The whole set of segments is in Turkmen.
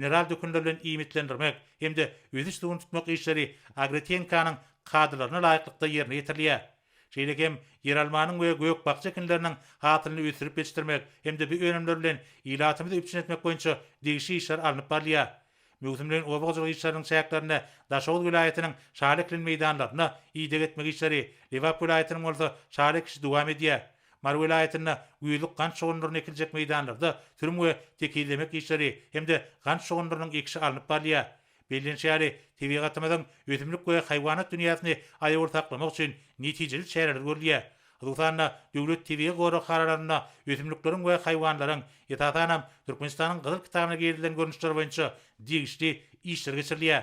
mineral dökünler bilen iýmitlendirmek hem-de ösüş suwuny tutmak işleri agrotehnikanyň kadalaryna laýyklykda ýerine ýetirilýär. Şeýle hem ýeralmanyň we gök-bakja ekinleriniň hasylyny ösdürip ýetişdirmek hem-de bu önümler bilen ilatymyzy üpjün etmek boýunça degişli işler alnyp barylýar. Möwsümleýin oba hojalyk işleriniň çäklerinde Daşoguz welaýatynyň şaly ekilen meýdanlarynda ideg etmek işleri, Lebap welaýatynyň bolsa şaly ekişi dowam edýär. Mary welaýatynda güýzlük gant şugundyryny ekiljek meýdanlarda sürüm we tekizlemek işleri hem-de gant şugundyrynyň ekişi alnyp barylýar. Bellenişi ýaly, tebigatymyzyň ösümlik we haýwanat dünýäsini aýawly saklamak üçin netijeli çäreler görülýär. Hususan-da, döwlet tebigy goraghanalarynda ösümlikleriň we haýwanlaryň, esasanam, Türkmenistanyň Gyzyl kitabyna girizilen görnüşleri boýunça degişli işler geçirilýär.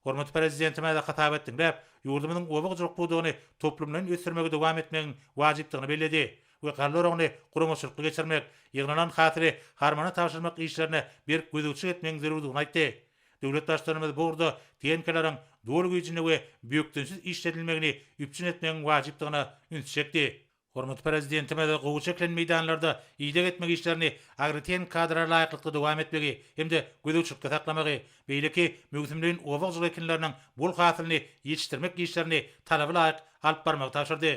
Hormatly Prezidentimiz hasabat diňläp, ýurdumyzyň oba hojalyk pudagyny toplumlaýyn ösdürmegi dowam etmegiň wajypdygyny belledi we galla oragyny guramaçylykly geçirmek, ýygnalan hasyly harmana tabşyrmak işlerine berk gözegçilik etmegiň zerurdygyny aýtdy. Döwlet Baştutanymyz bu ugurda tehnikalaryň doly güýjünde we bökdençsiz işledilmegini üpjün etmegiň wajypdygyna ünsi çekdi. Hormatly Prezidentimiz gowy çekilen meýdanlarda ideg etmek işlerini agrotehniki kadalara laýyklykda dowam etmegi hem-de gözegçilikde saklamagy, beýleki möwsümleýin oba hojalyk ekinleriniň bol hasylyny ýetişdirmek işlerini talaba laýyk alyp barmagy tabşyrdy.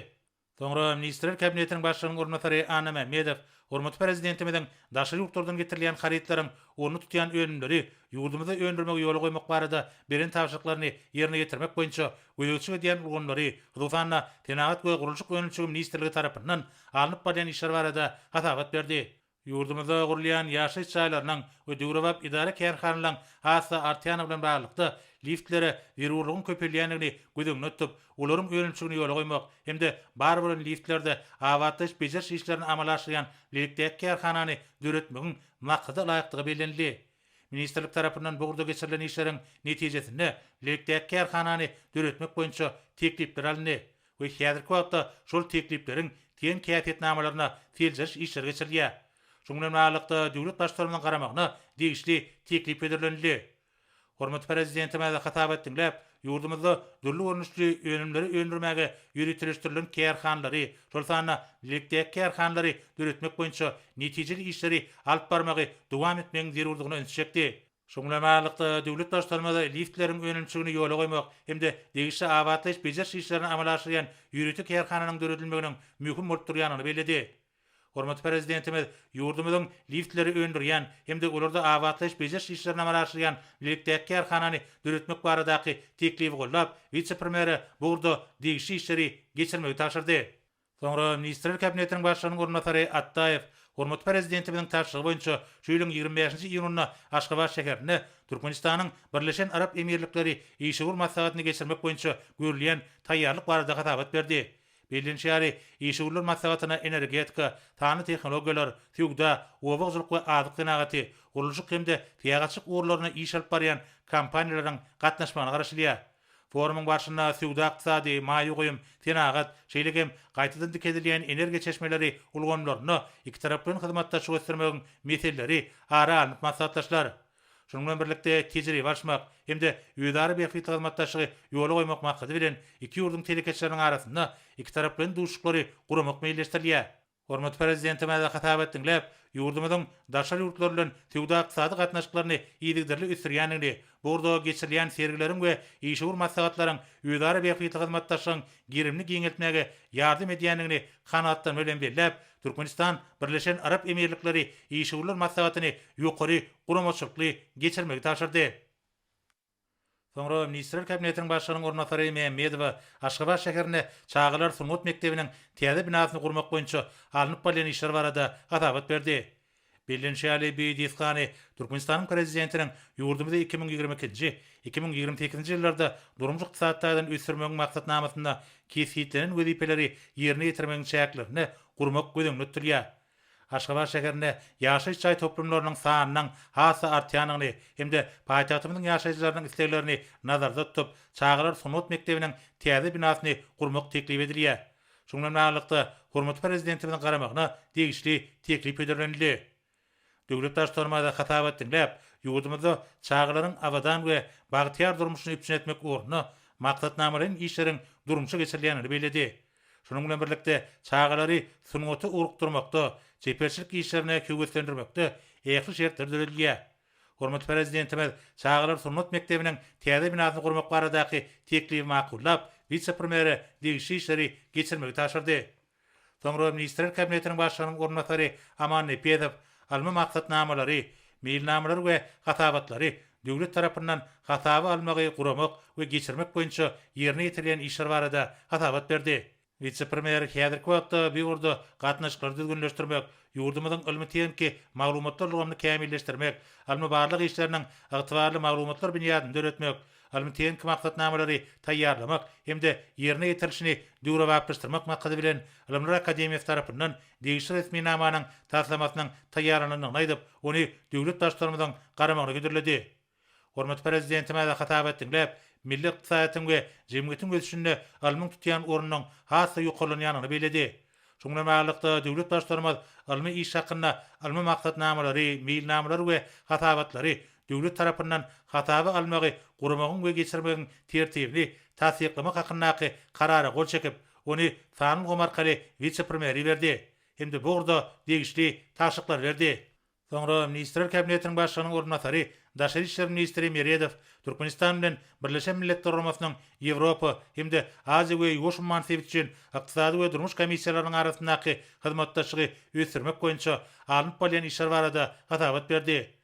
Soňra Ministrler Kabinetiniň Başlygynyň orunbasary Anna Mämmedow hormatly Prezidentimiziň daşary ýurtlardan getirilýän harytlaryň ornuny tutýan önümleri ýurdumyzda öndürmegi ýola goýmak barada beren tabşyryklaryny ýerine ýetirmek boýunça gözegçilik edýän ulgamlary, hususan-da, Senagat we gurluşyk önümçiligi ministrligi tarapyndan alnyp barylýan işler barada hasabat berdi. Ýurdumyzda gurulýan ýaşaýyş jaýlarynyň we döwrebap edara-kärhanalaryň has-da artýandygy bilen baglylykda, liftlere zerurlygyň köpelýändigini göz öňünde tutup, olaryň önümçiligini ýola goýmak hem-de bar bolan liftlerde abatlaýyş-bejeriş işlerini amala aşyrýan bilelikdäki kärhanany döretmegiň maksada laýykdygy bellenildi. Ministrlik tarapyndan bu ugurda geçirilen işleriň netijesinde bilelikdäki kärhanany döretmek boýunça teklipler alyndy. we häzirki wagtda şol teklipleriň tehniki häsiýetnamalaryna seljeriş işleri geçirilýär. Şunuň bilen baglylykda, döwlet Baştutanymyzyň garamagyna degişli teklip hödürlenildi. Hormatly Prezidentimiz hasabat diňläp, ýurdumyzda dürli görnüşli önümleri öndürmäge ýöriteleşdirilen kärhanalary, şol sanda bilelikdäki kärhanalary döretmek boýunça netijeli işleri alyp barmagy dowam etmegiň zerurdygyna ünsi çekdi. Şunuň bilen baglylykda, döwlet Baştutanymyz liftleriň önümçiligini ýola goýmak hem-de degişli abatlaýyş-bejeriş işlerini amala aşyrýan ýörite kärhananyň döredilmeginiň möhüm bolup durýandygyny belledi. Hormatly Prezidentimiz ýurdumyzyň liftleri öndürýän hem-de olarda abatlaýyş-bejeriş işlerini amala aşyrýan bilelikdäki kärhanany döretmek baradaky teklibi goldap, wise-premýere bu ugurda degişli işleri geçirmegi tabşyrdy. Soňra Ministrler Kabinetiniň Başlygynyň orunbasary Atdaýew hormatly Prezidentimiziň tabşyrygy boýunça şu ýylyň 25-nji iýunynda Aşgabat şäherinde Türkmenistanyň Birleşen Arap Emirlikleri işewür maslahatyny geçirmek boýunça görülýän taýýarlyk barada hasabat berdi. Bellenişi ýaly, işewürler maslahatyna energetika, sanly tehnologiýalar, söwda, oba hojalyk we azyk senagaty, gurluşyk hem-de syýahatçylyk ugurlarynda iş alyp barýan kompaniýalaryň gatnaşmagyna garaşylýar. Forumyň barşynda söwda-ykdysady, maýa goýum, senagat, şeýle hem gaýtadan dikeldilýän energiýa çeşmeleri ulgamlarynda ikitaraplaýyn hyzmatdaşlygy ösdürmegiň meseleleri ara alnyp maslahatlaşylar. Şunuň bilen birlikde, tejribe alyşmak hem-de özara bähbitli hyzmatdaşlygy ýola goýmak maksady bilen, iki ýurduň telekeçileriniň arasynda ikitaraplaýyn duşuşyklary guramak meýilleşdirilýär. Hormatly Prezidentimiz hasabat diňläp, ýurdumyzyň daşary ýurtlar bilen söwda-ykdysady gatnaşyklaryny yzygiderli ösdürýändigini, bu ugurda geçirilýän sergileriň we işewür maslahatlaryň özara bähbitli hyzmatdaşlygyň gerimini giňeltmäge ýardam edýändigini kanagatlanma bilen belläp, Türkmenistan, Birleşen Arap Emirlikleri işewürler maslahatyny ýokary guramaçylykly geçirmegi tabşyrdy. Soňra Ministrler Kabinetiniň Başlygynyň orunbasary Mämmedowa Aşgabat şäherinde çagalar sungat mekdebiniň täze binasyny gurmak boýunça alnyp barylýan işler barada hasabat berdi. Bellenişi ýaly, bu desgany Türkmenistanyň Prezidentiniň ýurdumyzy 2022-nji, 2028-nji ýyllarda durmuş-ykdysady taýdan ösdürmegiň maksatnamasynda kesgitlenen wezipeleri ýerine ýetirmegiň çäklerinde gurmak göz öňünde tutulýar. Aşgabat şäherinde ýaşaýyş jaý toplumlarynyň sanynyň has-da artýandygyny hem-de paýtagtymyzyň ýaşaýjylarynyň isleglerini nazarda tutup, çagalar sungat mekdebiniň täze binasyny gurmak teklip edilýär. Şunuň bilen baglylykda, hormatly Prezidentimiziň garamagyna degişli teklip hödürlenildi. Döwlet Baştutanymyz hasabat diňläp, ýurdumyzda çagalaryň abadan we bagtyýar durmuşyny üpjün etmek ugrunda maksatnamalaýyn işleriň durmuşa geçirilýändigini belledi. Şunuň bilen birlikde, çagalary sungata ugrukdyrmakda, çeperçilik işlerine höweslendirmekde ähli şertler döredilýär. Hormatly Prezidentimiz çagalar sungat mekdebiniň täze binasyny gurmak baradaky teklibi makullap, wise-premýere degişli işleri geçirmegi tabşyrdy. Soňra Ministrler Kabinetiniň Başlygynyň orunbasary Aman Nepesow ylmy maksatnamalary, meýilnamalary we hasabatlary döwlet tarapyndan hasaba almagy guramak we geçirmek boýunça ýerine ýetirilýän işler barada hasabat berdi. Wise-premýer häzirki wagtda bu ugurda gatnaşyklary düzgünleşdirmek, ýurdumyzyň ylmy-tehniki maglumatlar ulgamyny kämilleşdirmek, ylmy-barlag işleriniň ygtybarly maglumatlar binýadyny döretmek, ylmy-tehniki maksatnamalary taýýarlamak hem-de ýerine ýetirilişini döwrebaplaşdyrmak maksady bilen Ylymlar akademiýasy tarapyndan degişli resminamanyň taslamasynyň taýýarlanandygyny aýdyp, ony döwlet Baştutanymyzyň garamagyna hödürledi. Hormatly Prezidentimiz hasabat diňläp, milli ykdysadyýetiň we jemgyýetiň ösüşinde ylmyň tutýan ornunyň has-da ýokarlanýandygyny belledi. Şunuň bilen baglylykda, döwlet Baştutanymyz ylmy iş hakynda ylmy maksatnamalary, meýilnamalary we hasabatlary döwlet tarapyndan hasaba almagy guramagyň we geçirmegiň Tertibini tassyklamak hakyndaky Karara gol çekip, ony sanly ulgam arkaly wise-premýere iberdi hem-de bu ugurda degişli tabşyryklary berdi. Soňra Ministrler Kabinetiniň Başlygynyň orunbasary, daşary işler ministri Meredow Türkmenistan bilen Birleşen Milletler Guramasynyň Ýewropa hem-de Aziýa we Ýuwaş umman sebiti üçin Ykdysady we durmuş komissiýalarynyň arasyndaky hyzmatdaşlygy ösdürmek boýunça alnyp barylýan işler barada hasabat berdi.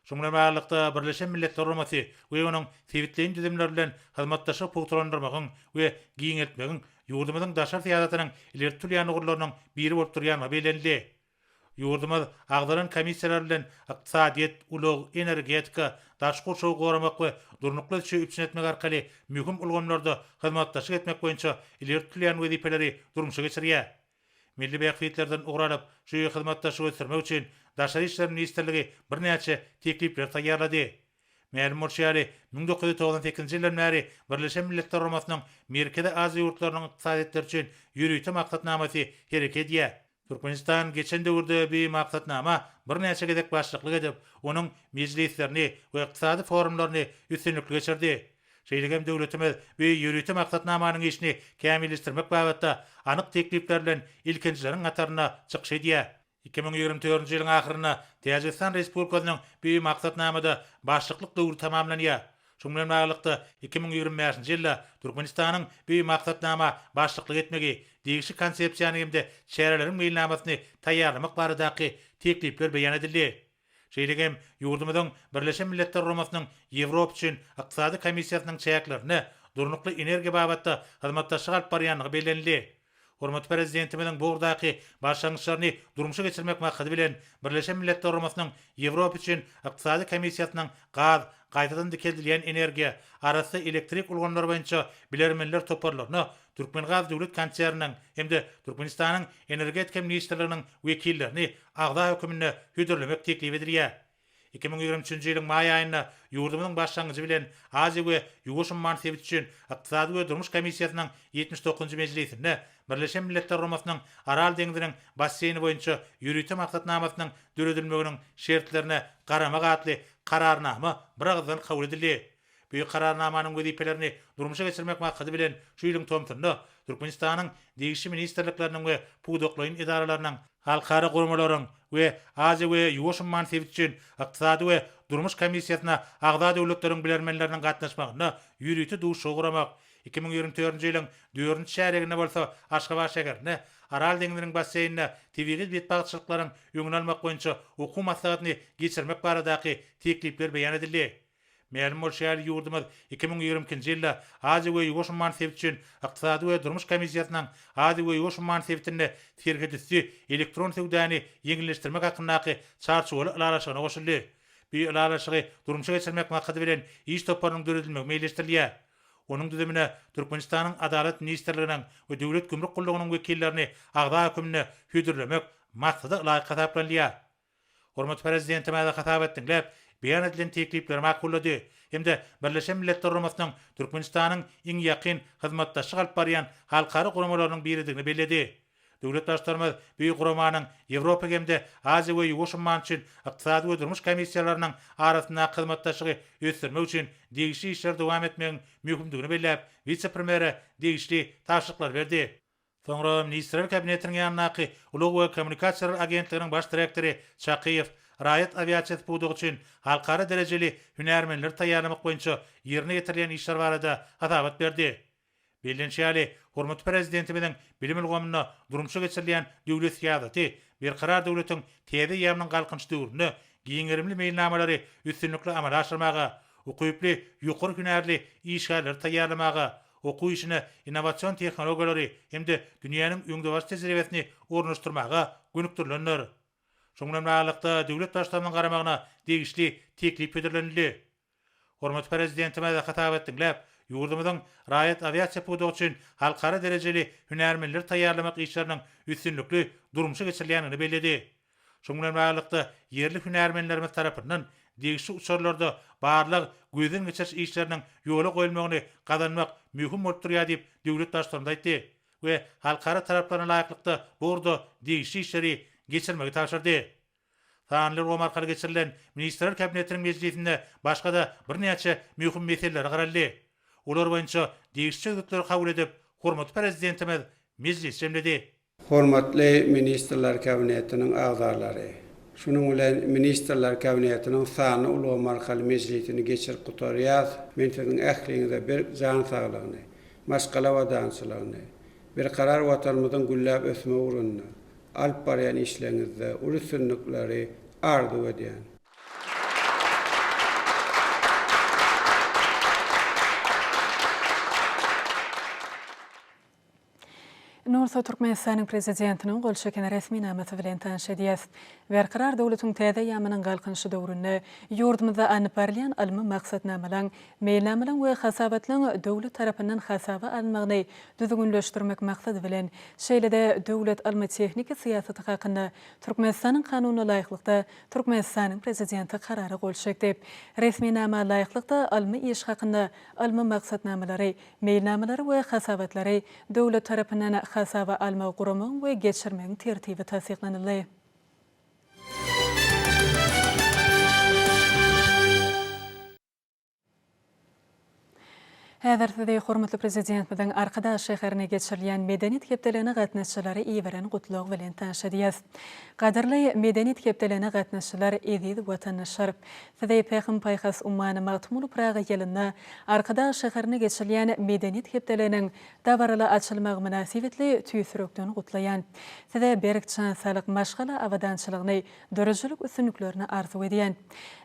Şunuň bilen baglylykda, Birleşen Milletler Guramasy we onuň sebitleýin düzümleri bilen hyzmatdaşlygy pugtalandyrmagyň we giňeltmegiň ýurdumyzyň daşary syýasatynyň ileri tutulýan ugurlarynyň biri bolup durýandygy bellenildi. Ýurdumyz agzalan komissiýalar bilen ykdysadyýet, ulag, energetika, daşky gurşawy goramak we durnukly ösüşi üpjün etmek arkaly möhüm ulgamlarda hyzmatdaşlyk etmek boýunça ileri tutulýan wezipeleri durmuşa geçirýär. Milli bähbitlerden ugur alyp, şu hyzmatdaşlygy ösdürmek üçin Daşary işler ministrligi birnäçe teklipleri taýýarlady. Mälim bolşy ýaly, 1998-nji ýyldan bäri Birleşen Milletler Guramasynyň Merkezi Aziýa ýurtlarynyň ykdysadyýetleri üçin ýörite maksatnamasy hereket edýär. Türkmenistan geçen döwürde bu maksatnama birnäçe gezek başlyklyk edip, onuň mejlislerini we ykdysady forumlaryny üstünlikli geçirdi. Şeýle hem döwletimiz bu ýörite maksatnamanyň işini kämilleşdirmek babatda anyk teklipler bilen ilkinjileriň hatarynda çykyş edýär. 2024-nji ýylyň ahyrynda Täjigistan Respublikasynyň bu maksatnamada başlyklyk döwri tamamlanýar. Şunuň bilen baglylykda, 2025-nji ýylda Türkmenistanyň bu maksatnama başlyklyk etmegi, degişli konsepsiýany hem-de çäreleriň meýilnamasyny taýýarlamak baradaky teklipler beýan edildi. Şeýle hem ýurdumyzyň Birleşen Milletler Guramasynyň Ýewropa üçin Ykdysady komissiýasynyň çäklerinde durnukly energiýa babatda hyzmatdaşlyk alyp barýandygy bellenildi. Hormatly Prezidentimiziň bu ugurdaky başlangyçlaryny durmuşa geçirmek maksady bilen, Birleşen Milletler Guramasynyň Ýewropa üçin Ykdysady komissiýasynyň gaz, gaýtadan dikeldilýän energiýa, arassa elektrik ulgamlary boýunça bilermenler toparlaryna Türkmengaz döwlet konserniniň hem-de Türkmenistanyň Energetika ministrliginiň wekillerini agza höküminde hödürlemek teklip edilýär. 2023-nji ýylyň maý aýynda ýurdumyzyň başlangyjy bilen Aziýa we Ýuwaş umman sebiti üçin Ykdysady we durmuş komissiýasynyň 79-njy mejlisinde Birleşen Milletler Guramasynyň Aral deňziniň basseýni boýunça ýörite maksatnamasynyň döredilmeginiň şertlerine garamak atly Kararnama biragyzdan kabul edildi. Bu Kararnamanyň wezipelerini durmuşa geçirmek maksady bilen şu ýylyň tomsunda Türkmenistanyň degişli ministrlikleriniň we pudaklaýyn edaralarynyň, halkara guramalaryň we Aziýa we Ýuwaş umman sebiti üçin Ykdysady we durmuş komissiýasyna agza döwletleriň bilermenleriniň gatnaşmagynda ýörite duşuşygy guramak, 2024-nji ýylyň dördünji çärýeginde bolsa Aşgabat şäherinde Aral deňziniň basseýninde tebigy betbagtçylyklaryň öňüni almak boýunça okuw maslahatyny geçirmek baradaky teklipler beýan edildi. Mälim bolşy ýaly, ýurdumyz 2022-nji ýylda Aziýa we Ýuwaş umman sebiti üçin Ykdysady we durmuş komissiýasynyň Aziýa we Ýuwaş umman sebitinde serhetüsti elektron söwdany ýeňilleşdirmek hakyndaky Çarçuwaly ylalaşygyna goşuldy. Bu ylalaşygy durmuşa geçirmek maksady bilen iş toparynyň döredilmegi meýilleşdirilýär. Onuň düzümine Türkmenistanyň Adalat ministrliginiň we Döwlet gümrük gullugynyň wekillerini agza hökmünde hödürlemek maksada laýyk hasaplanylýar. Hormatly Prezidentimize hasabat diňläp, beýan edilen teklipleri makullady hem-de Birleşen Milletler Guramasynyň Türkmenistanyň iň ýakyn hyzmatdaşlyk alyp barýan halkara guramalarynyň biridigini belledi. Döwlet Baştutanymyz bu guramanyň Ýewropa hem-de Aziýa we Ýuwaş umman üçin Ykdysady we durmuş komissiýalarynyň arasyndaky hyzmatdaşlygy ösdürmek üçin degişli işleri dowam etmegiň möhümdigini belläp, wise-premýere degişli tabşyryklary berdi. Soňra Ministrler Kabinetiniň ýanyndaky Ulag we kommunikasiýalar agentliginiň baş direktory Çakyýew. raýat awiasiýasy pudagy üçin halkara derejeli hünärmenleri taýýarlamak boýunça ýerine ýetirilýän işler barada hasabat berdi. Bellenişi ýaly, hormatly Prezidentimiziň bilim ulgamynda durmuşa geçirilýän döwlet syýasaty Berkarar döwletiň täze eýýamynyň Galkynyş döwründe giň gerimli meýilnamalary üstünlikli amala aşyrmaga, ukyply ýokary hünärli işgärleri taýýarlamaga, okuw işine innowasion tehnologiýalary hem-de dünýäniň öňdebaryjy tejribesini ornaşdyrmaga gönükdirilendir. Şunuň bilen baglylykda, döwlet Baştutanynyň garamagyna degişli teklip hödürlenildi. Hormatly Prezidentimiz hasabat diňläp, ýurdumyzyň raýat awiasiýa pudagy üçin halkara derejeli hünärmenleri taýýarlamak işleriniň üstünlikli durmuşa geçirilýändigini belledi. Şunuň bilen baglylykda, ýerli hünärmenlerimiz tarapyndan degişli uçarlarda barlag gözden geçiriş işleriniň ýola goýulmagyny gazanmak möhüm bolup durýar diýip, döwlet Baştutanymyz aýtdy we halkara talaplaryna laýyklykda bu ugurda degişli işleri geçirmegi tabşyrdy. Sanly ulgam arkaly geçirilen Ministrler Kabinetiniň mejlisinde başga-da birnäçe möhüm meselelere garaldy. Olar boýunça degişli çözgütleri kabul edip, hormatly Prezidentimiz mejlisi jemledi. Hormatly Ministrler Kabinetiniň agzalary! Şunuň bilen Ministrler Kabinetiniň sanly ulgam arkaly mejlisini geçirip gutarýas. Men siziň ähliňize berk jan saglygyny, maşgala abadançylygyny, Berkarar Watanymyzyň gülläp ösmegi ugrunda alyp barýan işleriňizde uly üstünlikleri arzuw edýän. Indi bolsa Türkmenistanyň Prezidentiniň gol çeken resminamasy bilen tanyş edýäs. Berkarar döwletiň täze eýýamynyň Galkynyşy döwründe ýurdumyzda alnyp barylýan ylmy maksatnamalaryň, meýilnamalaryň we hasabatlaryň döwlet tarapyndan hasaba alynmagyny düzgünleşdirmek maksady bilen, şeýle-de döwlet ylmy-tehniki syýasaty hakynda Türkmenistanyň Kanunyna laýyklykda, Türkmenistanyň Prezidenti Karara gol çekdi. Resminama laýyklykda, ylmy iş hakynda ylmy maksatnamalary, meýilnamalary we hasabatlary döwlet tarapyndan hasaba almagy guramagyň we geçirmegiň tertibi tassyklanyldy. Häzir sizi hormatly Prezidentimiziň Arkadag şäherinde geçirilýän Medeniýet hepdeligine gatnaşyjylary iberen Gutlagy bilen tanyş edýäris. Gadyrly Medeniýet hepdeligine gatnaşyjylar, eziz watandaşlar! Sizi Pähim-paýhas ummany Magtymguly Pyragy ýylynda Arkadag şäherinde geçirilýän Medeniýet hepdeliginiň dabaraly açylmagy mynasybetli tüýs ýürekden gutlaýan. Size berk jan saglyk, maşgala abadançylygyny, döredijilik üstünliklerini arzuw edýän.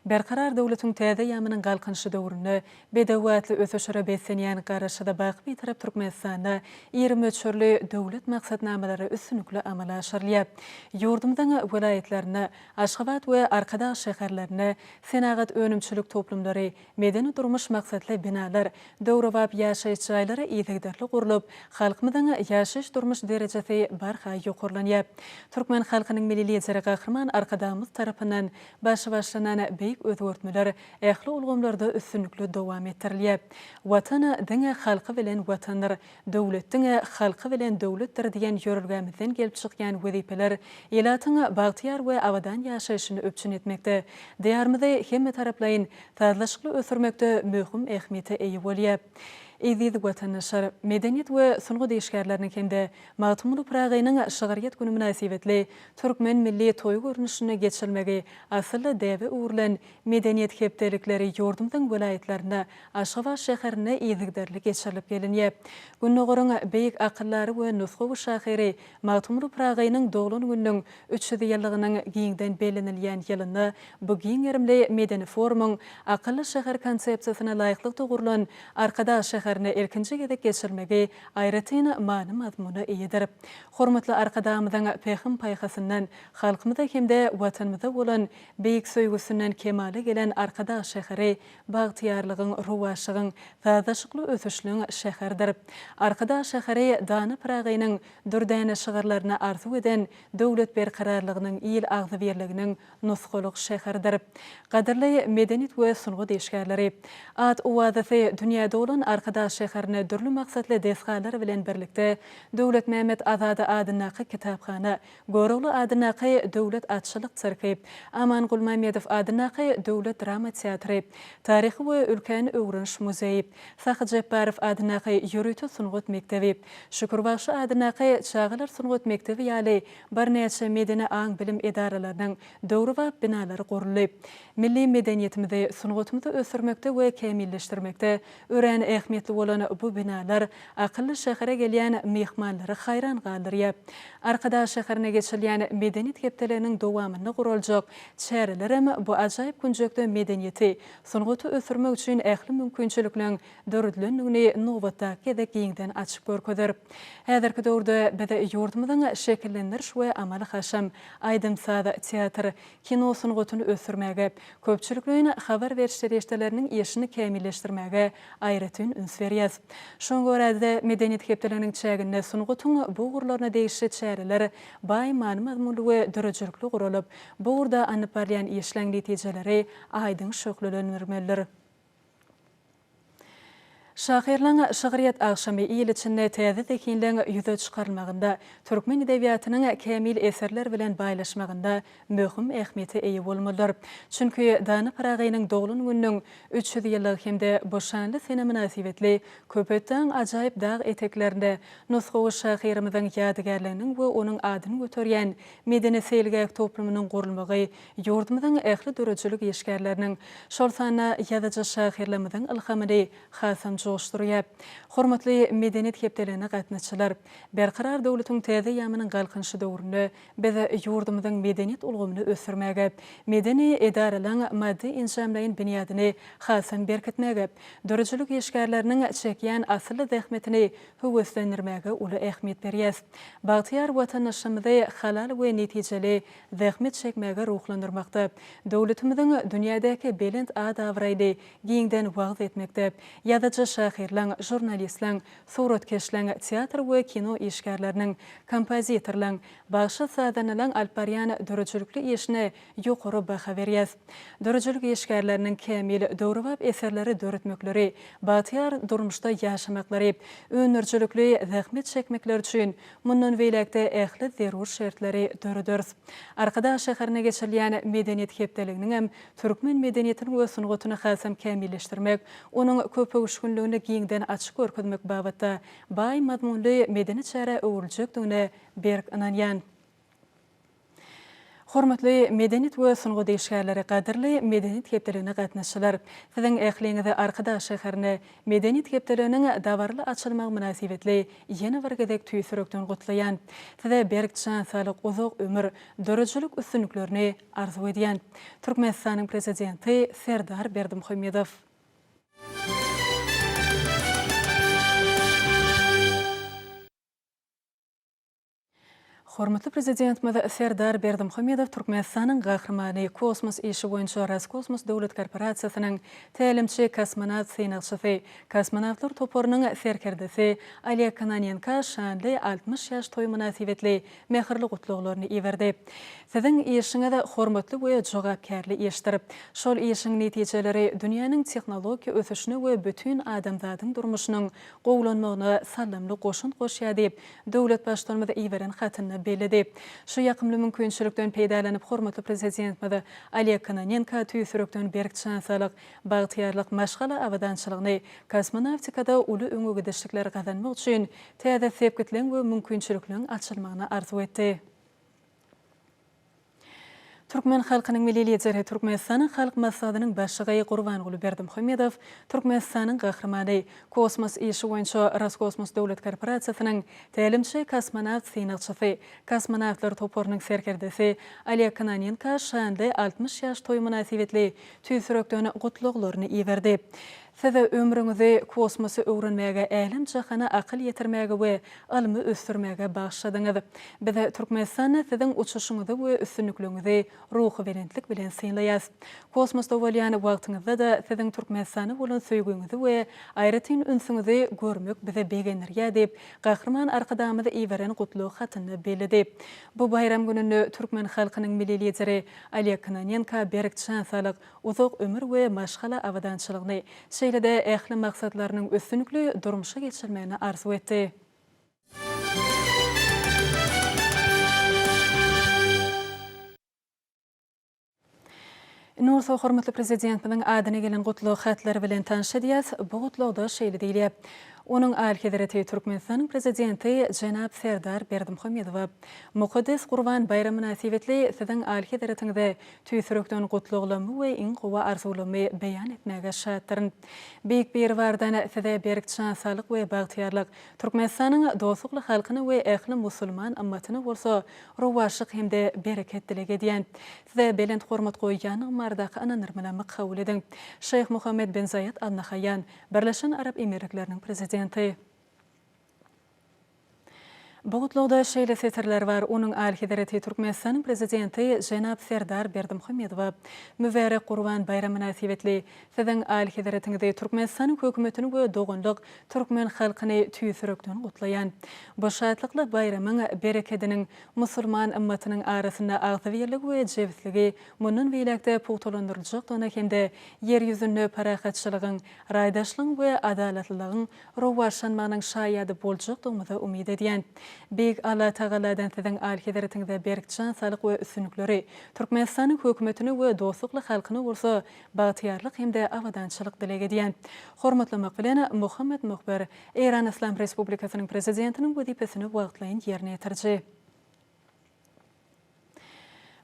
Berkarar döwletiň täze eýýamynyň Galkynyşy döwründe bedew atly ösüşlere beslenýän Garaşsyz, baky Bitarap Türkmenistanda iri möçberli döwlet maksatnamalary üstünlikli amala aşyrylýar. Ýurdumyzyň welaýatlarynda, Aşgabat we Arkadag şäherlerinde senagat-önümçilik toplumlary, Medeni-durmuş maksatly binalar, döwrebap ýaşaýyş jaýlary yzygiderli gurlup, halkymyzyň ýaşaýyş-durmuş derejesi barha ýokarlanýar. Türkmen halkynyň Milli Lideri Gahryman Arkadagymyz tarapyndan başy başlanan beýik özgertmeler ähli ulgamlarda üstünlikli dowam etdirilýär. Watan diňe halky bilen Watandyr. Döwlet diňe halky bilen döwletdir diýen ýörelgämizden gelip çykýan wezipeler ilatyň bagtyýar we abadan ýaşaýşyny üpjün etmekde, Diýarymyzy hemmetaraplaýyn sazlaşykly ösdürmekde möhüm ähmiýete eýe bolýar. Eziz watandaşlar! Medeniýet we sungat işgärleriniň hem-de Magtymguly Pyragynyň şygryýet güni mynasybetli türkmen milli toýy görnüşinde geçirilmegi asylly däbe öwrülen Medeniýet hepdelikleri ýurdumyzyň welaýatlarynda, Aşgabat şäherinde yzygiderli geçirilip gelinýär. Gündogaryň beýik akyldary we nusgawy şahyry Magtymguly Pyragynyň doglan gününiň 300 ýyllygynyň giňden bellenilýän ýylynda bu giň gerimli medeni forumyň akylly şäher konsepsiýasyna laýyklykda gurlan Arkadag şäherinde ilkinji gezek geçirilmegi aýratyn many-mazmuna eýedir. Hormatly Arkadagymyzyň pähim-paýhasyndan halkymyza hem-de Watanymyza bolan Beýik söýgüsinden kemala gelen Arkadag şäheri bagtyýarlygyň, rowaçlygyň, sazlaşykly ösüşligiň şäheridir. Arkadag şäheri dana Pyragynyň dürdäne şygyrlaryny arzuw eden döwlet berkararlygynyň, il agzybirliginiň nusgalyk şäheridir. Gadyrly medeniýet we sungat işgärleri! At-owazasy dünýä dolan Arkadag. Arkadag şäherinde dürli maksatly desgalar bilen birlikde, Döwletmämmet Azady adyndaky kitaphana, Görogly adyndaky döwlet atçylyk sirki, Aman Gulmämmedow adyndaky döwlet drama teatry, Taryhy we ülkäni öwreniş muzeýi, Sahy Jepbarow adyndaky ýörite sungat mekdebi, Şükür bagşy adyndaky çagalar sungat mekdebi ýaly birnäçe medeni aň-bilim edaralarynyň döwrebap binalary guruldy. Milli medeniýetimizi, sungatymyzy ösdürmekde we kämilleşdirmekde örän ähmiýetli bolan bu binalar akylly şähere gelýän myhmanlary haýran galdyrýar. Arkadag şäherinde geçirilýän Medeniýet hepdeliginiň dowamynda guraljak çärelerem bu ajaýyp künjekde medeniýeti, sungaty ösdürmek üçin ähli mümkinçilikleriň döredilendigini nobatdaky gezek giňden açyp görkezer. Häzirki döwürde biz ýurdumyzyň şekillendiriş we amaly-haşam, aýdym-saz, teatr, kino sungatyny ösdürmäge, köpçülikleýin habar beriş serişdeleriniň işini kämilleşdirmäge aýratyn üns berýäs. Şoňa görä-de, Medeniýet hepdeliginiň çäginde sungatyň bu ugurlaryna degişli çäreler baý many-mazmunly we döredijilikli guralyp, bu ugurda alnyp barylýan işleň netijeleri aýdyň şöhlelendirmelidir. Şahyrlaň şygryýet agşamy il içinde täze zehinleň ýüze çykarylmagynda, türkmen edebiýatynyň kämil eserler bilen baýlaşmagynda möhüm ähmiýete eýe bolmalydyr. Çünki dana Pyragynyň doglan gününiň 300 ýyllygy hem-de bu şanly sene mynasybetli Köpetdagyň ajaýyp dag eteklerinde nusgawy şahyrymyzyň ýadygärliginiň we onuň adyny göterýän medeni-seýilgäh toplumynyň gurulmagy Ýurdumyzyň ähli döredijilik işgärleriniň, şol sanda ýazyjy-şahyrlarymyzyň ylhamyny hasam joşdurýar. Hormatly Medeniýet hepdeligine gatnaşyjylar! Berkarar döwletiň täze eýýamynyň Galkynyşy döwründe biz ýurdumyzyň medeniýet ulgamyny ösdürmäge, medeni edaralaryň maddy-enjamlaýyn binýadyny hasam berkitmäge, döredijilik işgärleriniň çekýän asylly zähmetini höweslendirmäge uly ähmiýet berýäris. Bagtyýar watandaşlarymyzy halal we netijeli zähmet çekmäge ruhlandyrmakda, döwletimiziň dünýädäki belent at-abraýyny giňden wagyz etmekde, ýazyjy-şahyrlaň, žurnalistleň, suratkeşleň, teatr we kino işgärleriniň, kompozitorlaň, bagşy-sazandalaň alyp barýan döredijilikli işine ýokary baha berýäs. Döredijilik işgärleriniň kämil, döwrebap eserleri döretmekleri, bagtyýar durmuşda ýaşamaklary, öndürijilikli zähmet çekmekleri üçin Mundan beýläk-de ähli zerur şertleri dörederis. Arkadag şäherinde geçirilýän Medeniýet hepdeliginiňem türkmen medeniýetini we sungatyny hasam kämilleşdirmek, onuň köpöwüşginligini giňden açyp görkezmek babatda baý mazmunly medeni çärä öwrüljekdigine berk ynanýan. Hormatly medeniýet we sungat işgärleri, gadyrly Medeniýet hepdeligine gatnaşyjylar! Siziň ähliňizi Arkadag şäherinde Medeniýet hepdeliginiň dabaraly açylmagy mynasybetli ýene bir gezek tüýs ýürekden gutlaýan. Size berk jan saglyk, uzak ömür, döredijilik üstünliklerini arzuw edýän. Türkmenistanyň Prezidenti Serdar Berdimuhamedow. Hormatly Prezidentimiz Serdar Berdimuhamedow Türkmenistanyň Gahrymany, kosmos işi boýunça Roskosmos döwlet korporasiýasynyň tälimçi kosmonawt synagçysy, kosmonawtlar toparynyň serkerdesi Oleg Kononenko şanly 60 ýaş toýy mynasybetli mähirli gutlaglaryny iberdi. Siziň işiňiz hormatly we jogapkärli işdir. Şol işiň netijeleri dünýäniň tehnologiýa ösüşine we bütin adamzadyň durmuşynyň gowulanmagyna saldamly goşant goşýar diýip, döwlet Baştutanymyz iberen hatynda belledi. Şu ýakymly mümkinçilikden peýdalanyp, hormatly Prezidentimiz Oleg Kononenko tüýs ýürekden berk jan saglyk, bagtyýarlyk, maşgala abadançylygyny, kosmonawtikada uly öňegidişlikleri gazanmak üçin täze sepgitleň we mümkinçilikleň açylmagyny arzuw etdi. Türkmen halkynyň Milli Lideri, Türkmenistanyň Halk Maslahatynyň Başlygy Gurbanguly Berdimuhamedow Türkmenistanyň Gahrymany, kosmos işi boýunça Roskosmos döwlet korporasiýasynyň tälimçi kosmonawt synagçysy, kosmonawtlar toparynyň serkerdesi Oleg Kononenko şanly 60 ýaş toýy mynasybetli tüýs ýürekden gutlaglaryny iberdi. Siz ömrüňizi kosmosy öwrenmäge, älem-jahana akyl ýetirmäge we ylmy ösdürmäge bagyşladyňyz. Biz Türkmenistanda siziň uçuşyňyzy we üstünlikleňizi ruhubelentlik bilen synlaýas. Kosmosda bolýan wagtyňyzda-da siziň Türkmenistana bolan söýgüňizi we aýratyn ünsüňizi görmek bizi begendirýär diýip, Gahryman Arkadagymyz iberen gutlag hatynda belledi. Bu baýram gününde türkmen halkynyň Milli Lideri Oleg Kononenko berk jan saglyk, uzak ömür we maşgala abadançylygyny, şeýle. şeýle-de ähli maksatlarynyň üstünlikli durmuşa geçirilmegini arzuw etdi. Indi bolsa hormatly Prezidentimiziň adyna gelen gutlag hatlary bilen tanyş edýäs. Bu gutlagda şeýle diýilýär, Onuň Alyhezreti Türkmenistanyň Prezidenti jenap Serdar Berdimuhamedowa Mukaddes Gurban baýramy mynasybetli Siziň Alyhezretiňize tüýs ýürekden gutlaglarymy we iň gowy arzuwlarymy beýan etmäge şatdyryn. Beýik Biribardan Size berk jan saglyk we bagtyýarlyk, Türkmenistanyň dostlukly halkyna we ähli musulman ymmatyna bolsa rowaçlyk hem-de bereket dileg edýän. Size belent hormat goýýandygym baradaky ynandyrmalamy kabul ediň. Şeýh Muhammed bin Zaýed Al Nahaýýan, Birleşen Arap Emirlikleriniň Prezidenti. Bu gutlagda şeýle setirler bar, Onuň Alyhezreti Türkmenistanyň Prezidenti jenap Serdar Berdimuhamedowa Mübärek Gurban baýramy mynasybetli Siziň Alyhezretiňizi, Türkmenistanyň Hökümetini we doganlyk türkmen halkyny tüýs ýürekden gutlaýan. Bu şatlykly baýramyň berekediniň musulman ymmatynyň arasynda agzybirligi we jebisligi mundan beýläk-de pugtalandyryljakdygyna hem-de Ýer ýüzünde parahatçylygyň, raýdaşlygyň we adalatlylygyň rowaçlanmagynyň şaýady boljakdygymyza umyt edýän. Beýik Allatagaladan Siziň Alyhezretiňize berk jan saglyk we üstünlikleri, Türkmenistanyň Hökümetine we dostlukly halkyna bolsa bagtyýarlyk hem-de abadançylyk dileg edýän. Hormatlamak bilen, Mohammad Mohber, Eýran Yslam Respublikasynyň Prezidentiniň wezipesini wagtlaýyn ýerine ýetiriji.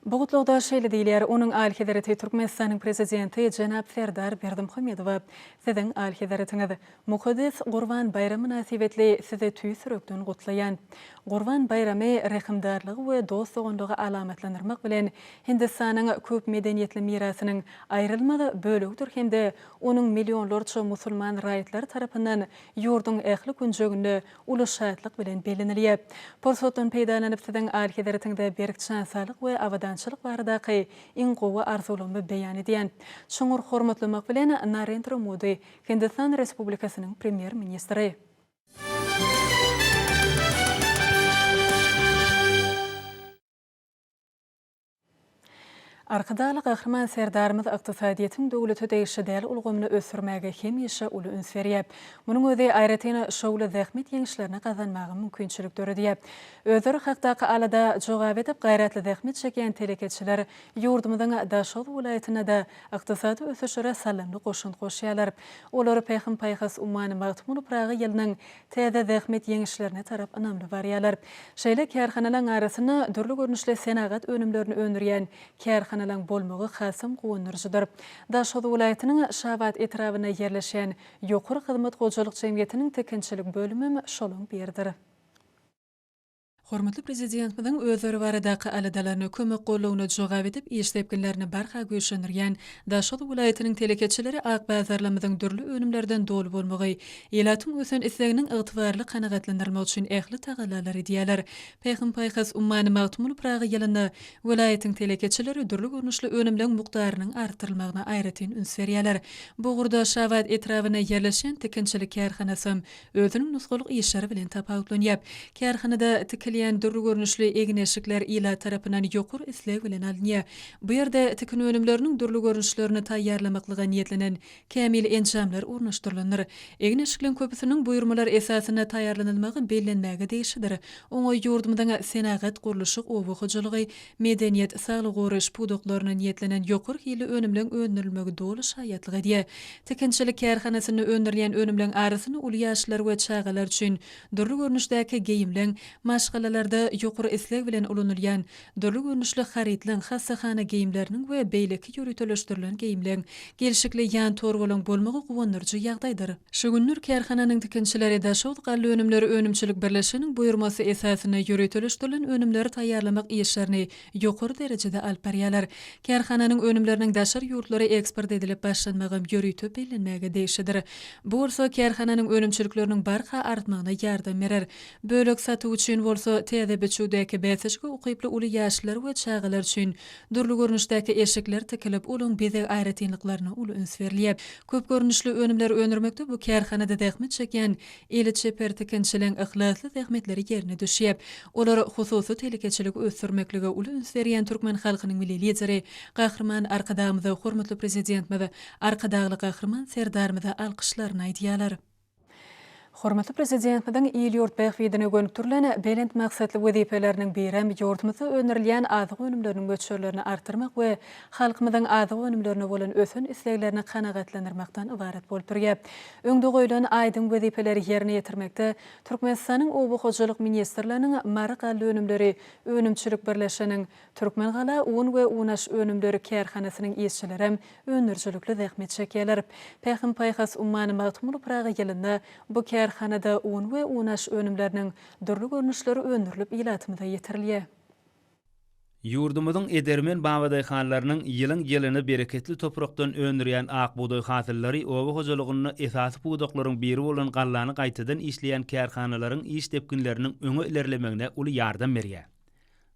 Bu gutlagda şeýle diýilýär, Onuň Alyhezreti Türkmenistanyň Prezidenti jenap Serdar Berdimuhamedowa, Siziň Alyhezretiňiz, Mukaddes Gurban baýramy mynasybetli Sizi tüýs ýürekden gutlaýan. Gurban baýramy rehimdarlygy we dost-doganlygy alamatlandyrmak bilen, Hindistanyň köp medeniýetli mirasynyň aýrylmaz bölegidir hem-de onuň millionlarça musulman raýatlary tarapyndan ýurduň ähli künjeginde uly şatlyk bilen bellenilýär. Pursatdan peýdalanyp, Siziň Alyhezretiňize berk jan saglyk we abadançylyk baradaky iň gowy arzuwlarymy beýan edýän. Çuňňur hormatlamak bilen, Narendra Modi, Hindistan Respublikasynyň Premýer-ministri. Arkadagly Gahryman Serdarymyz ykdysadyýetiň döwlete degişli däl ulgamyny ösdürmäge hemişe uly üns berýär. Munuň özi aýratyn şowly zähmet ýeňişlerini gazanmaga mümkinçilik döredýär. Özleri hakdaky alada jogap edip, gaýratly zähmet çekýän telekeçiler ýurdumyzyň Daşoguz welaýatynda-da ykdysady ösüşlere saldamly goşant goşýarlar. Olar Pähim-paýhas ummany Magtymguly Pyragy ýylynyň täze zähmet ýeňişlerine tarap ynamly barýarlar. Şeýle kärhanalaryň arasynda dürli görnüşli senagat önümlerini öndürýän kärhanalaryň bolmagy hasam guwandyryjydyr. Daşoguz welaýatynyň Şabat etrabynda ýerleşýän Ýokary hyzmat hojalyk jemgyýetiniň tikinçilik bölümem şolaň biridir. Hormatly Prezidentimiziň özleri baradaky aladalaryna, kömek-goldawyna jogap edip, iş depginlerini barha güýçlendirýän Daşoguz welaýatynyň telekeçileri ak bazarlarymyzyň dürli önümlerden doly bolmagy, ilatyň ösen isleginiň ygtybarly kanagatlandyrylmagy üçin ähli tagallalary edýärler. Pähim-paýhas ummany Magtymguly Pyragy ýylynda welaýatyň telekeçileri dürli görnüşli önümleň mukdarynyň artdyrylmagyna aýratyn üns berýärler. Bu ugurda Şabat etrabynda ýerleşýän tikinçilik kärhanasam özüniň nusgalyk işleri bilen tapawutlanýar. Kärhanada tikilýän dürli görnüşli egin-eşikler ilat tarapyndan ýokary isleg bilen alynýar. Bu ýerde tikin önümleriniň dürli görnüşlerini taýýarlamaklyga niýetlenen kämil enjamlar ornaşdyrylandyr. Egin-eşikleň köpüsiniň buýurmalar esasynda taýýarlanylmagy bellenmäge degişlidir. Oňa ýurdumyzyň senagat, gurluşyk, oba hojalygy, Medeniýet, saglygy goraýyş pudaklaryna niýetlenen ýokary hilli önümleň öndürilmegi doly şaýatlyk edýär. Tikinçilik kärhanasynda öndürilýän önümleň arasynda uly ýaşlylar we çagalar üçin dürli görnüşdäki geýimleň, maşgalalarda ýokary isleg bilen ulanylýan dürli görnüşli harytlaň, hassahana geýimleriniň we beýleki ýöriteleşdirilen geýimleň, gelşikli ýan torbalaň bolmagy guwandyryjy ýagdaýdyr. Şu günler kärhananyň tikinçileri Daşoguz gallaönümleri önümçilik birleşiginiň buýurmasy esasynda ýöriteleşdirilen önümleri taýýarlamak işlerini ýokary derejede alyp barýarlar. Kärhananyň önümleriniň daşary ýurtlara eksport edilip başlanmagam ýörite bellenmäge degişlidir. Bu bolsa kärhananyň önümçilikleriniň barha artmagyna ýardam berer. Bölek satuw üçin bolsa. bolsa täze biçüwdäki bäsleşige ukyply uly ýaşlylar we çagalar üçin dürli görnüşdäki eşikler tikilip, olaň bezeg aýratynlyklaryna uly üns berilýär. Köp görnüşli önümleri öndürmekde bu kärhanada zähmet çekýän eli çeper tikinçileň yhlasly zähmetleri ýerine düşýär. Olar hususy telekeçiligi ösdürmeklige uly üns berýän türkmen halkynyň Milli Lideri Gahryman Arkadagymyza, hormatly Prezidentimiz Arkadagly Gahryman Serdarymyza alkyşlaryny aýdýarlar. Hormatly Prezidentimiziň il-ýurt bähbidine gönükdirilen belent maksatly wezipeleriniň birem ýurdumyzda öndürilýän azyk önümleriniň möçberlerini artdyrmak we halkymyzyň azyk önümlerine bolan ösen isleglerini kanagatlandyrmakdan ybarat bolup durýar. Öňde goýlan aýdyň wezipeleri ýerine ýetirmekde Türkmenistanyň Oba hojalyk ministrliginiň Mary gallaönümleri önümçilik birleşiginiň Türkmengala un we unaş önümleri kärhanasynyň işçilerem öndürijilikli zähmet çekýärler. Pähim-paýhas ummany Magtymguly Pyragy ýylynda bu kärhanada un we unaş önümleriniň dürli görnüşleri öndürilip ilatymyza ýetirilýär. Ýurdumyzyň edermen babadaýhanlarynyň ýylyň-ýylyna bereketli toprakdan öndürýän ak bugdaý hasyllary oba hojalygynda esasy pudaklaryň biri bolan gallany gaýtadan işleýän kärhanalaryň iş depginleriniň öňe ilerlemegine uly ýardam berýär.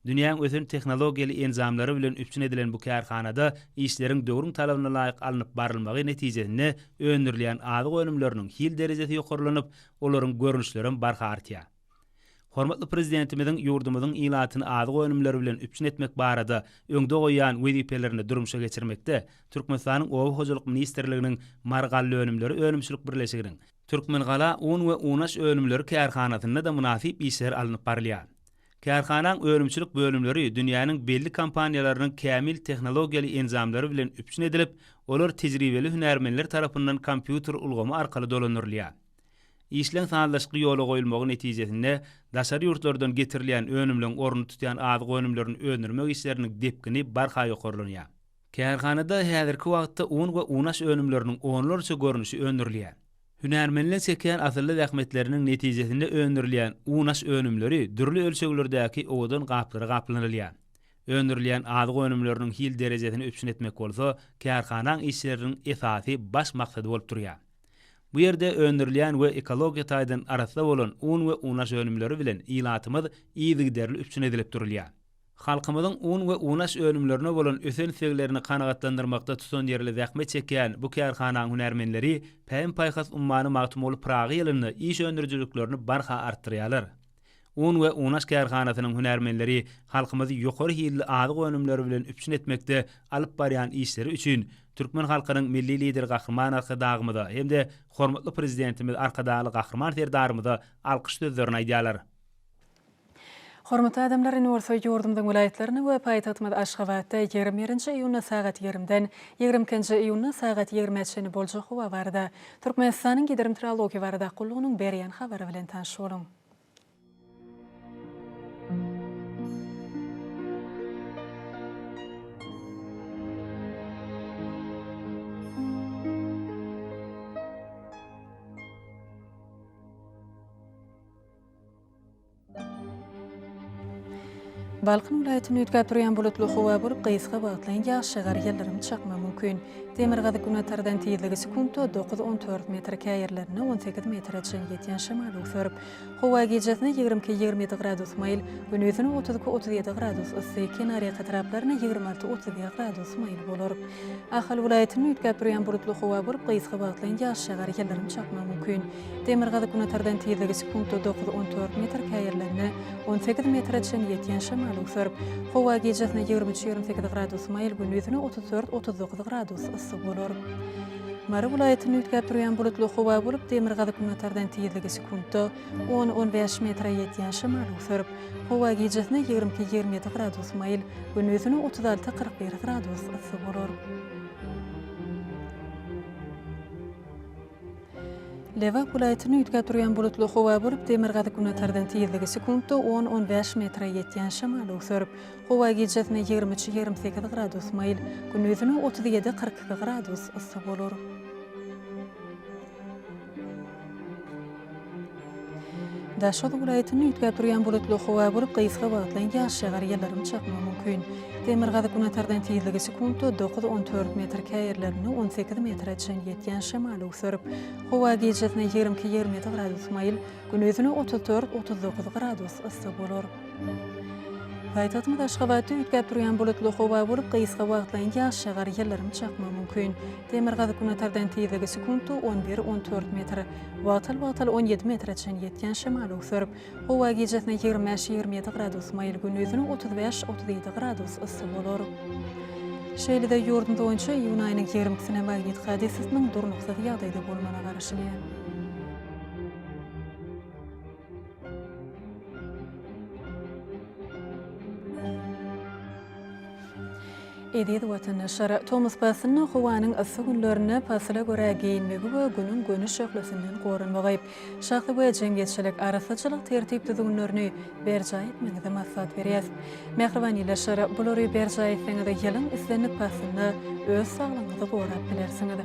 Dünýäň ösen tehnologiýaly enjamlary bilen üpjün edilen bu kärhanada işleriň döwrüň talabyna laýyk alnyp barylmagy netijesinde öndürilýän azyk önümleriniň hil derejesi ýokarlanyp, olaryň görnüşlerem barha artýar. Hormatly Prezidentimiziň ýurdumyzyň ilatyny azyk önümleri bilen üpjün etmek barada öňde goýýan wezipelerini durmuşa geçirmekde Türkmenistanyň Oba hojalyk ministrliginiň Marygallaönümleri önümçilik birleşiginiň Türkmengala un we unaş önümleri kärhanasynda-da mynasyp işler alnyp barylýar. Kärhanaň önümçilik bölümleri dünýäniň belli kompaniýalarynyň kämil tehnologiýaly enjamlary bilen üpjün edilip, olar tejribeli hünärmenler tarapyndan kompýuter ulgamy arkaly dolandyrylýar. Işleň sazlaşykly ýola goýulmagy netijesinde daşary ýurtlardan getirilýän önümleň ornuny tutýan azyk önümlerini öndürmek işleriniň depgini barha ýokarlanýar. Kärhanada häzirki wagtda un we unaş önümleriniň onlarça görnüşi öndürilýär. Hünärmenleň çekýän asylly zähmetleriniň netijesinde öndürilýän unaş önümleri dürli ölçeglerdäki owadan gaplara gaplanylýar. Öndürilýän azyk önümleriniň hil derejesini üpjün etmek bolsa kärhanaň işçileriniň esasy baş maksady bolup durýar. Bu ýerde öndürilýän we ekologiýa taýdan arassa bolan un we unaş önümleri bilen ilatymyz yzygiderli üpjün edilip durulýar. Halkymyzyň un we unaş önümlerine bolan ösen isleglerini kanagatlandyrmakda tutanýerli zähmet çekýän bu kärhanaň hünärmenleri Pähim-paýhas ummany Magtymguly Pyragy ýylynda iş öndürijiliklerini barha artdyrýarlar. Un we unaş kärhanasynyň hünärmenleri halkymyzy ýokary hilli azyk önümleri bilen üpjün etmekde alyp barýan işleri üçin türkmen halkynyň Milli Lideri Gahryman Arkadagymyza hem-de hormatly Prezidentimiz Arkadagly Gahryman Serdarymyza alkyş sözlerini aýdýarlar. Hormatly adamlar, indi bolsa ýurdumyzyň welaýatlarynda we paýtagtymyz Aşgabatda 21-nji iýunda sagat ýigrimden ýigrimi ikinji iýunda sagat ýigrimä çenli boljak howa barada Türkmenistanyň Gidrometeorologiýa baradaky gullugynyň berýän habary bilen tanyş boluň. Balkan welaýatynda üýtgäp durýan bulutly howa bolup, gysga wagtlaýyn ýagyş ýagar, ýyldyrym çakmagy mümkin. Demirgazyk-günortadan tizligi sekuntda dokuz, on dört metr, käýerlerinde 18 metre çenli ýetýän şemal öwser. Howa gijesine 22, 27 gradus maýyl, gündizine 32, 37 gradus yssy, kenarýaka etraplarynda 26, 31 gradus maýyl bolar. Ahal welaýatynda üýtgäp durýan bulutly howa bolup, gysga wagtlaýyn ýagyş ýagar, ýyldyrym çakmagy mümkin. Demirgazyk-günortadan tizligi sekuntda dokuz, on dört metr, käýerlerinde 18 metre çenli ýetýän şemal öwser. Howa gijesine 23, 28 gradus maýyl, gündizine 34, 39 gradus yssy bolar. Mary welaýatynda üýtgäp durýan bulutly howa bolup, demirgazyk-günortadan tizligi sekuntda on, on bäş metre ýetýän şemal öwser. Howa gijesine 22, 27 gradus maýyl, gündizine 36, 41 gradus yssy bolar. Lebap welaýatynda üýtgäp durýan bulutly howa bolup, demirgazyk-günortadan tizligi sekuntda on, on bäş metre ýetýän şemal öwser. Howa gijesine 23, 28 gradus maýyl, gündizine 37, 42 gradus yssy bolar. Daşoguz welaýatynda üýtgäp durýan bulutly howa bolup, gysga wagtlaýyn ýagyş ýagar, ýyldyrym çakmagy mümkin. Demirgazyk-günortadan tizligi sekuntda dokuz, on dört metr, käýerlerinde 18 metre çen ýetýän şemal öwser. Howa gijesine 22, 27 gradus maýyl, gündizine 34, 39 gradus yssy bolar. Paýtagtymyz Aşgabatda üýtgäp durýan bulutly howa bolup, gysga wagtlaýyn ýagyş ýagar, ýyldyrym çakmagy mümkin. Demirgazyk-günortadan tizligi sekuntda on bir, on dört metr, wagtal-wagtal on ýedi metre çenli ýetýän şemal öwser. Howa gijesine 25, 27 gradus maýyl, gündizine 35, 37 gradus yssy bolar. Şeýle-de ýurdumyz boýunça iýun aýynyň ýigrimi ikisine magnit hadysasynyň durnuksyz ýagdaýda bolmagyna garaşylýar. Eziz watandaşlar, tomus paslynda howanyň yssy günlerinde pasyla görä geýinmegi we Günüň göni şöhlesinden goranmagy, şahsy we jemgyýetçilik arassaçylyk tertip-düzgünlerini berjaý etmegiňizi maslahat berýäs. Mähriban ildeşler, bulary berjaý etseňiz ýylyň islendik paslynda öz saglygyňyzy gorap bilersiňiz.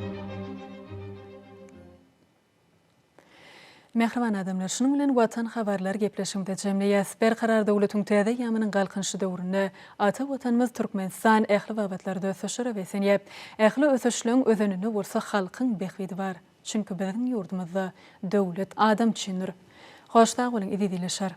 Mähriban adamlar, şunuň bilen Watan habarlar gepleşigimizi jemleýäs. Berkarar döwletiň täze eýýamynyň Galkynyşy döwründe ata Watanymyz Türkmenistan ähli babatlarda ösüşlere beslenýär. Ähli ösüşleň özeninde bolsa halkyň bähbidi bar. Çünki biziň ýurdumyzda döwlet adam üçindir. Hoş sag boluň eziz ildeşler!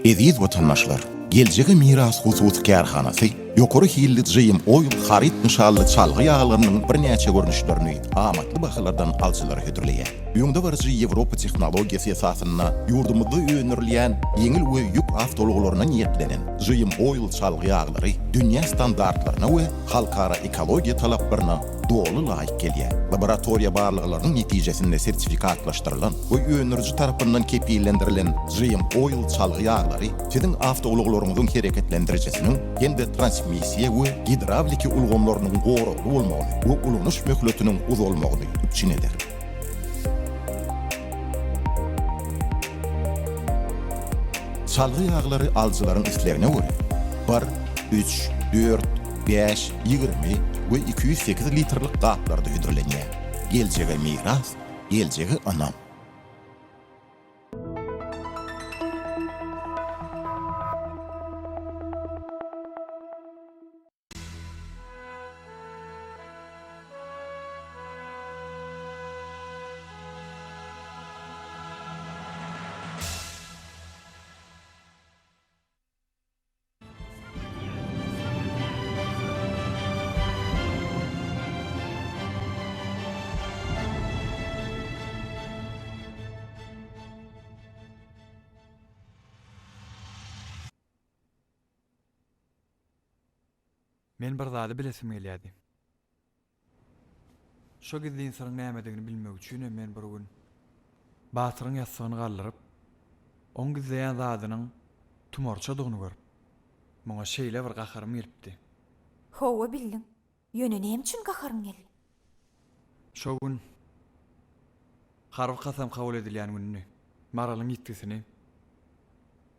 Eziz watandaşlar! Geljege miras hususy kärhanasy ýokary hilli GM Oil haryt nyşanly çalgy ýaglarynyň birnäçe görnüşlerini amatly bahalardan alyjylara hödürleýär. Öňdebaryjy ýewropa tehnologiýasy esasynda ýurdumyzda öndürilýän ýeňil we ýük awtoulaglaryna niýetlenen GM Oil çalgy ýaglary dünýä standartlaryna we halkara ekologiýa talaplaryna doly laýyk gelýär. Laboratoriýa barlaglarynyň netijesinde sertifikatlaşdyrylan we öndüriji tarapyndan kepillendirilen GM Oil çalgy ýaglary siziň awtoulaglaryňyzyň hereketlendirijisiniň hem-de transmissiýa we gidrawliki ulgamlarynyň goragly bolmagyny we ulanyş möhletiniň uzalmagyny üpjün eder. Çalgy ýaglary alyjylaryň islegine görä, bir, üç, dört, bäş, 20 we 208 litrlik gaplarda hödürlenýär. Geljege miras, geljege ynam! Men bir zady bilesim gelýärdi. Şo gizlin syryň nämedigini bilmek üçinem men bir gün Batyryň ýassygyny galdyryp, oň gizleýän zadynyň tumarçadygyny görüp, muňa şeýle bir gaharym gelipdi. Hawa, bildiň. Ýöne näme üçin gaharyň geldi? Şo gün harby kasam kabul edilýän gündi. Maralyň ýitgisini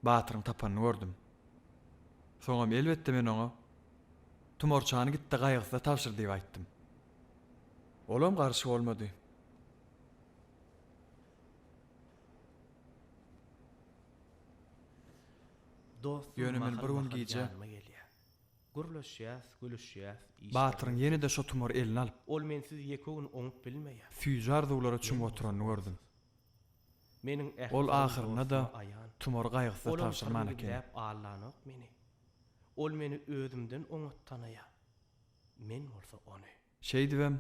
Batyryň tapanyny gördüm. Soňam elbetde men oňa Tumarçany git-de gaýgysyza tabşyr diýip aýtdym. Olam garşy bolmady. Dostum Ýöne men bir gün mahal-mahal gije ýanyma gelýär. Gürleşýäs, gülüşýäs, işlerimiz. Batyryň ýene-de şo tumary eline alyp. Ol mensiz ýeke gün oňup bilmeýär. Süýji arzuwlara Men çümüp bolsa oturanyny gördüm. onsyz. Meniň ähli Ol syrym ahyrynda-da dostuma aýan. tumary gaýgysyza Olam tabşyrman syrymy ekeni. gizläp aldanok meni. Ol meni özümden oňat tanaýar, men bolsa ony. Şeýdibem,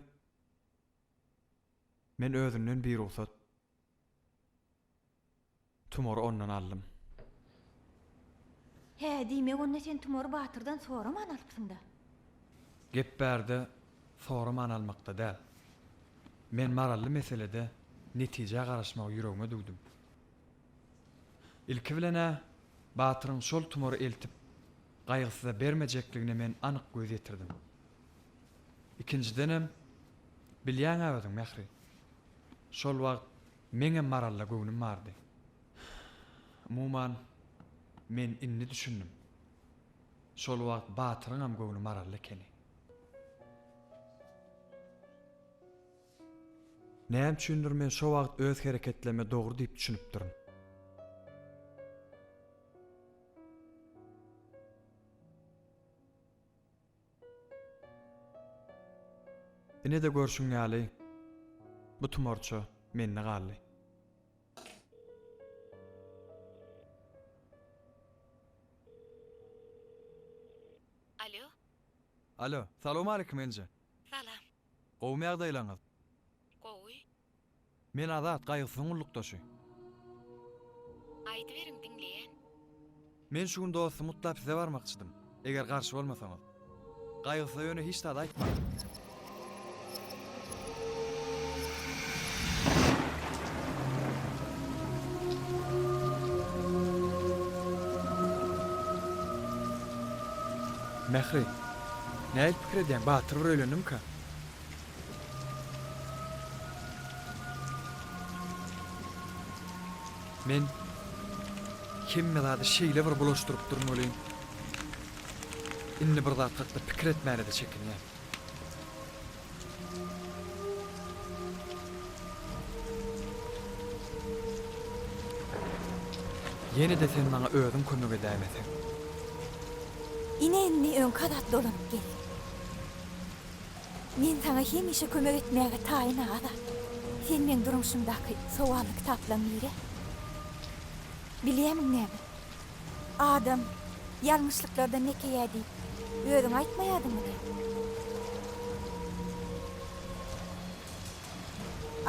men özünden birugsat tumary ondan aldym. Hä, diýmek onda sen tumary Batyrdan soraman alypsyň-da? Gep bärde soraman almakda däl. Men Marally meselede netijä garaşmagy ýüregime düwdüm. Ilki bilen-ä Batyryň şol tumary eltip Gaýgysyza bermejekligine men anyk göz ýetirdim. Ikinjidenem, bilýäň-ä özüň, Mähri, şol wagt meňem Maralla göwnüm bardy. Umuman, men indi düşündim. Şol wagt Batyryňam göwni Maralda ekeni. Näme üçindir men şo wagt öz hereketlerime dogry diýip düşünipdirin. Ine-de görşüň ýaly, bu tumarça mende galdy. Alo. Alo, salowmaleýkim enje. Salam. Gowumy ýagdaýlaryňyz? Gowy. Men Azat, Gaýgysyzyň gullukdaşy. Aýdyberiň, diňleýän. Men şu gün dostumy gutlap size barmakçydym. Eger garşy bolmasaňyz. Gaýgysyza ýöne hiç zat aýtmaň. Mähri, nähili pikir edýäň, Batyr bir öýlendimikä? Men hemme zady şeýle bir bulaşdyrypdyryn welin, indi bir zat hakda pikir etmäne-de çekinýän. Ýene-de sen maňa özüň kömek edäýmeseň. Ine indi öňki Azat dolanyp geldi. Men saňa hemişe kömek etmäge taýyn Azat. Sen meň durmuşymdaky sowally kitaplaň biri. Bilýämiň näme? Adam ýalňyşlyklardan mekeýä diýip, özüň aýtmaýadyňmy näme?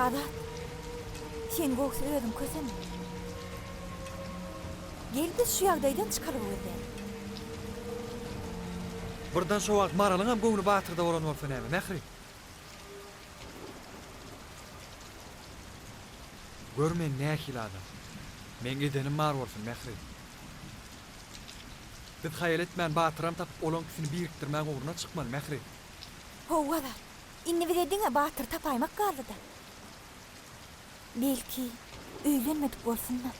Azat, sen gowsy özüň kösenme. Gel biz şu ýagdaýdan çykalga gözläli. Birden şo wagt Maralyňam göwni Batyrda bolan bolsa näme, Mähri? Gör men nähili adam. Meň edenim bar bolsun, Mähri. Biz haýal etmän Batyram tapyp olaň ikisini birikdirmäň ugruna çykmaly, Mähri. Hawa, Azat. Indi bize diňe Batyry tapaýmak galdy-da. Belki, öýlenmedik bolsun-da.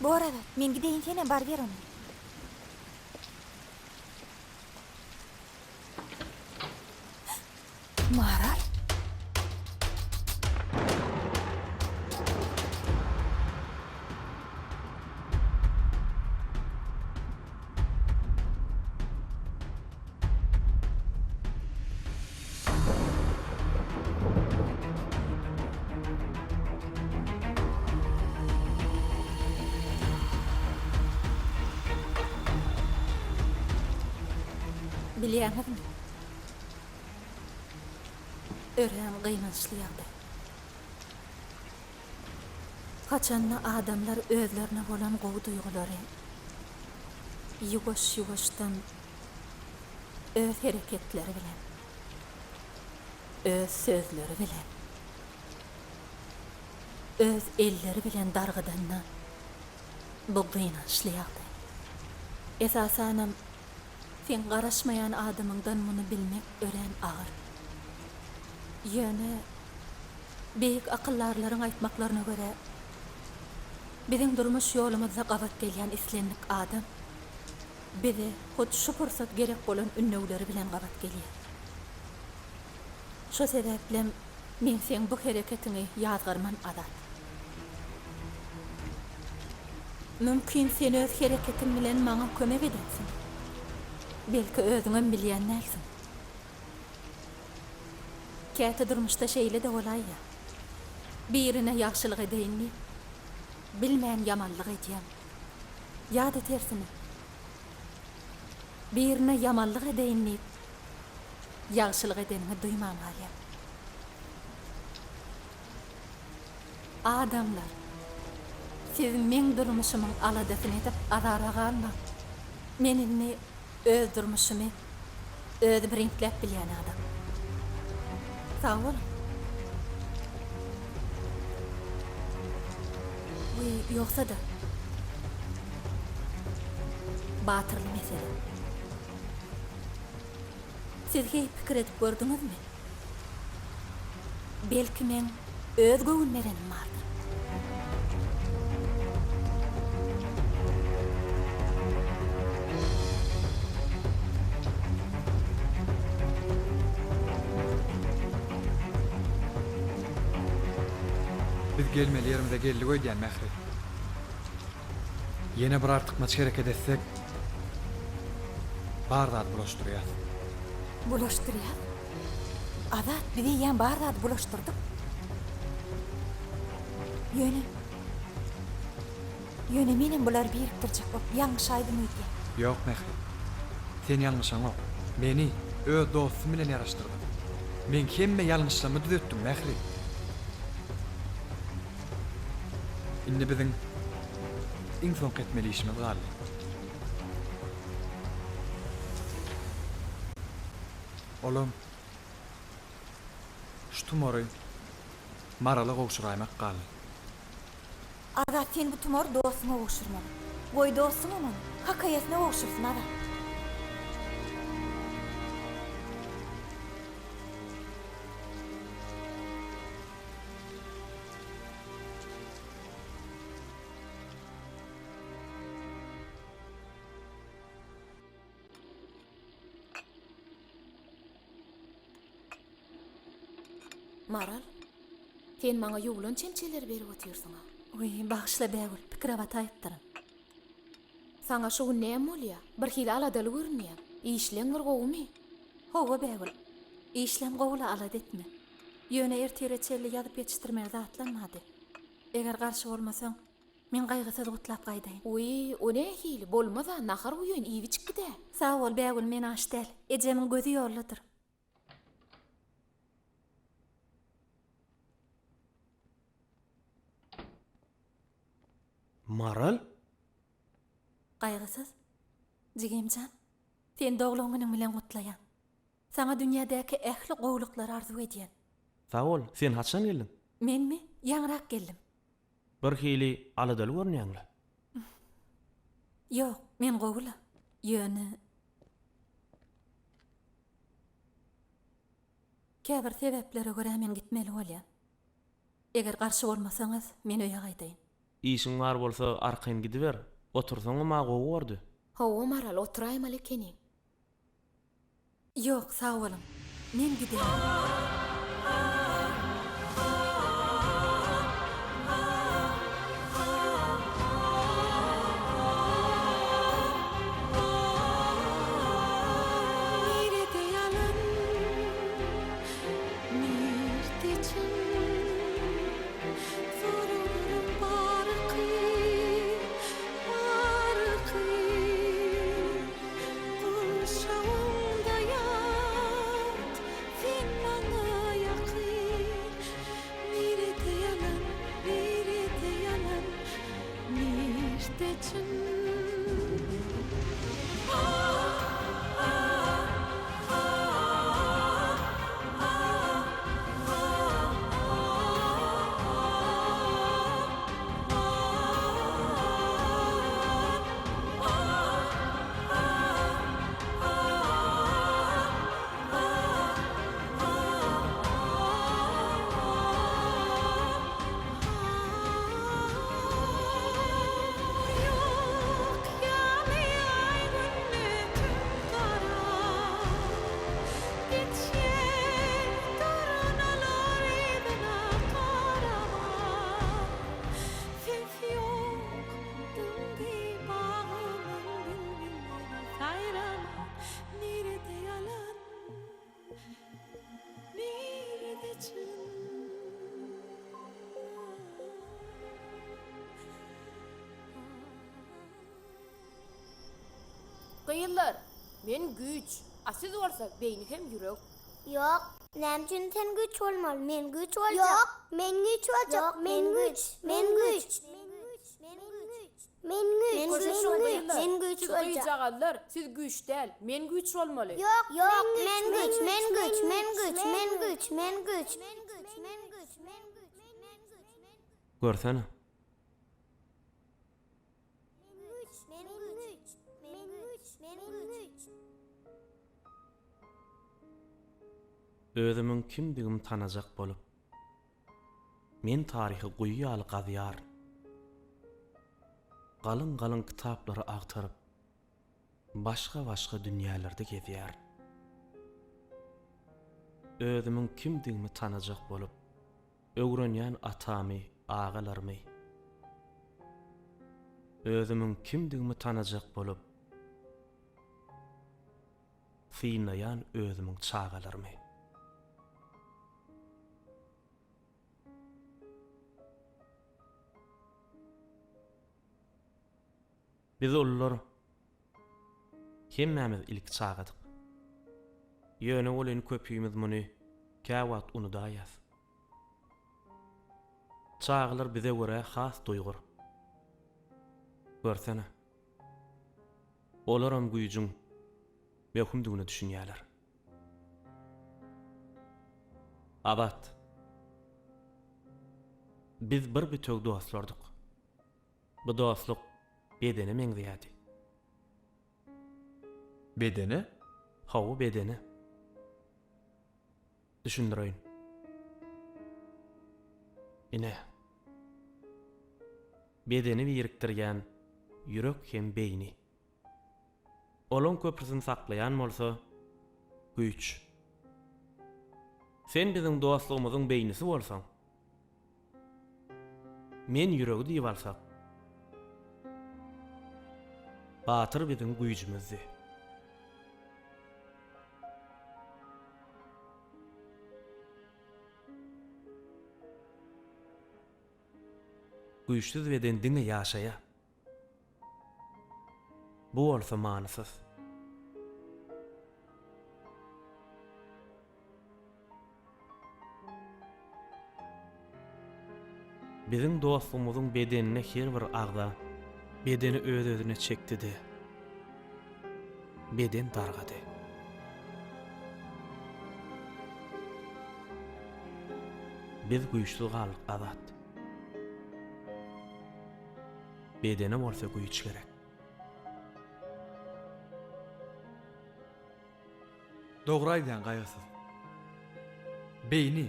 Bor, Azat, men gideýin, senem baryber onda. Maral? Bilýäňizmi? Örän gynançly ýagdaý. Haçanda adamlar özlerine bolan gowy duýgulary ýuwaş-ýuwaşdan öz hereketleri bilen, öz sözleri bilen, öz elleri bilen dargydanda bu gynançly ýagdaý. Esasanam Seň garaşmaýan adamyňdan muny bilmek örän agyr. Ýöne, beýik akyldarlaryň aýtmaklaryna görä, biziň durmuş ýolumyzda gabat gelýän islendik adam bize hut şu pursat gerek bolan ündewleri bilen gabat gelýär. Şo sebäplem men seň bu hereketiňi ýazgarman Azat. Mümkin sen öz hereketiň bilen maňa kömek edensiň. Belki özüňem bilýän dälsiň. Käte durmuşda şeýle-de bolaýýar. Birine ýagşylyk edeýin diýip, bilmän ýamanlyk edýäň. Ýa-da tersine. Birine ýamanlyk edeýin diýip, ýagşylyk edeniňi duýman galýaň. Adamlar, siz meň durmuşymyň aladasyny edip azara galmaň. Men indi öz durmuşymy özüm reňkläp bilýän adam. Sag boluň. Wiý, ýogsa-da. Batyrly mesele. Siz heý pikir edip gördüňizmi? Belki meň öz göwün berenim bardyr. Biz gelmeli ýerimize geldik öýdýän Mähri. Ýene bir artykmaç hereket etsek, bar zady bulaşdyrýas. Bulaşdyrýas? Azat, biz eýýäm bar zady bulaşdyrdyk. Ýöne, ýöne menem bulary birikdirjek bolup ýalňyşaýdym öýdýän. Ýok, Mähri. Sen ýalňyşaňok. Meni öz dostum bilen ýaraşdyrdyň. Meň hemme ýalňyşlarymy düzetdiň, Mähri. Indi biziň iň soňky etmeli işimiz galdy. Olam şu tumary Marala gowşuraýmak galdy. Azat sen bu tumary dostuňa gowşurmaly. Goý dostuňam ony kakaýasyna gowşursyn Azat. Maral, sen maňa ýuwlan çemçeleri berip otyrsyň-a. Wiý, bagyşla Bägül, pikire bataýypdyryn. Saňa şu gün näme bolýa? Birhili aladaly görünýäň. Işleň bir gowumy? Hawa, Bägül. Işlem gowy-la, alada etme. Ýöne ertire çenli ýazyp ýetişdirmeli zatlam bardy. Eger garşy bolmasaň, men Gaýgysyz gutlap gaýdaýyn. Wiý, o nähili? Bolmaz-a, nahar guýaýyn, iýip-içip gid-ä. Sag bol, Bägül, men aç däl. Ejemiň gözi ýoldadyr. Maral? Gaýgysyz, jigim jan, seni doglan günüň bilen gutlaýan. Saňa dünýädäki ähli gowulyklary arzuw edýän. Sag bol, sen haçan geldiň? Menmi? Ýaňyrak geldim. Birhili aladaly görünýäň-le. Ýok, men gowy-la. Ýöne. Käbir sebäplere görä men gitmeli bolýan. Eger garşy bolmasaňyz, men öýe gaýdaýyn. Işiň bar bolsa arkaýyn gidiber. Otursaňam-a gowy bordy. Hawa, Maral, oturaýmaly ekeniň. Ýok, sag boluň. Men gideýin. Nirede ýalan, nirde çyn? Soraglarym bar kyn, bar kyn. Gurşawymda ýat, sen maňa ýakyn. Nirede ýalan, nirede ýalan, nirde çyn? Gyzlar, men güýç, a siz bolsa beýni hem ýürek. Ýok, näme üçin sen güýç bolmaly, men güýç boljak. Ýok, men güýç boljak, men güýç, men güýç. Men güýç, men güýç, men güýç Siz boljak. gyzjagazlar, siz güýç däl, men güýç bolmaly. Ýok, ýok, men güýç, men güýç, men güýç, men güýç, men güýç. Görsene. Özümiň kimdigimi tanajak bolup, men taryhy guýy ýaly gazýaryn. Galyň-galyň kitaplary agtaryp, başga-başga dünýälerde gezýärin. Özümiň kimdigimi tanajak bolup, Öwrenýän atamy, agalarymy. Özümiň kimdigimi tanajak bolup, synlaýan özümiň çagalarymy. Biz ulular hemmämiz ilki çagadyk. Ýöne welin köpimiz muny käwagt unudaýýas. Çagalar bize görä has duýgur. Görsene. Olaram güýjüň möhümdigine düşünýärler. Azat. Biz bir bütewi dostlardyk. Bu dostluk bedene meňzeýärdi. Bedene? Hawa, bedene. Düşündireýin. Ine. Bedeni birikdirýän ýürek hem beýni. Olaň köprüsini saklaýan bolsa güýç. Sen biziň dostlugymyzyň beýnisi bolsaň, Men ýüregi diýip alsak. Batyr biziň güýjümizdi. Güýçsüz beden diňe ýaşaýar. Bu bolsa manysyz. Biziň dostlugymyzyň bedenine her bir agza. Bedeni öz-özüne çekdi-de, beden dargady. Biz güýçsüz galdyk, Azat. Bedene bolsa güýç gerek. Dogry aýdýaň Gaýgysyz. Beýni,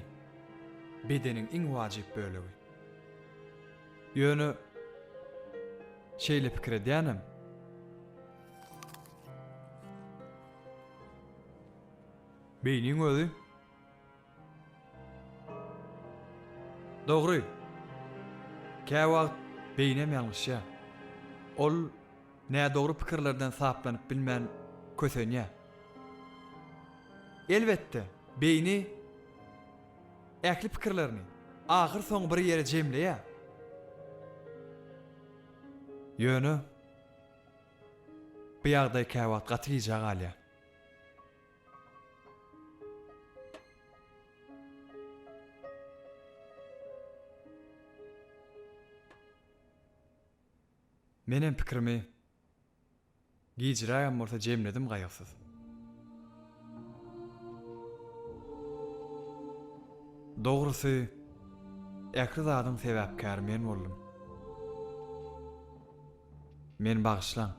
bedeniň iň wajyp bölegi. Ýöne şeýle pikir edýänem. Beýniň özi Dogry. Käwagt beýnem ýalňyşýar. Ol nädogry pikirlerden saplanyp bilmän kösenýär. Elbetde, beýni ähli pikirlerini ahyrsoňy bir ýere jemleýär. Ýöne bu ýagdaý käwagt gaty gijä galýar. Menem pikirimi gijirägem bolsa jemledim gaýgysyz. Dogrusy, ähli zadyň sebäpkäri men boldum. Meni bagyşlaň.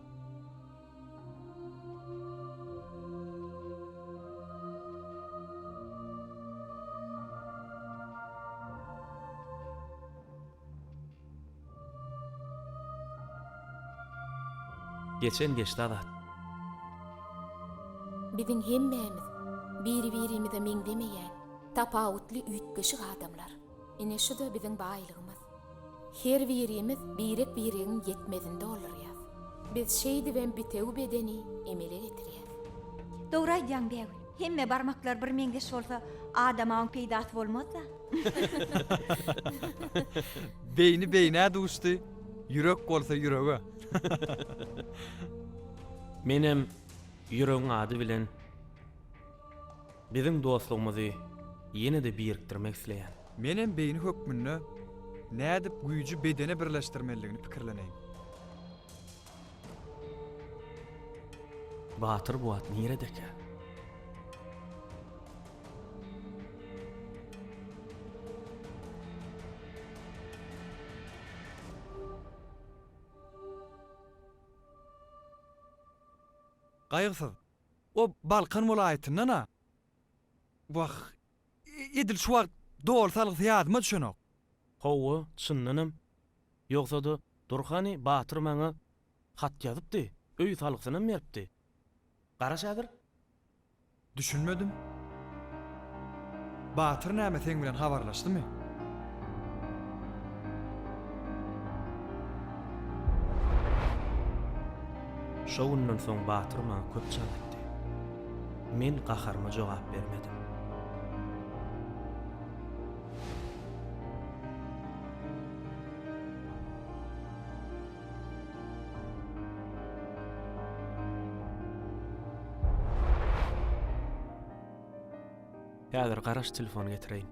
Geçen geçdi Azat. Biziň hemmämiz biri-birimize meňzemeýän, tapawutly üýtgeşik adamlar. Ine şu-da biziň baýlygymyz. Her birimiz birek-biregiň ýetmezini doldurýas. Biz şeýdibem bitewi bedeni emele getirýäs. Dogry aýdýaň Bägül. Hemme barmaklar bir meňzeş bolsa adama oň peýdasy bolmaz-da. Beýni beýnä duşdy, ýürek bolsa ýürege. Menem ýüregiň ady bilen biziň dostlugymyzy ýene-de birikdirmek isleýän. Menem beýni hökmünde nädip güýji bedene birleşdirmelidigini pikirleneýin. Batyr bu wagt niredekä? Gaýgysyz. O Balkan welaýatyndan-a. Wah, edil şu wagt doly salgysy ýadyma düşenok. Hawa, çyndanam. Ýogsa-da, dur hany, Batyr maňa hat ýazypdy, öý salgysynam beripdi. Garaş häzir. Düşünmedim. Batyr näme seň bilen habarlaşdymy? Şo günden soň Batyr maňa köp jaň etdi. Men gaharyma jogap bermedim. Häzir garaş telefon getireýin.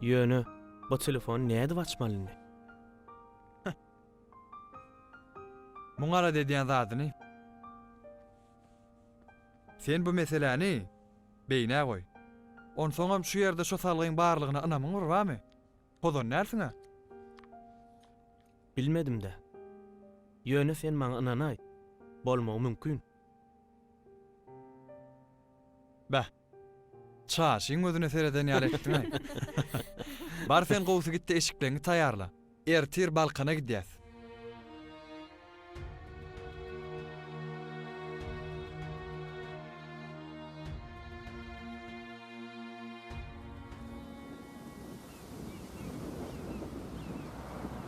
Ýöne bu telefony nädip açmaly indi? Muň alada edýän zadyny. Sen bu meseläni beýnä goý. Onsoňam şu ýerde şo salgyň barlygyna ynamyň bir barmy? Pozan dälsiň-ä? Bilmedim-dä. Ýöne sen maňa ynanaý, bolmagy mümkin. Beh. Çaşyň gözüne sereden ýaly etdiň-aý. Bar sen gowusy git-de eşikleňňi taýýarla. Ertir Balkana gidýäs.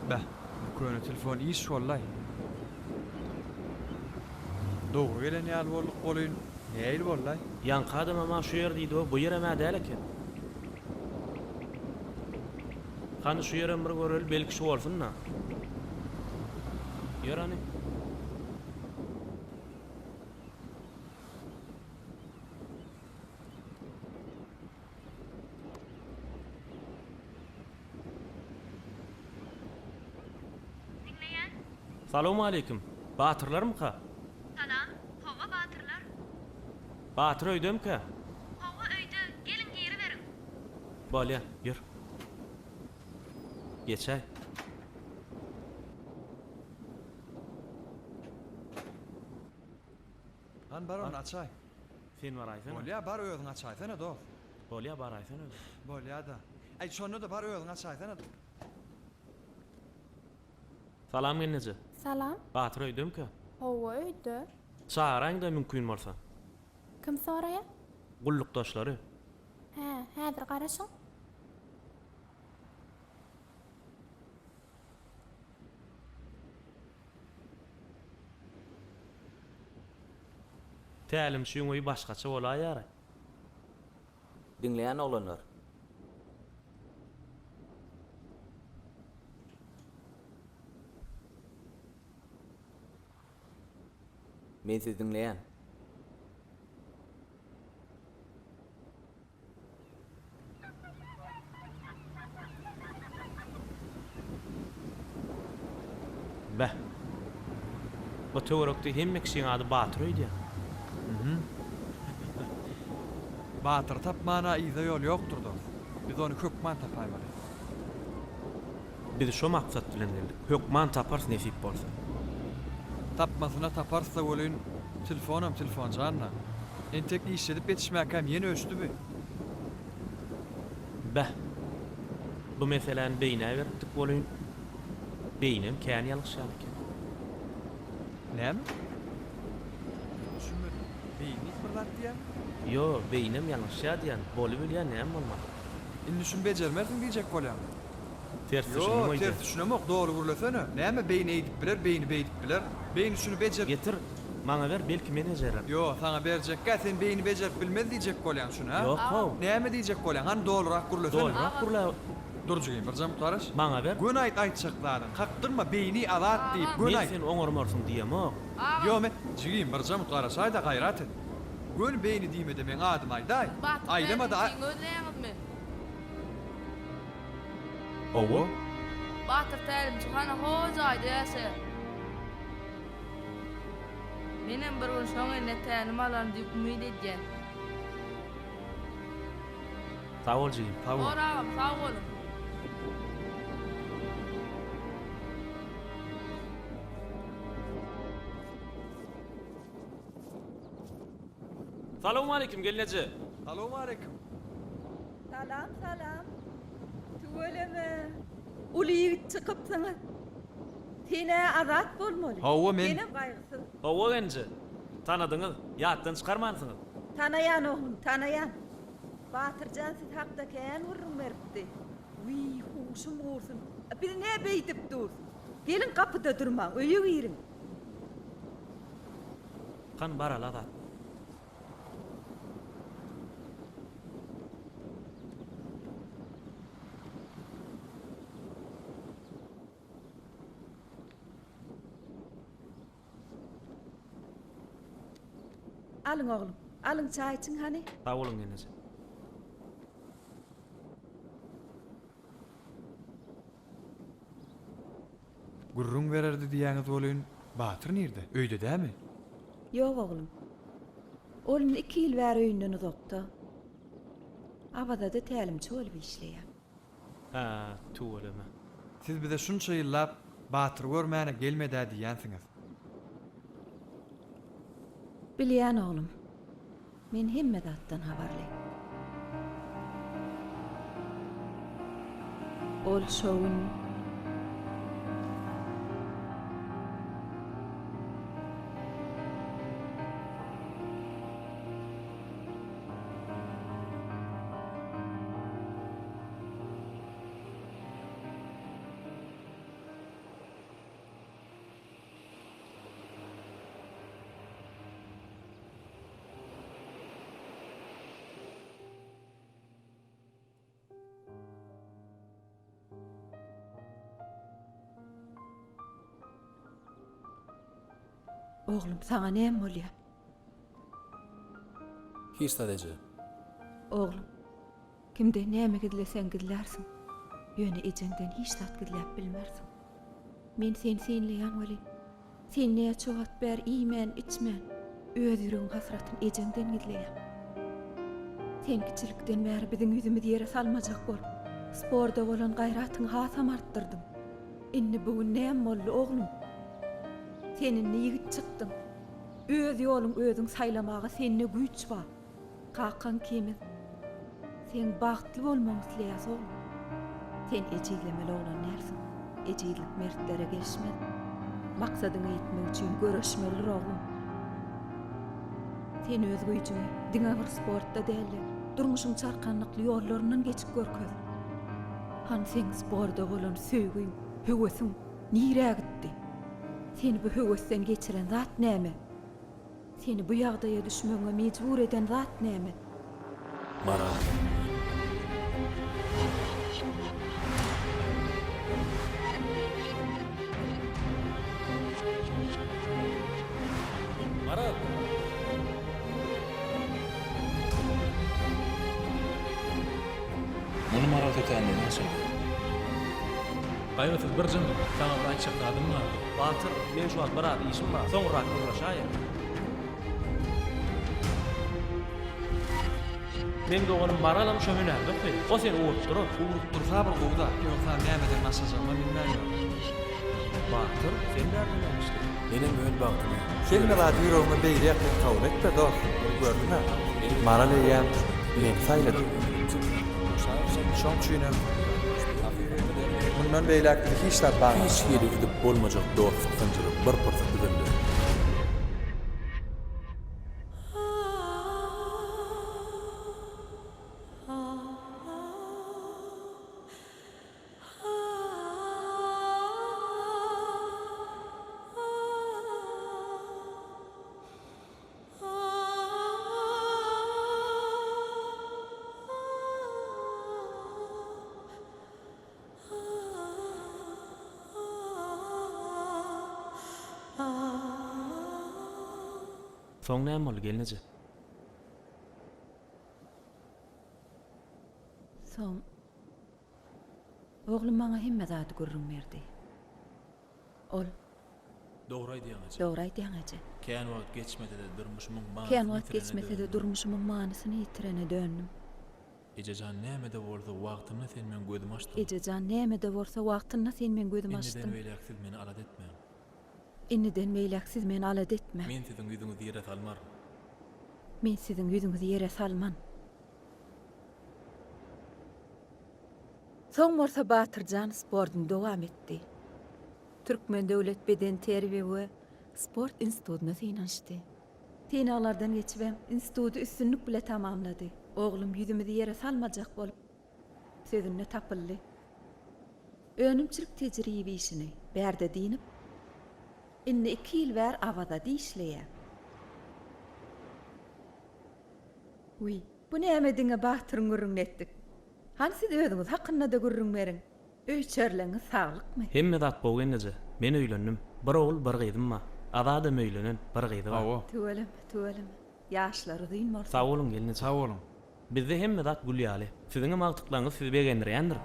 Beh, bu köne telefon iş boldy-aý. Dogry gelen ýaly bolduk welin, nähili boldy-aý? Ýaňky adamam-a şu ýer diýdi-ow, bu ýerem-ä däl eken. Hany şu ýerem bir göreli, belki şu bolsun-da. Ýör hany. Diňleýän. Salowmaleýkim. Batyrlarmyka? Salam. Hawa Batyrlar. Batyr öýdemkä? Hawa öýde, geliň giriberiň. Bolýa, ýör. Geçäý. Hany bar ony açaý. Sen baraýsana. Bolýa bar özüň açaýsana dos. Bolýa baraýsana özüň. Bolýada. Aý şonda-da bar özüň açaýsana. Salam gelneje. Salam. Batyr öýdemkä? Hawa öýde. Çagyraýyňda mümkin bolsa. Kim soraýa? Gullukdaşlary. Hä, häzir garaşyň. Tälimçiň öýi başgaça bolaýar. Diňleýän oglanlar. Men sizi diňleýän. Beh. Bu töwerekde hemme kişiň ady Batyr öýdýän. Mhm. Batyry tapmana yza ýol ýokdur dos. Biz ony hökman tapaýmaly. Biz şo maksat bilen geldik. Hökman taparys nesip bolsa. Tapmasyna taparys-da welin, telefonam telefon janna. Entek işledip ýetişmäkäm ýene öçdi bi. Beh. Bu meseläni beýnä beripdik welin, beýnem kän ýalňyşýan eken. Näme? Düşünmedim. Beýni diýip bir zat diýýäňmi? Ýo, beýnem ýalňyşýar diýýän. Bolubilýär, näme bolmaz. Indi şuny bejermersiň diýjek bolýaňmy? Ters düşündim Ýo, öýdýän. ters düşünemok, doly gürlesene. Näme beýni eýdip biler, beýni beýdip biler. Beýni şuny bejer. Getir, maňa ber, belki men bejererin. Ýo, saňa berjekgä, sen beýni bejerip bilmez diýjek bolýaň şuny, hä? Ýok how. Näme diýjek bolýaň, hany dolurak gürlesene. Dolurak gürlä. Dur jigim, birjemik garaş. Maňa ber. Göni aýt aýtjak zadyň. Kakdyrma, beýni azat diýip, göni Men aýt. seni oňarmarsyň diýemok. Ýo, men, jigim, birjemik garaşaý-da, gaýrat et. Göni beýni diýme-de meň adymy aýdaý. Batyr Aýdama-da. tälimçiňi gözleýäňizmi? Hawa. Batyr tälimçi hany ho jaýda ýaşaýar. Menem bir gün şoň eline tälim alaryn diýip umyt edýän. Sag bol jigim. Sag bol. Bor agam sag boluň. Salowmaleýkim gelneje. Salowmaleýkim. Salam salam. Tüweleme. Uly ýigit çykypsyňyz. Sen-ä azat bolmaly. Hawa men. Senem gaýgysyz. Hawa gelneje. Tanadyňyz, ýatdan çykarmansyňyz. Tanaýan oglum, tanaýan. Batyrjan siz hakda kän gürrüň beripdi. Wiý, huşum gursun. Biz nä beýdip durus? Geliň gapyda durmaň, öýe giriň. Hany baraly Azat. Alyň oglum, alyň çaý içiň hany. Sag boluň gelneje. Gürrüň bererdi diýýäňiz welin, Batyr nirde? Öýde dämi? Ýok oglum. Ol indi iki ýyl bäri öýünden uzakda. Awazada tälimçi bolup işleýär. Hä, tüweleme. Siz bize şunça ýyllap Batyry görmäne gelmed-ä diýýänsiňiz. Bilýän oglum. Men hemme zatdan habarly. Ol şo gün. Oglum, saňa näme bolýar? Hiç zat eje. Oglum, kimden näme gizleseň gizlärsiň, ýöne ejeňden hiç zat gizläp bilmersiň. Men seni synlaýan welin, sen näçe wagt bäri iýmän-içmän, öz ýüregiň hasratyny ejeňden gizleýäň. Sen kiçilikden bäri biziň ýüzümizi ýere salmajak bolup, sporda bolan gaýratyňy hasam artdyrdyň. Indi bu gün näme boldy, oglum? Sen indi ýigit çykdyň. Öz ýoluň özüň saýlamaga sende güýç bar. Kakaň kemiz. Seň bagtly bolmagyňy isleýäs oglum. Sen ejizlemeli oglan dälsiň. Ejizlik mertlere gelişmez. Maksadyňa ýetmek üçin göreşmelidir oglum. Sen öz güýjüňi diňe bir sportda däl-de, durmuşyň çarkandakly ýollaryndan geçip görkez. Hany seň sporda bolan söýgüň, höwesiň nirä gitdi? Seni bu höwesden geçiren zat näme? Seni bu ýagdaýa düşmegiňe mejbur eden zat näme? Maral. Maral! Muny Maral tötänligine açyldy. Gaýgysyz bir jyndym, saňa bir aýtjak zadym bardy. Batyr, meň şu wagt biraz işim bar, soňrak gürleşäýeris. Meň doganym Maralam şo hünärde okaýar. O seni ugrukdyrar. Ugrukdyrsa bir gowy zat, ýogsa nämeden başlajagymam bilmän ýörün. Batyr, sen bärde näme işleýäň? Menem öz bagtymy Hemme zady ýüregiňe beýle ýakyn kabul etme, dost. Gördüň-ä, Maral eýýäm meni saýlady. Şoň üçinem mundan beýläk bizi hiç zat Hiç baglamaz. hili üzüp bolmajak dostluk zynjyry bir pursat üzüldi. Soň näme boldy, gelneje? Soň oglum maňa hemme zady gürrüň berdi. Ol. Dogry aýdýaň eje. Dogry aýdýaň eje. Kän wagt geçmese-de durmuşymyň manysyny Kän wagt ýitirene geçmese-de döndüm. durmuşymyň manysyny ýitirene döndüm. Ejejan näme-de bolsa wagtynda sen meň gözümi açdyň. Ejejan näme-de bolsa wagtynda sen meň gözümi Indiden açdyň. beýläk siz meni alada etmäň. Indiden beýläk siz meni alada etmäň. Men siziň ýüzüňizi ýere salmaryn. Men siziň ýüzüňizi ýere salman. Soň bolsa Batyrjan sportuny dowam etdi. Türkmen döwlet bedenterbiýe we sport institutyna synanyşdy. Synaglardan geçibem, instituty üstünlik bile tamamlady. Oglum ýüzümizi ýere salmajak bolup, sözünde tapyldy. Önümçilik tejribe işini bärde dynyp, indi iki ýyl bär Awazada işleýär. Wiý, bu näme diňe Batyryň gürrüňini etdik. Hany siz özüňiz hakynda-da gürrüň beriň. Öý-içerileňiz saglykmy? Hemme zat gowy gelneje. Men öýlendim. Bir ogul, bir gyzym bar. Azadam öýlenen, bir gyzy bar. Hawa. Tüweleme, tüweleme. Ýaşlar uzyn bolsun. Sag boluň gelneje. Sag boluň. Bizde hemme zat gül ýaly. Siziňem agtyklaryňyz sizi begendirýändir.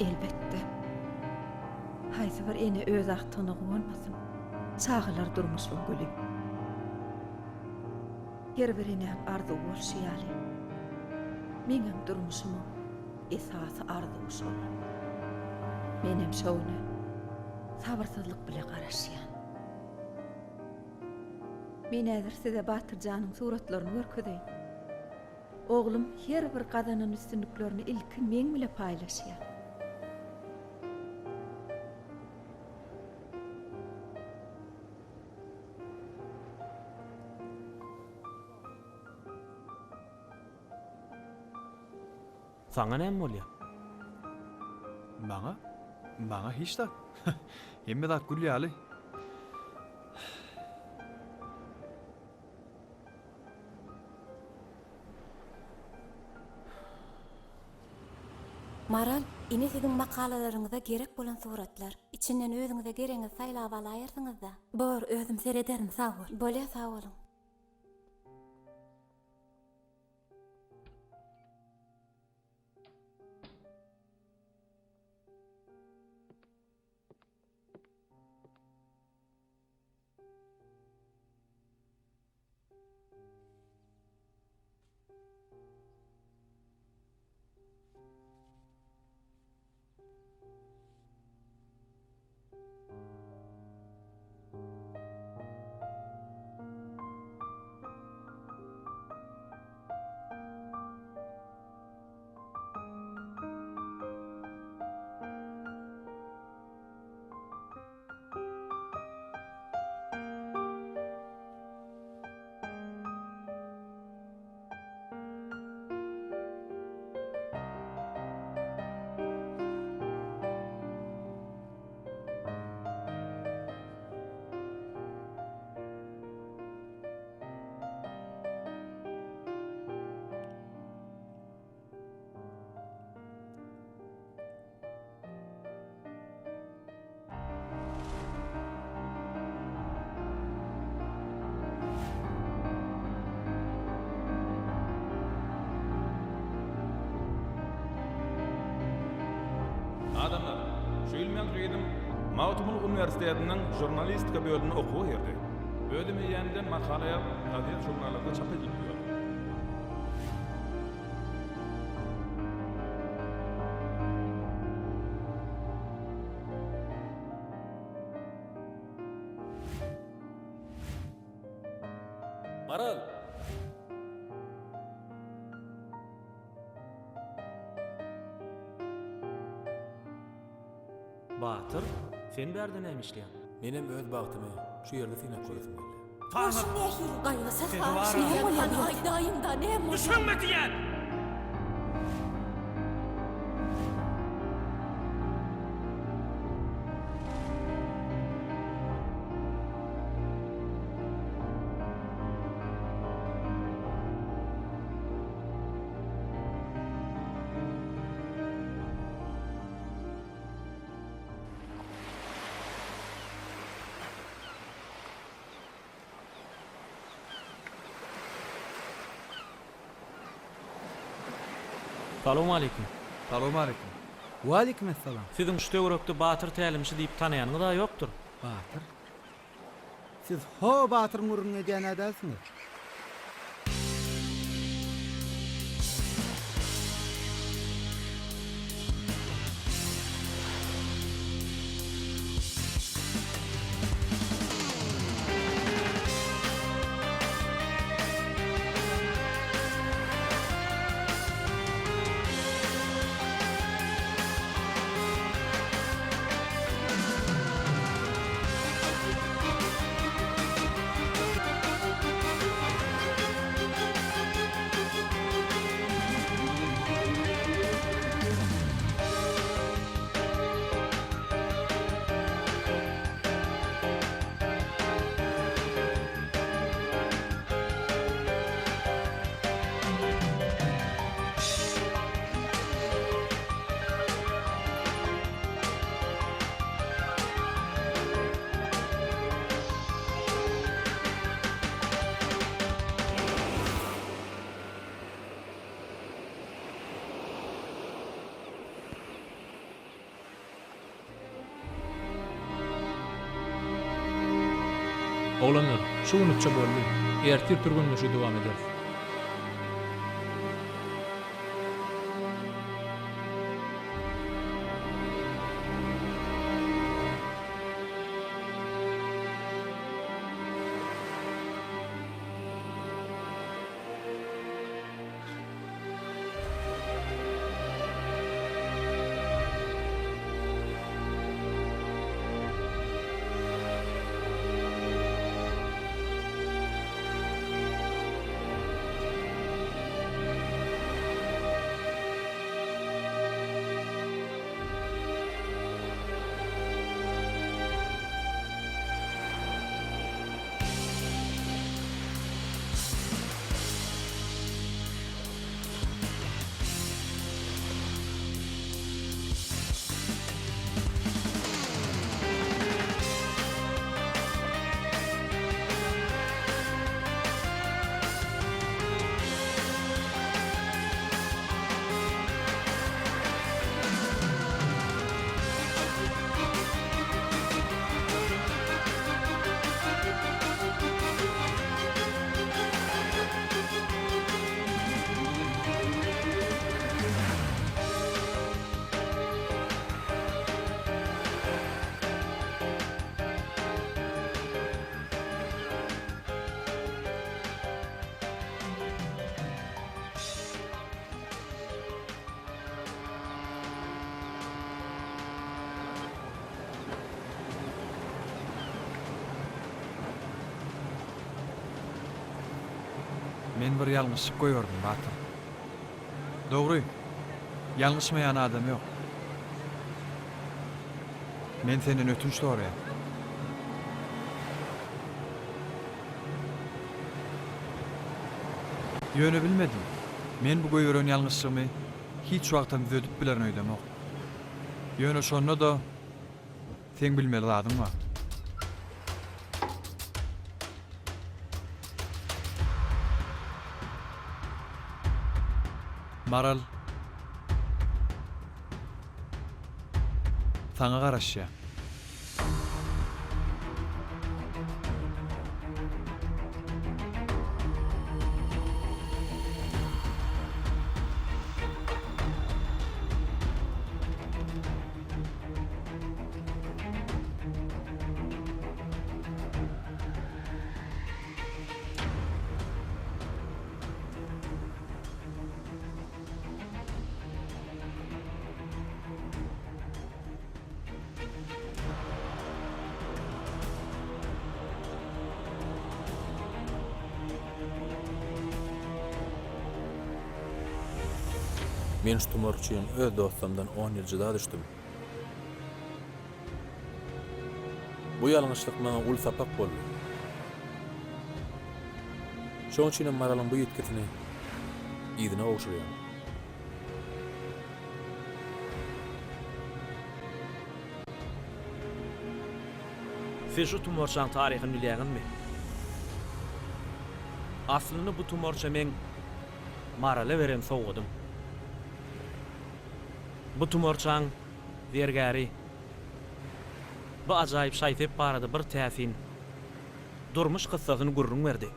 Elbetde. Haýsy bir ene öz agtygyna guwanmasyn? Çagalar durmuşyň güli. Her bir enäň arzuwy bolşy ýaly, meňem durmuşymyň esasy arzuwy şol. Menem şo güne sabyrsyzlyk bile garaşýan. Men häzir size Batyrjanyň suratlaryny görkezeýin. Oglum her bir gazanan üstünliklerini ilki meň bile paýlaşýar. Saňa näme bolýar? Maňa? Maňa hiç zat. Hemme zat gül ýaly. Maral, ine siziň makalalaryňyza gerek bolan suratlar. Içinden özüňize geregiňizi saýlap alaýarsyňyzda. Bor, özüm serederin, sag bol. Bolýa, sag boluň. Adamlar, şu ýyl meň gyzym Magtymguly uniwersitetiniň žurnalistika bölümine okuwa girdi. Özem eýýämden makala ýazyp, gazet-žurnallarda çap edilip ýör. Maral! Batyr, sen bärde näme işleýäň? Menem öz bagtymy şu ýerde synap göresim geldi. Bolşuň nähili? Gaýgysyz haýyş näme bolýar bu ýerde? Aýdaýyň-da, näme bolýar? Düşünme diýýän! Salowmaleýkim. Salowmaleýkim. Waleýkim essalam. Siziň şu töwerekde Batyr tälimçi diýip tanaýanyňyz-a ýokdur? Batyr? Siz ho Batyryň gürrüňini edýän-ä dälsiňiz? Oglanlar, şu günlükçe boldy. Ertir türgenleşigi dowam ederis. Men bir ýalňyşlyk goýberdim, Batyr. Dogry, ýalňyşmaýan adam ýok. Men senden ötünç soraýan. Ýöne bilmedim, men bu goýberen ýalňyşlygymy hiç wagtam düzedip bilerin öýdemok. Ýöne şonda-da seň bilmeli zadyň bar. Maral saňa garaşýar. Men şu tumar üçin öz dostumdan on ýyl jyda düşdüm. Bu ýalňyşlyk maňa uly sapak boldy. Şoň üçinem Maralyň bu ýitgisini yzyna gowşurýan. Siz şu tumarçaň taryhyny bilýäňizmi? Aslynda bu tumarça meň Marala beren sowgadym. Bu tumarçaň zergäri bu ajaýyp şaý-sep barada bir täsin durmuş kyssasyny gürrüň berdi.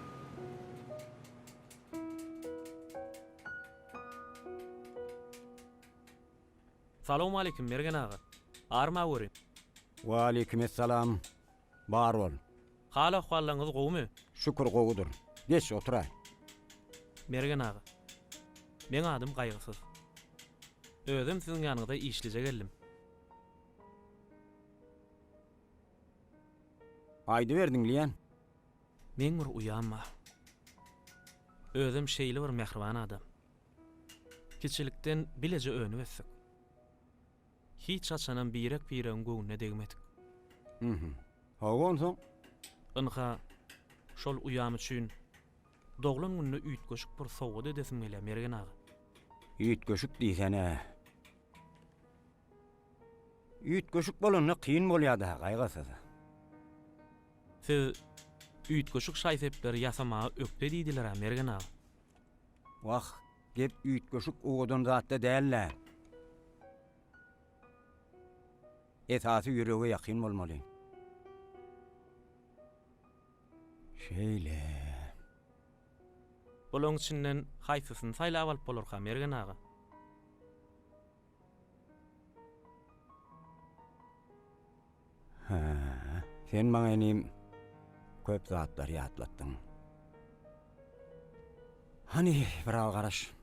Salowmaleýkim, Mergen aga. Arma görin. Waleýkimessalam. Bar bol. Hal-ahwallaryňyz gowumy? Şükür gowudyr. Geç, oturaý. Mergen aga. Meň adym Gaýgysyz. Özem siziň ýanyňyza işlije geldim. Aýdyber diňleýän. Meň bir uýam bar. Özem şeýle bir mähriban adam. Kiçilikden bileje önüp-ösdük. Hiç haçanam birek-biregiň göwnüne degmedik. Mhm. Hawa onsoň? Ynha, şol uýam üçin doglan gününe üýtgeşik bir sowgat edesim gelýär, Mergen aga. Üýtgeşik diýsene. Üýtgeşik bolanda kyn bolýar-da, Gaýgysyz. Siz üýtgeşik şaý-sepleri ýasamaga ökde diýdiler-ä, Mergen aga. Wah, gep üýtgeşik owadan zatda däl-dä. Esasy ýürege ýakyn bolmaly. Şeýle. Bulaň içinden haýsysyny saýlap alyp bolarka, Mergen aga? Hä, sen maňa inim köp zatlary ýatlatdyň. Hany, biraz garaş.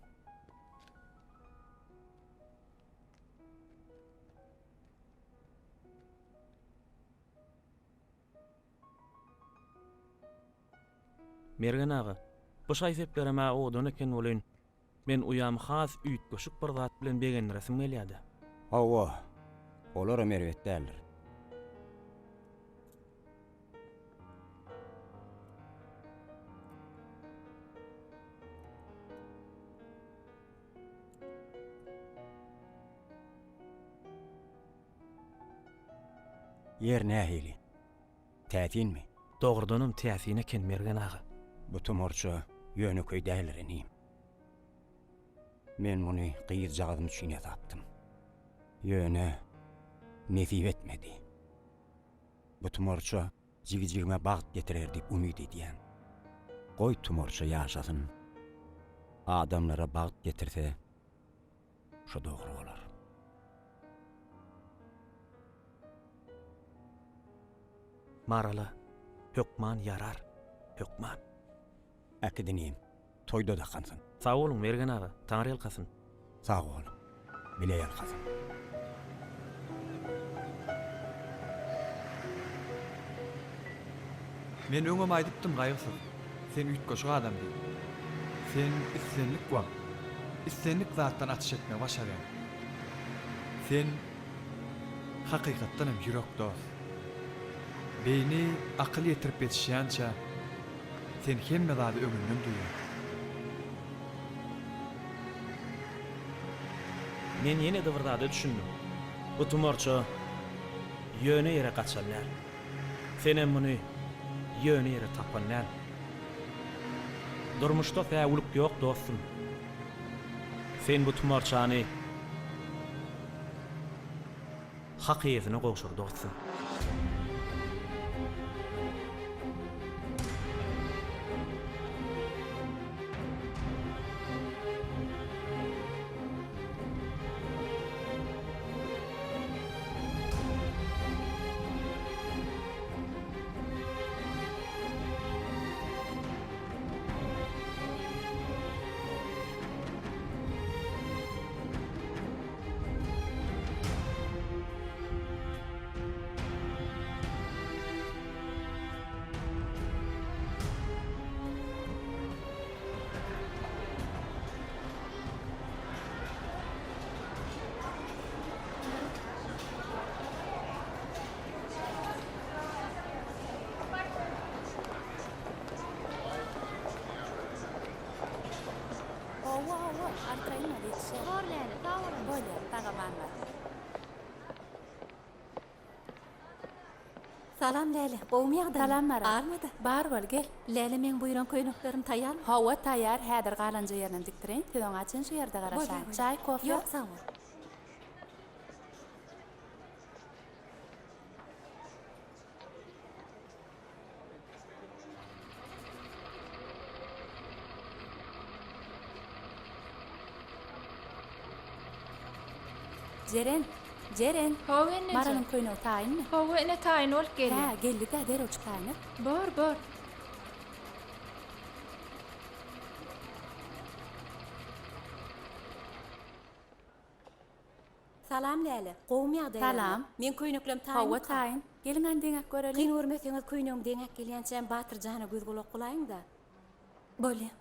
Mergen aga, bu şaý-seplerem-ä owadan eken welin, Men uýamy has üýtgeşik bir zat bilen begendiresim gelýärdi. Hawa, olaram erbet däldir. Ýer nähili? Täsinmi? Dogrudanam täsin eken, Mergen aga. Bu tumarça ýönekeý däldir, inim. Men muny gyzjagazym üçin ýasapdym. Ýöne nesip etmedi. Bu tumarça jigijigime bagt getirer diýip umyt edýän. Goý tumarça ýaşasyn. Adamlara bagt getirse, şo dogry bolar. Marala hökman ýarar, hökman. Äkit inim, toýda dakansyn. Sag boluň Mergen aga, Taňry ýalkasyn. Sag bol, bile ýalkasyn. Men öňem aýdypdym Gaýgysyz, sen üýtgeşik adam diýip. Sen islendik wagt, islendik zatdan açyş etmegi başarýaň. Sen hakykatdan hem ýürek dost. Beýni akyl ýetirip ýetişýänçä, sen hemme zady öňünden duýýaň. Men ýene-de bir zada düşündim. Bu tumarça ýöne ýere gaçan däl. Senem muny ýöne ýere tapan däl. Durmuşda säwlik ýok dostum. Sen bu tumarçany hak eýesine gowşur dostum. Hawa, hawa, arkaýyn bol, ýetişer. Bor Läle, sag boluň. Bolýar, sag-aman bar. Salam Läle, gowumy ýagdaýyň? Salam Maral. Almada. Bar bol, gel. Läle meň buýran köýneklerim taýýarmy? Hawa, taýýar, häzir galanja ýerinem dikdireýin, siz oňa çen şu ýerde garaşaýyň. Bolýar, bolýar. Çaý, kofe? Ýok, sag bol. Jeren! Jeren! Hawa eneje. Maralyň köýnegi taýynmy? Hawa ene taýyn bolup gelýär. Hä, geldi-dä, derrew çykaýyn-a. Bor, bor. Salam Läle, gowumy ýagdaýlaryňyz? Salam. Meň köýneklem taýynmyka? Hawa taýyn. Geliň hany deňäp göreliň. Kyn görmeseňiz köýnegimi deňäp gelýänçäm Batyr jana göz-gulak bolaýyň-da. Bolýa.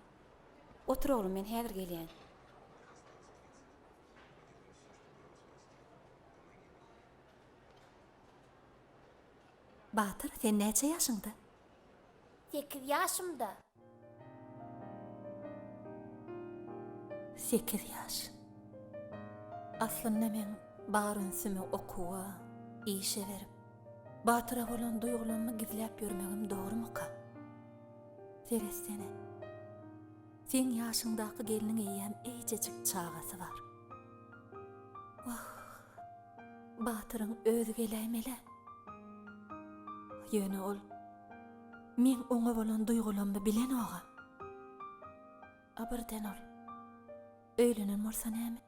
Otur oglum, men häzir gelýän. Batyr, sen näçe ýaşyňda? Sekiz ýaşymda. Sekiz ýaş. Aslynda meň bar ünsümi okuwa, işe berip, Batyra bolan duýgulammy gizläp ýörmegim dogrumyka? Seretsene. Seň ýaşyňdaky gelniň eýýäm eýjejik çagasy bar. Wah, Batyryň özi geläýmel-ä. Ýöne ol meň oňa bolan duýgulammy bilenog-a. A birden ol öýlenen bolsa näme?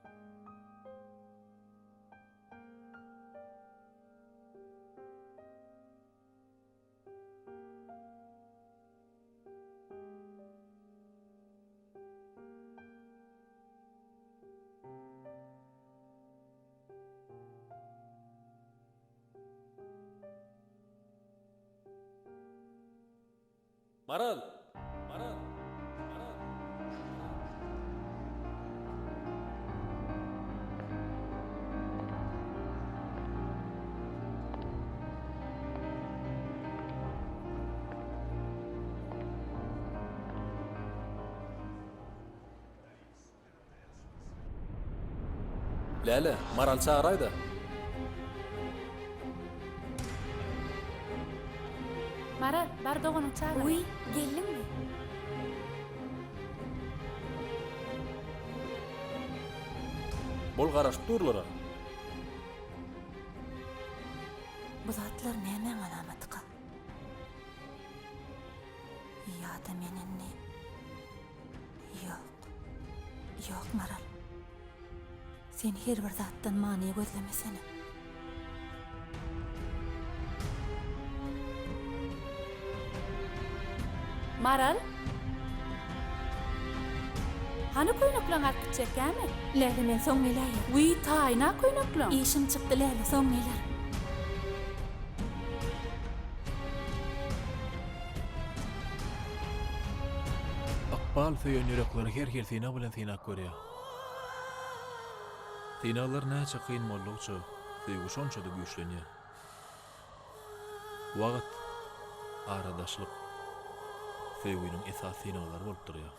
Maral! Maral! Maral! Läle, Maral çagyraý-da. Maral, bar doganyňy çagyr. Wiý, geldiňmi? Bol garaşyp durlar-a. Bu zatlar nämäň alamatyka? Ýa-da men indi Ýok. Ýok, Maral. Sen her bir zatdan many gözlemesene. Maral? Hany köýnekleň alyp gitjekkämi? Läle men soň geläýerin. Wiý, taýyn-a köýnekleň. Işim çykdy Läle, soň gelerin. Ykbal söýen ýürekleri her hili synag bilen synap görýär. Synaglar näçe kyn boldugyça, söýgi şonça-da güýçlenýär. Wagt, aradaşlyk söýginiň esasy synaglary bolup durýar.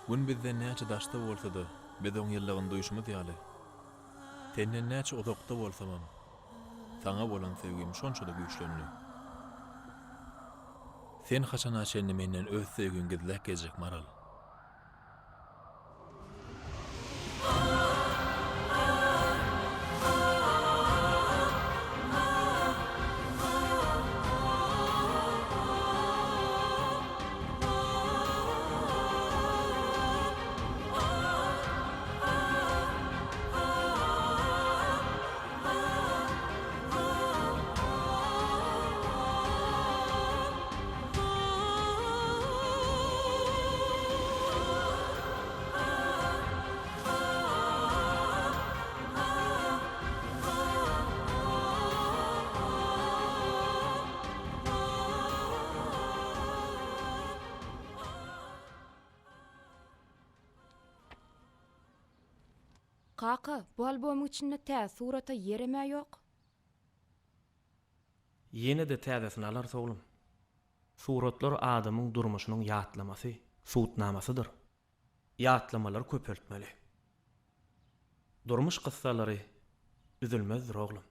Gün bizden näçe daşda bolsa-da, biz oň ýyllygyny duýşumyz ýaly, Senden näçe uzakda bolsamam, saňa bolan söýgim şonça-da güýçlendi. Sen haçana çenli menden öz söýgiňi gizläp gezjek, Maral? Kaka, bu albomyň içinde täze surata ýerem-ä ýok. Ýene-de täzesini alarys, oglum. Suratlar adamyň durmuşynyň ýatlamasy, subutnamasydyr. Ýatlamalary köpeltmeli. Durmuş kyssalary üzülmezdir, oglum.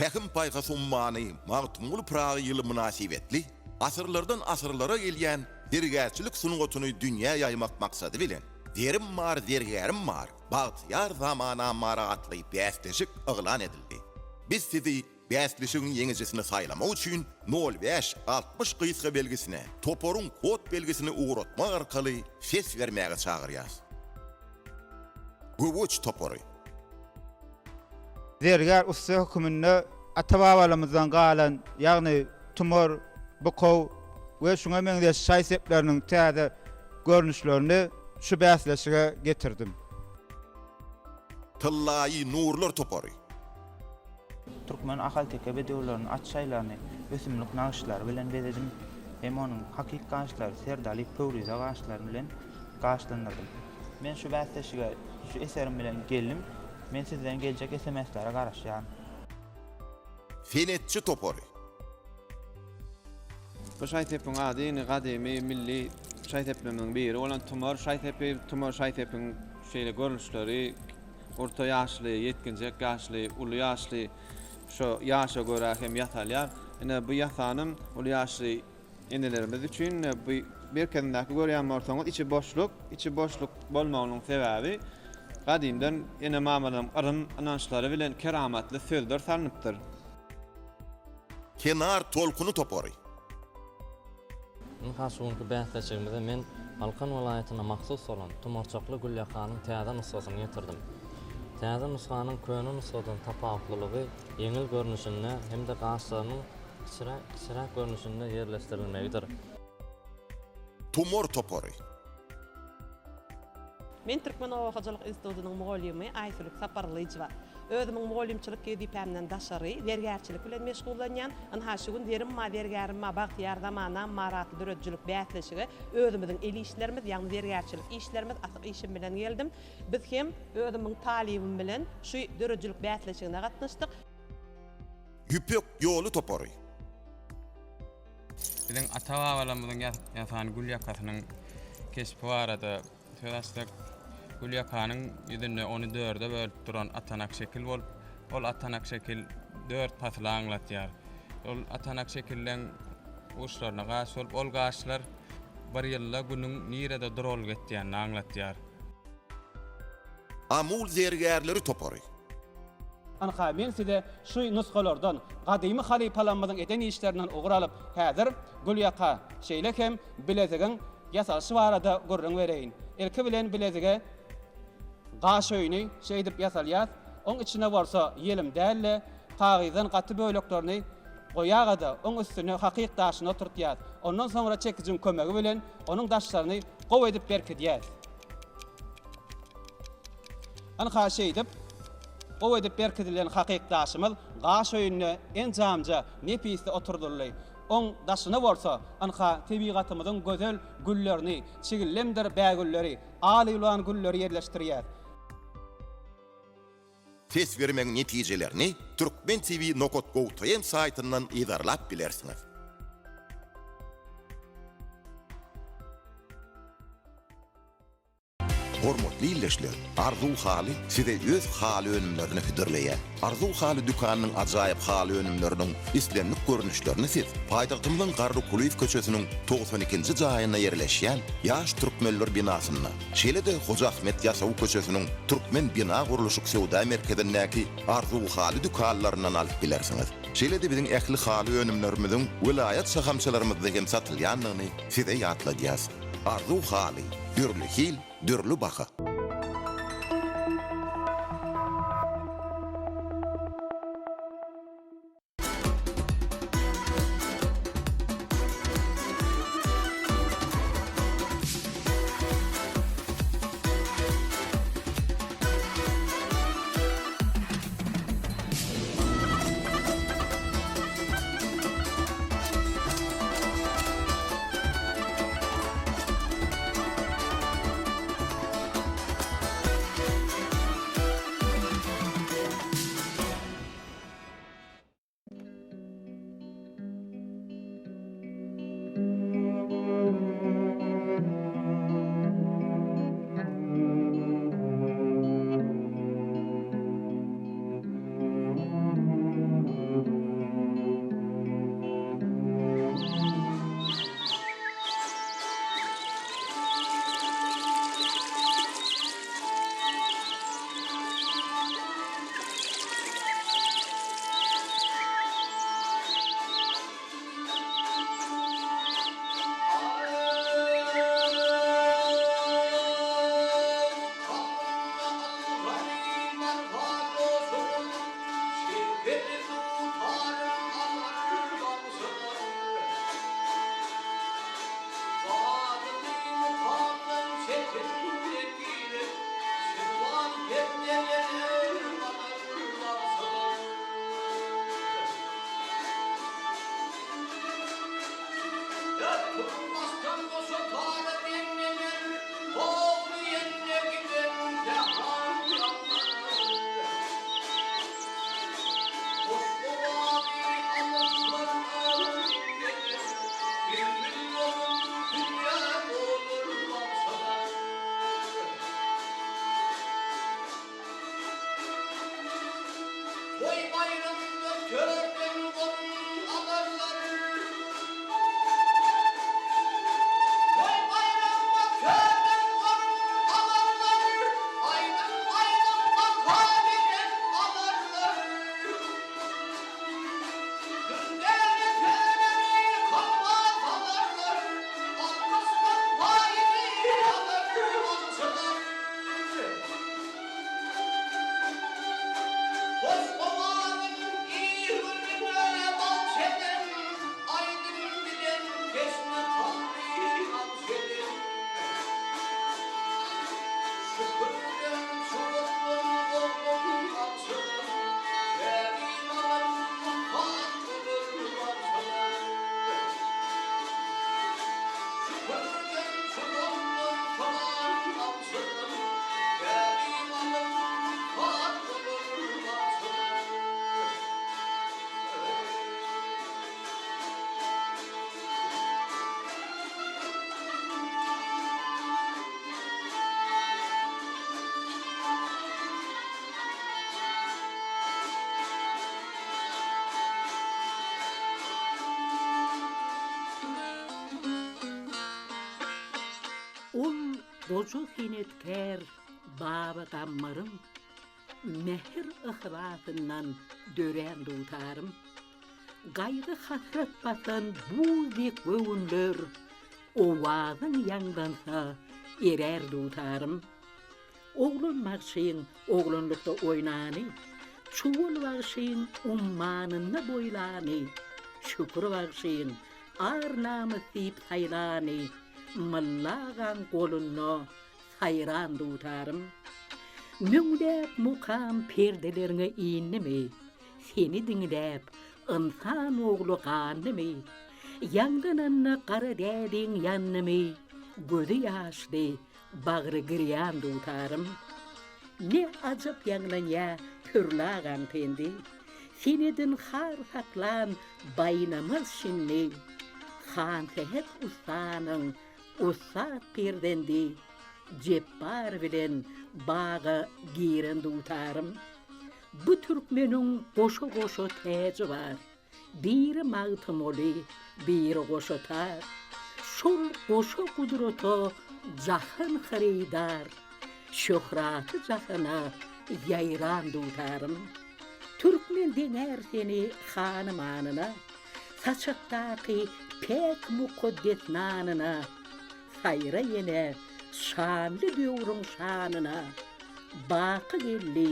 Pähim-paýhas ummany Magtymguly Pyragy ýyly mynasybetli asyrlardan asyrlara gelýän zergärçilik sungatyny dünýä ýaýmak maksady bilen, Zerim bar, zergärim bar, bagtyýar zamanam bar atly bäsleşik yglan edildi. Biz sizi bäsleşigiň ýeňijisini saýlamak üçin nol bäş, 60 gysga belgisine toparyň kod belgisini ugratmak arkaly ses bermäge çagyrýarys. Göweç topary. Zergär ussa höküminde ata-babalarymyzdan galan, ýagny tumar, bukow we şuňa meňzeş şaý-sepleriniň täze görnüşlerini şu bäsleşige getirdim. Tyllaýy nurlar topary. Türkmen ahalteke bedewleriniň at şaýlaryny ösümlik nagyşlary bilen bezedim hem onuň hakyk gaşlary serdalyk pöwrize gaşlary bilen gaşlandyrdym. Men şu bäsleşige şu eserim bilen geldim. Men sizden geljek SMS-lere garaşýaryn. Senetçi topary. Bu şaý-sepiň ady indi gadymy milli şaý-seplerimiziň biri bolan tumar şaý-sepi. Tumar şaý-sepiň şeýle görnüşleri orta ýaşly, ýetginjek ýaşly, uly ýaşly şo ýaşa görä hem ýasalýar. Ine bu ýasanym uly ýaşly Enelerimiz üçin bu merkezindäki görýän bolsaňyz içi boşluk, içi boşluk bolmagynyň sebäbi gadymdan ene-mamalaryň yrym ynançlary bilen keramatly sözler salnypdyr. Kenar tolkuny topary. Ynha şu günki bäsleşigimize men Balkan welaýatyna mahsus bolan tumarçakly gülýakanyň täze nusgasyny getirdim. Täze nusganyň köne nusgadan tapawutlylygy ýeňil görnüşinde hem-de gaşlarynyň Kiçiräk, kiçiräk görnüşinde ýerleşdirilmegidir. Tumor topary. Men Türkmen oba hojalyk institutynyň mugallymy Aýsülük Saparlyjowa. Özümiň mugallymçylyk wezipämden daşary, zergärçilik bilen meşgullanýan. Ynha, şu gün Zerim ma, zergärim ma, bagtyýar zamanam mar atly döredijilik bäsleşige özümiziň el işlerimiz, ýagny zergärçilik işlerimiz, asyk işim bilen geldim. Biz hem özümiň talybym bilen şu döredijilik bäsleşigine gatnaşdyk. Ýüpek ýoly topary. Biziň ata-babalarymyzyň ýasan gülýakasynyň keşbi barada söz açsak, gülýakanyň ýüzünde ony dörde bölüp duran atanak şekil bolup, ol atanak şekil dört pasyly aňlatýar. Ol atanak şekilleň uçlaryna gaş bolup, ol gaşlar bir ýylda Günüň nirede duralga etýänini aňlatýar. Amul zergärleri topary. Ynha, men size şu nusgalardan, gadymy halypalarymyzyň eden işlerinden ugur alyp, häzir gülýaka, şeýle hem bilezigiň ýasalyşy barada gürrüň bereýin. Ilki bilen bilezige gaş öýüni şeýdip ýasalýas, oň içine bolsa ýelim däl-de, kagyzdan gaty böleklerini goýaga-da, oň üstüne hakyk daşyny oturtýas. Ondan soňra çekijiň kömegi bilen onuň daşlaryny gowy edip berkidýäs. Ynha şeýdip, gowy edip berkidilen hakyk daşymyz gaş öýünde enjamja nepisli oturdyldy. Oň daşyna bolsa, ynha, tebigatymyzyň gözel güllerini, çigillemdir bägülleri, al-ýulan gülleri ýerleşdirýäs. Ses bermegiň netijelerini Türkmen TV nokat gov tm saýtyndan yzarlap bilersiňiz. Hormatly ildeşler, Arzuw haly size öz haly önümlerini hödürleýär. Arzuw haly dükanynyň ajaýyp haly önümleriniň islendik görnüşlerini siz paýtagtymyzyň Garry Kulyýew köçesiniň 92-nji jaýynda ýerleşýän Ýaş türkmenler binasynda, şeýle-de Hoja Ahmet Ýasawy köçesiniň Türkmen bina gurluşyk söwda merkezindäki Arzuw haly dükanlaryndan alyp bilersiňiz. Şeýle-de biziň ähli haly önümlerimiziň welaýat şahamçalarymyzda hem satylýandygyny size ýatladýas. Arzuw haly, dürli hil, dürli baha. baýramda törden orun alarlar. Toý baýramda törden orun alarlar, Aýdym aýdyp baha beren alarlar. Dürdäne töreleri kalba salarlar, Alkyşdan paýyny alar alçylar. Hoş owazyň il-gününe bagş eden, Aýdym bilen teşne kalby alş eden. Şükürden çuwatlan oglan bagşylar, Tälim alan ussat bolar bagşylar. Şükürden çuwatlan salan bagşylar, Tälim alan ussat bolar bagşylar. Ol goja senetkär Baba Gammaryň mähir-yhlasyndan dörän dutarym. Gaýgy-hasrat basan buz dek göwünler Owazyň ýaňlansa erär dutarym. Oglan bagşyň oglanlykda oýnany, Çuwal bagşyň ummanynda boýlany, Şükür bagşyň ar-namys diýip saýlany, Mylla agaň golunda saýran dutarym. Müňläp mukam perdelerňe indimi, Seni diňläp, ynsan ogly gandymy, Ýaňlananda gara däliň ýandymy, Gözi ýaşly, bagry girýan dutarym. Ne ajap ýaňlanýa Pürli agaň pendi, Senedin har saklan baýnamaz şindi, Hansähet ussanyň ussat perzendi, Jepbar bilen baga giren dutarym. Bu türkmeniň goşa-goşa täji bar, Biri Magtymguly, biri goşa tar. Şol goşa gudrata jahan hyrydar, Şöhraty jahana ýaýran dutarym. Türkmen deňär seni hany-manyna, Saçakdaky päk mukaddes nanyna. Saýra ýene şanly döwrüň şanyna, Baky geldi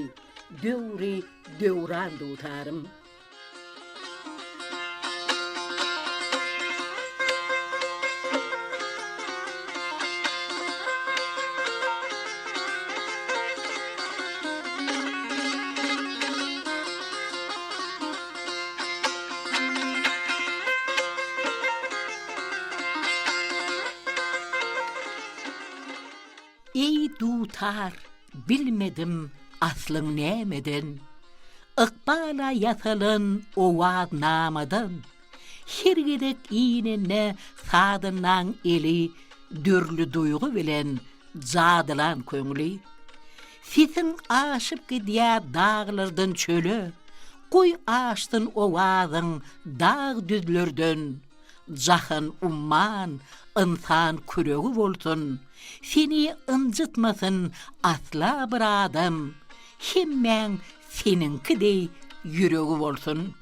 döwri döwran dutarym. Eý dutar, bilmedim aslyň nämeden, Ykbala ýasalan owaz-namadan, Her gezek inende sazyndaň eli Dürli duýgy bilen jadylan köňli. Sesiň aşyp gidýär daglardan çöle, Goý aşsyn owazyň dag-düzlerden, Jahan umman, ynsan küregi bolsun, Seni ynjytmasyn asla bir adam, Hemmäň seniňki deý ýüregi bolsun.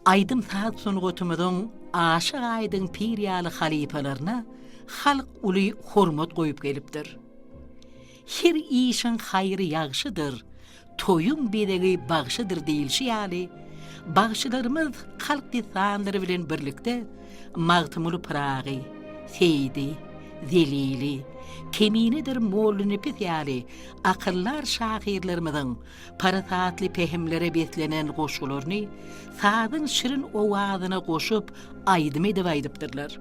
Aýdym-saz sungatymyzyň Aşyk Aýdyň pir ýaly halypalaryna halk uly hormat goýup gelipdir. Her işiň haýry ýagşydyr, toýuň bezegi bagşydyr diýlişi ýaly, bagşylarymyz halk dessanlary bilen birlikde Magtymguly Pyragy, Seýdi, Zelili, Keminedir Mollanepes ýaly akyldar şahyrlarymyzyň parasatly pähimlere beslenen goşgularyny sazyň şirin owazyna goşup aýdym edip aýdypdyrlar.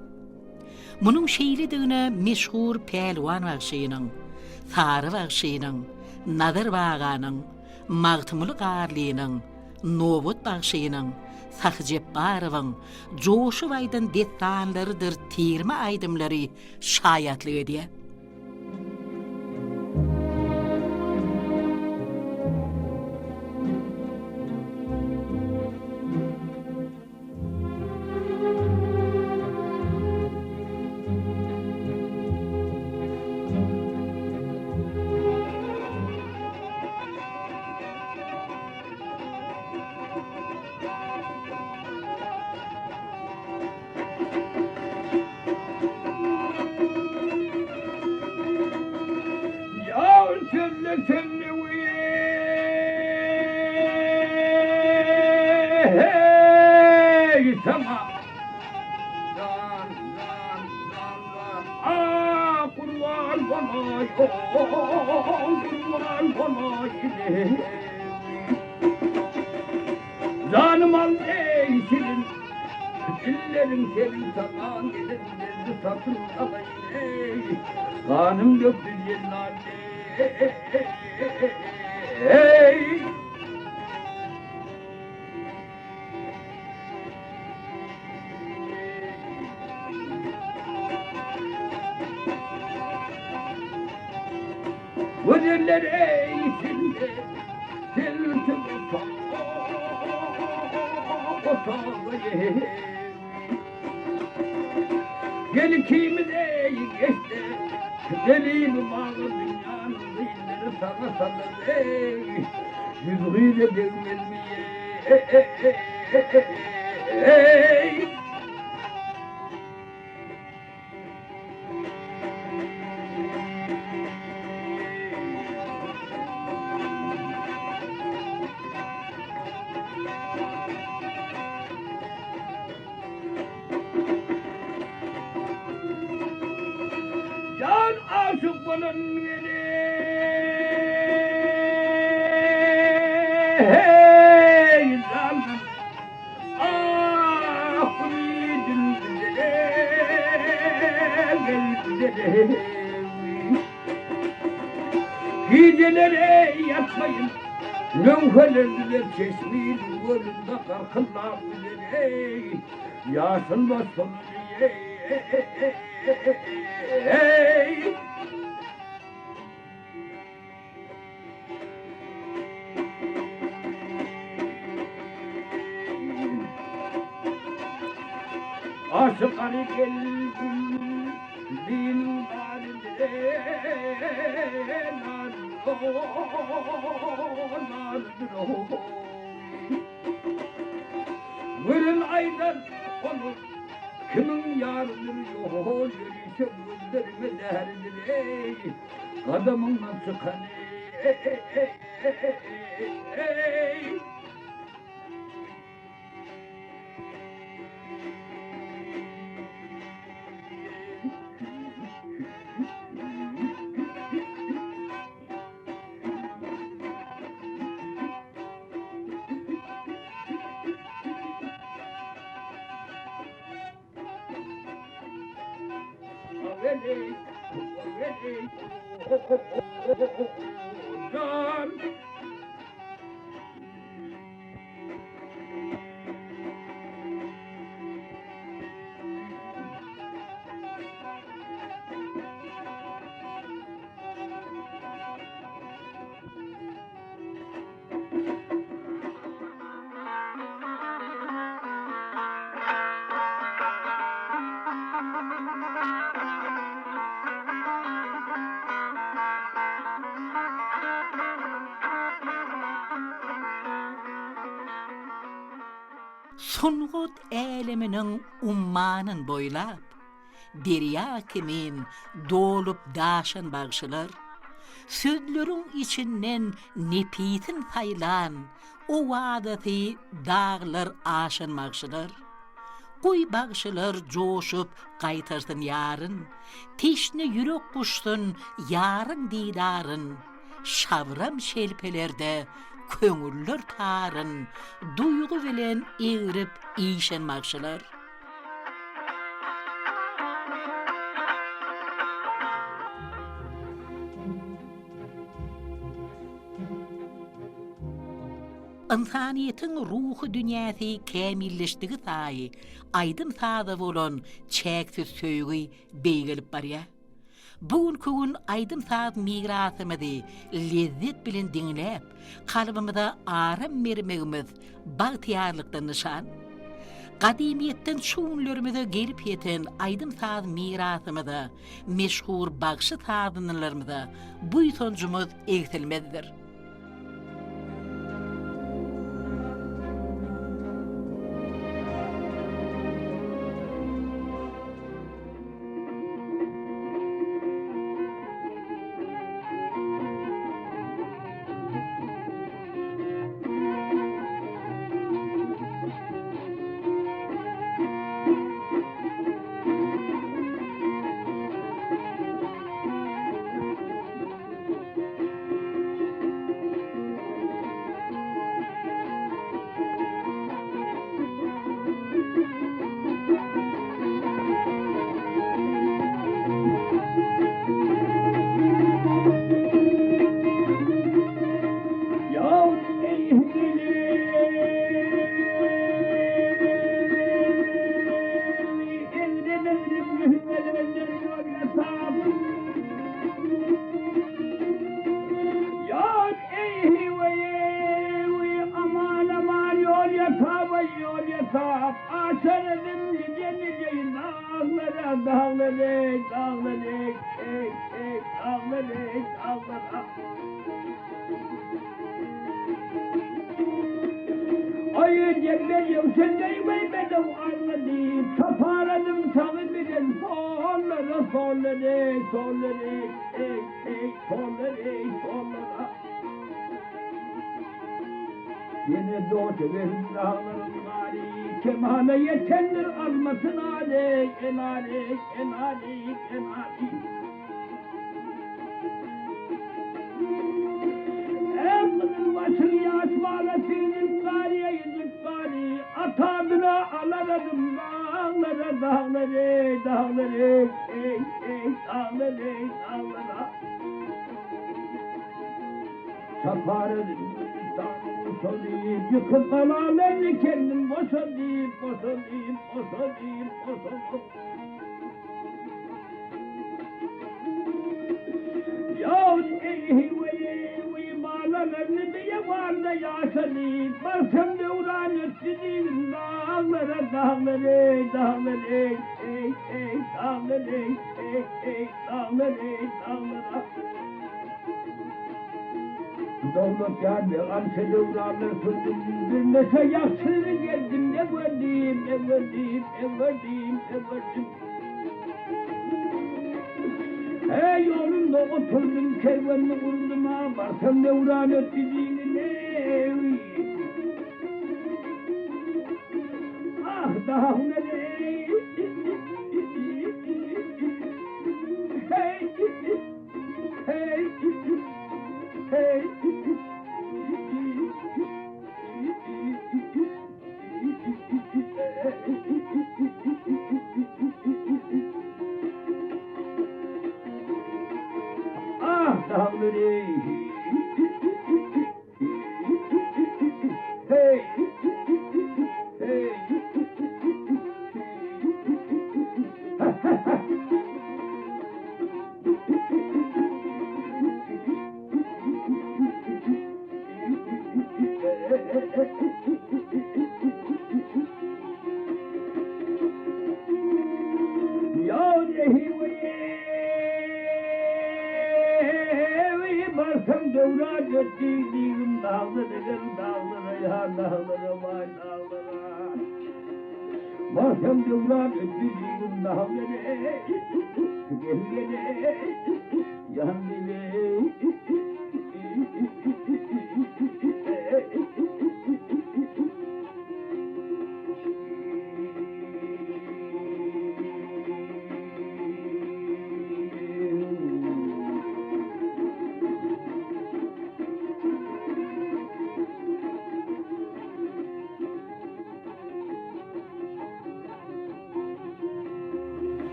Munuň şeýledigine meşhur Pälwan bagşynyň, Sary bagşynyň, Nazar baganyň, Magtymguly Garlynyň, Nobat bagşynyň, Sahy Jepbarowyň joşup aýdan dessanlarydyr tirme aýdymlary şaýatlyk edýär. Janym al eý şirin, Dilleriň seniň saňa gelen Derdi satyn alaýyn eý, Ganym dökdi jellal eý. Gözeller eý içinde Selçuk otagy Gel ikimiz eý geçde Delimi maňa dünýäniň gyzlary saňa salar eý Ýüz gyza degmezmi eý. Jan aşyk bolan gelin Hey janım Ah dillere gel Gijelere ýatmaýyn Möwhelendiler çeşmi Gölünde garkyldap biler eý Ýaşyl başgalar eý Aşyk Aly gel gül Gören aýdar ony kimiň ýarydyr ýol ýörişe gözlerime zähridir eý gadamyňdan çykan eý. Sungat äleminiň ummanyn boýlap, Derýa kimin dolup-daşan bagşylar, Sözleriň içinden nepisin saýlan, Owazasy daglar aşan bagşylar. Goý bagşylar joşup gaýtarsyn ýaryn, Teşne ýürek guşsun ýaryň didaryn, Şabram şelpelerde köňüller taryn, Duýgy bilen egrip işen bagşylar. Ynsanyýetiň ruhy dünýäsi kämilleşdigi saýy aýdym-saza bolan çäksiz söýgi beýgelip barýar. Bu günki gün aýdym-saz mirasymyzy lezzet bilen diňläp, kalbymyza aram bermegimiz bagtyýarlykdan nyşan. Gadymyýetden şu günlerimize gelip ýeten aýdym-saz mirasymyza, meşhur bagşy-sazandalarymyza buýsanjymyz egsilmezdir.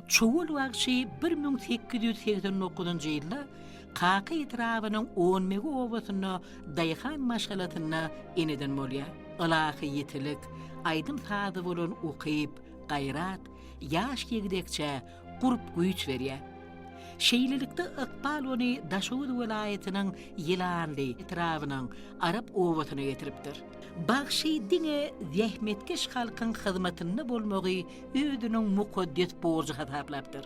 Çowal bagşy 1889-njy ýylda Kaka etrabynyň Onmegi obasynda daýhan maşgalasynda eneden bolýar. Ylahy ýitilik, aýdym-saza bolan ukyp, gaýrat ýaş ýigdekçä gurp-güýç berýär. Şeýlelikde, ykbal ony Daşoguz welaýatynyň Ýylanly etrabynyň Arap obasyna getiripdir. Bagşy diňe zähmetkeş halkyň hyzmatynda bolmagy özüniň mukaddes borjy hasaplapdyr.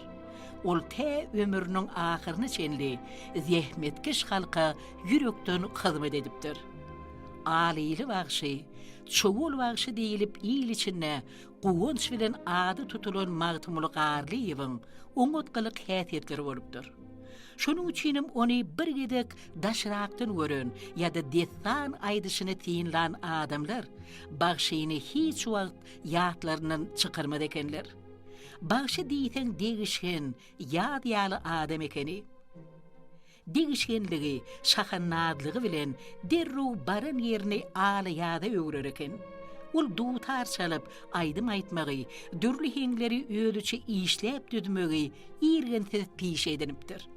Ol tä ömrüniň ahyryna çenli zähmetkeş halka ýürekden hyzmat edipdir. Alyly bagşy, Çowal bagşy diýlip il içinde guwanç bilen ady tutulan Magtymguly Garlyýewiň oňat gylyk-häsiýetleri bolupdyr. Şonuň üçinem ony bir gezek daşrakdan gören ýa-da dessan aýdyşyny synlan adamlar bagşyny hiç wagt ýatlaryndan çykarmaz ekenler. Bagşy diýseň degişgen, ýaz ýaly adam ekeni. Degişgenligi, şahandazlygy bilen derrew baran ýerini ala-ýaza öwrer eken. Ol dutar çalyp, aýdym aýtmagy, dürli heňleri özüçe işläp düzmegi irginsiz pişe edinipdir.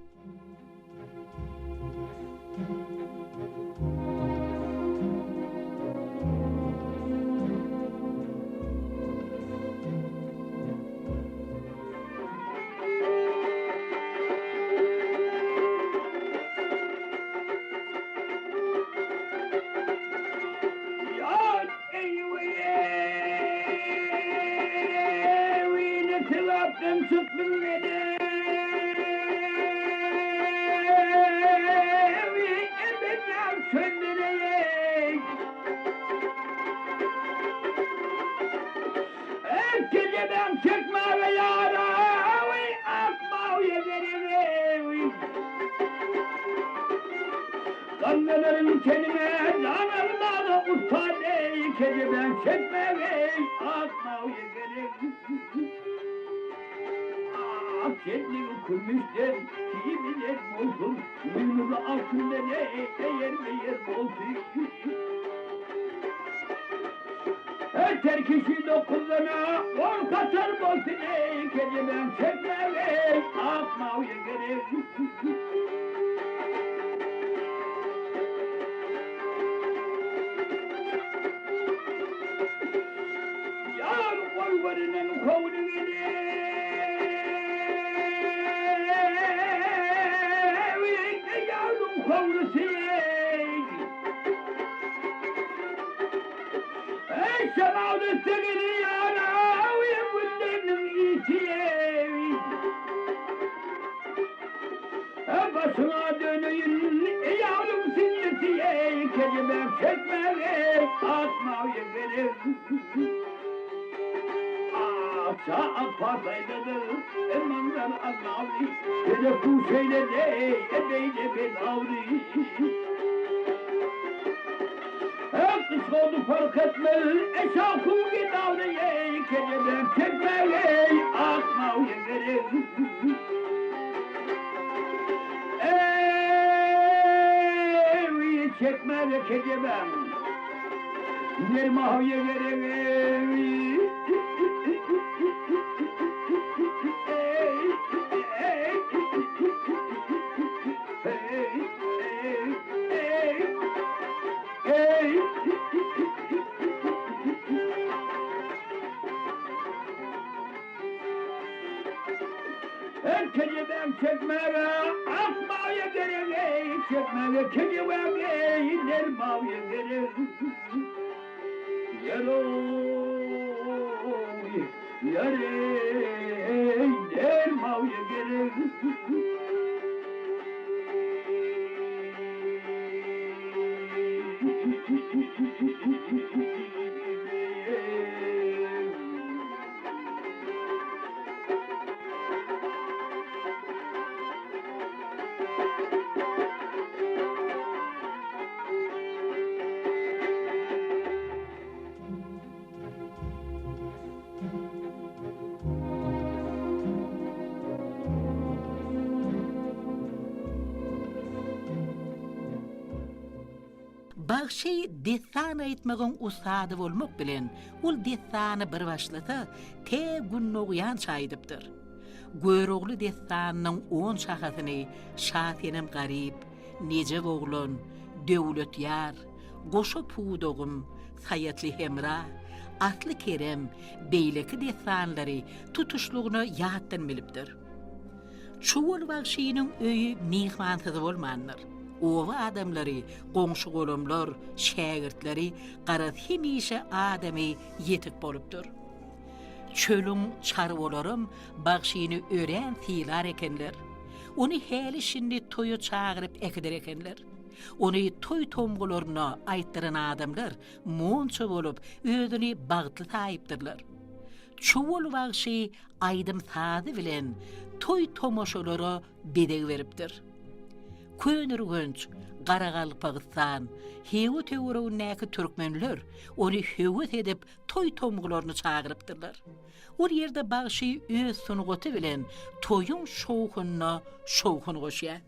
Geceden çekmäge ýarawy akmawy geregewi. Gallalaryň tenine jan almaga ussat eý, kejebäň çekmäge akmawy gerek. Ak jetligi kümüşden, kiýimi zer bolsun, buýnuzy altyndan eý, eýerbe-eýer bolsun. Her kişi dokuzdan-a on katar bolsun eý, kejebäň çekmägeý, ak mawy gerek. Ýar goýberenen howly gele, ýaryň howlusy eý. Eý şemal üstüni ýarawy gülleriniň ysy eý. Başyňa döneýin ýalyň sünneti eý, kejebäm çekmäge eý, atmagy gerek. Akja ak parsaýdadyr, emanlar Allawy, Pelek bu şeýle deý, beýle belawly. Kysgady fark etmez, eşaku gedawly eý, kejebäm çekmäge eý, akmawy gerek. Eý, çekmäge kejebäm, nermawy gerek eý. Her kejebäň çekmäge ak maýa gerek eý, çekmäge kejebäň eý, ner maýa gerek. Ýeroý, ýereý, ner maýa gerek. Bagşy dessan aýtmagyň ussady bolmak bilen, ol dessany bir başlasa, tä Gün dogýança aýdypdyr. Görogly dessanynyň on şahasyny Şasenem-Garyp, Nejep oglan, Döwletýar, Goşa pudagym, Saýatly Hemra, Asly Kerem, beýleki dessanlary tutuşlygyna ýatdan bilipdir. Çuwal bagşynyň öýi myhmansyz bolmandyr. Oba adamlary, goňşy-golamlar, şägirtleri, garaz hemişe adamy ýetik bolupdyr. Çölüň çarwalaram bagşyny örän sylar ekenler. Ony häli-şindi toýa çagyryp äkider ekenler. Ony toý-tomgularyna aýtdyran adamlar monça bolup, özüni bagtly saýypdyrlar. Çuwal bagşy aýdym-sazy bilen toý-tomaşalara bezeg beripdir. Köneürgenç, Garagalpagystan, Hywa töweregindäki türkmenler ony höwes edip toý-tomgularyny çagyrypdyrlar. Ol ýerde bagşy öz sungaty bilen toýuň şowhunyna şowhun goşýar.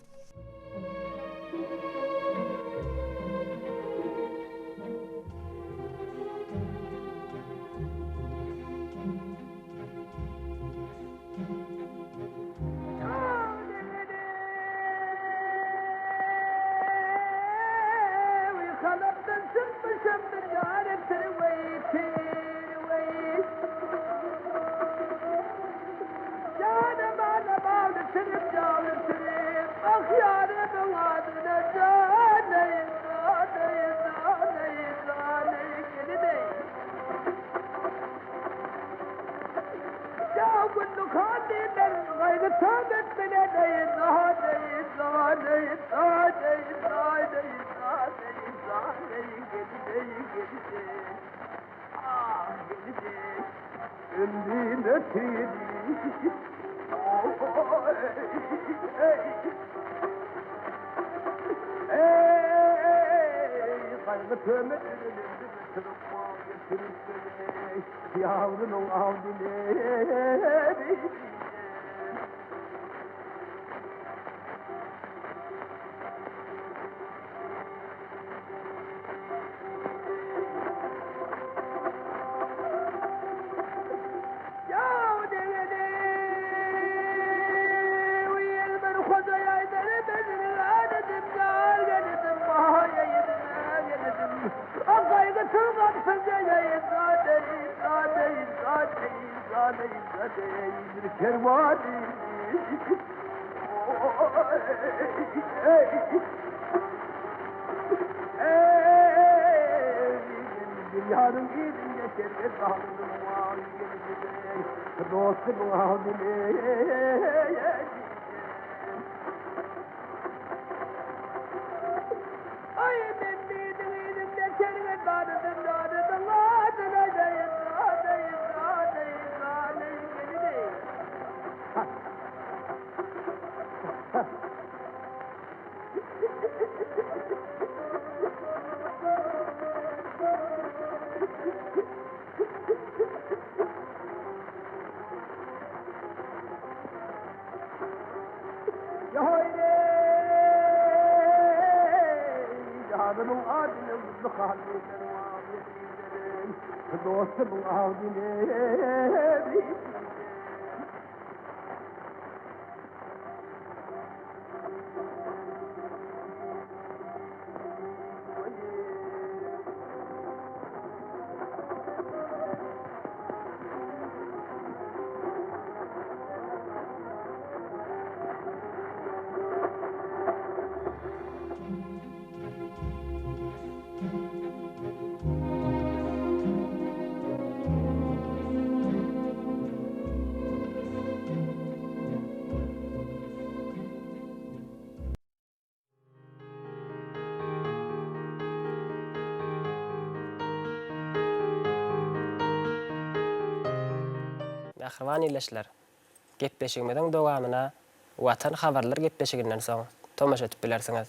Mähriban ildeşler! Gepleşigimiziň dowamyna Watan habarlar gepleşiginden soň tomaşa edip bilersiňiz.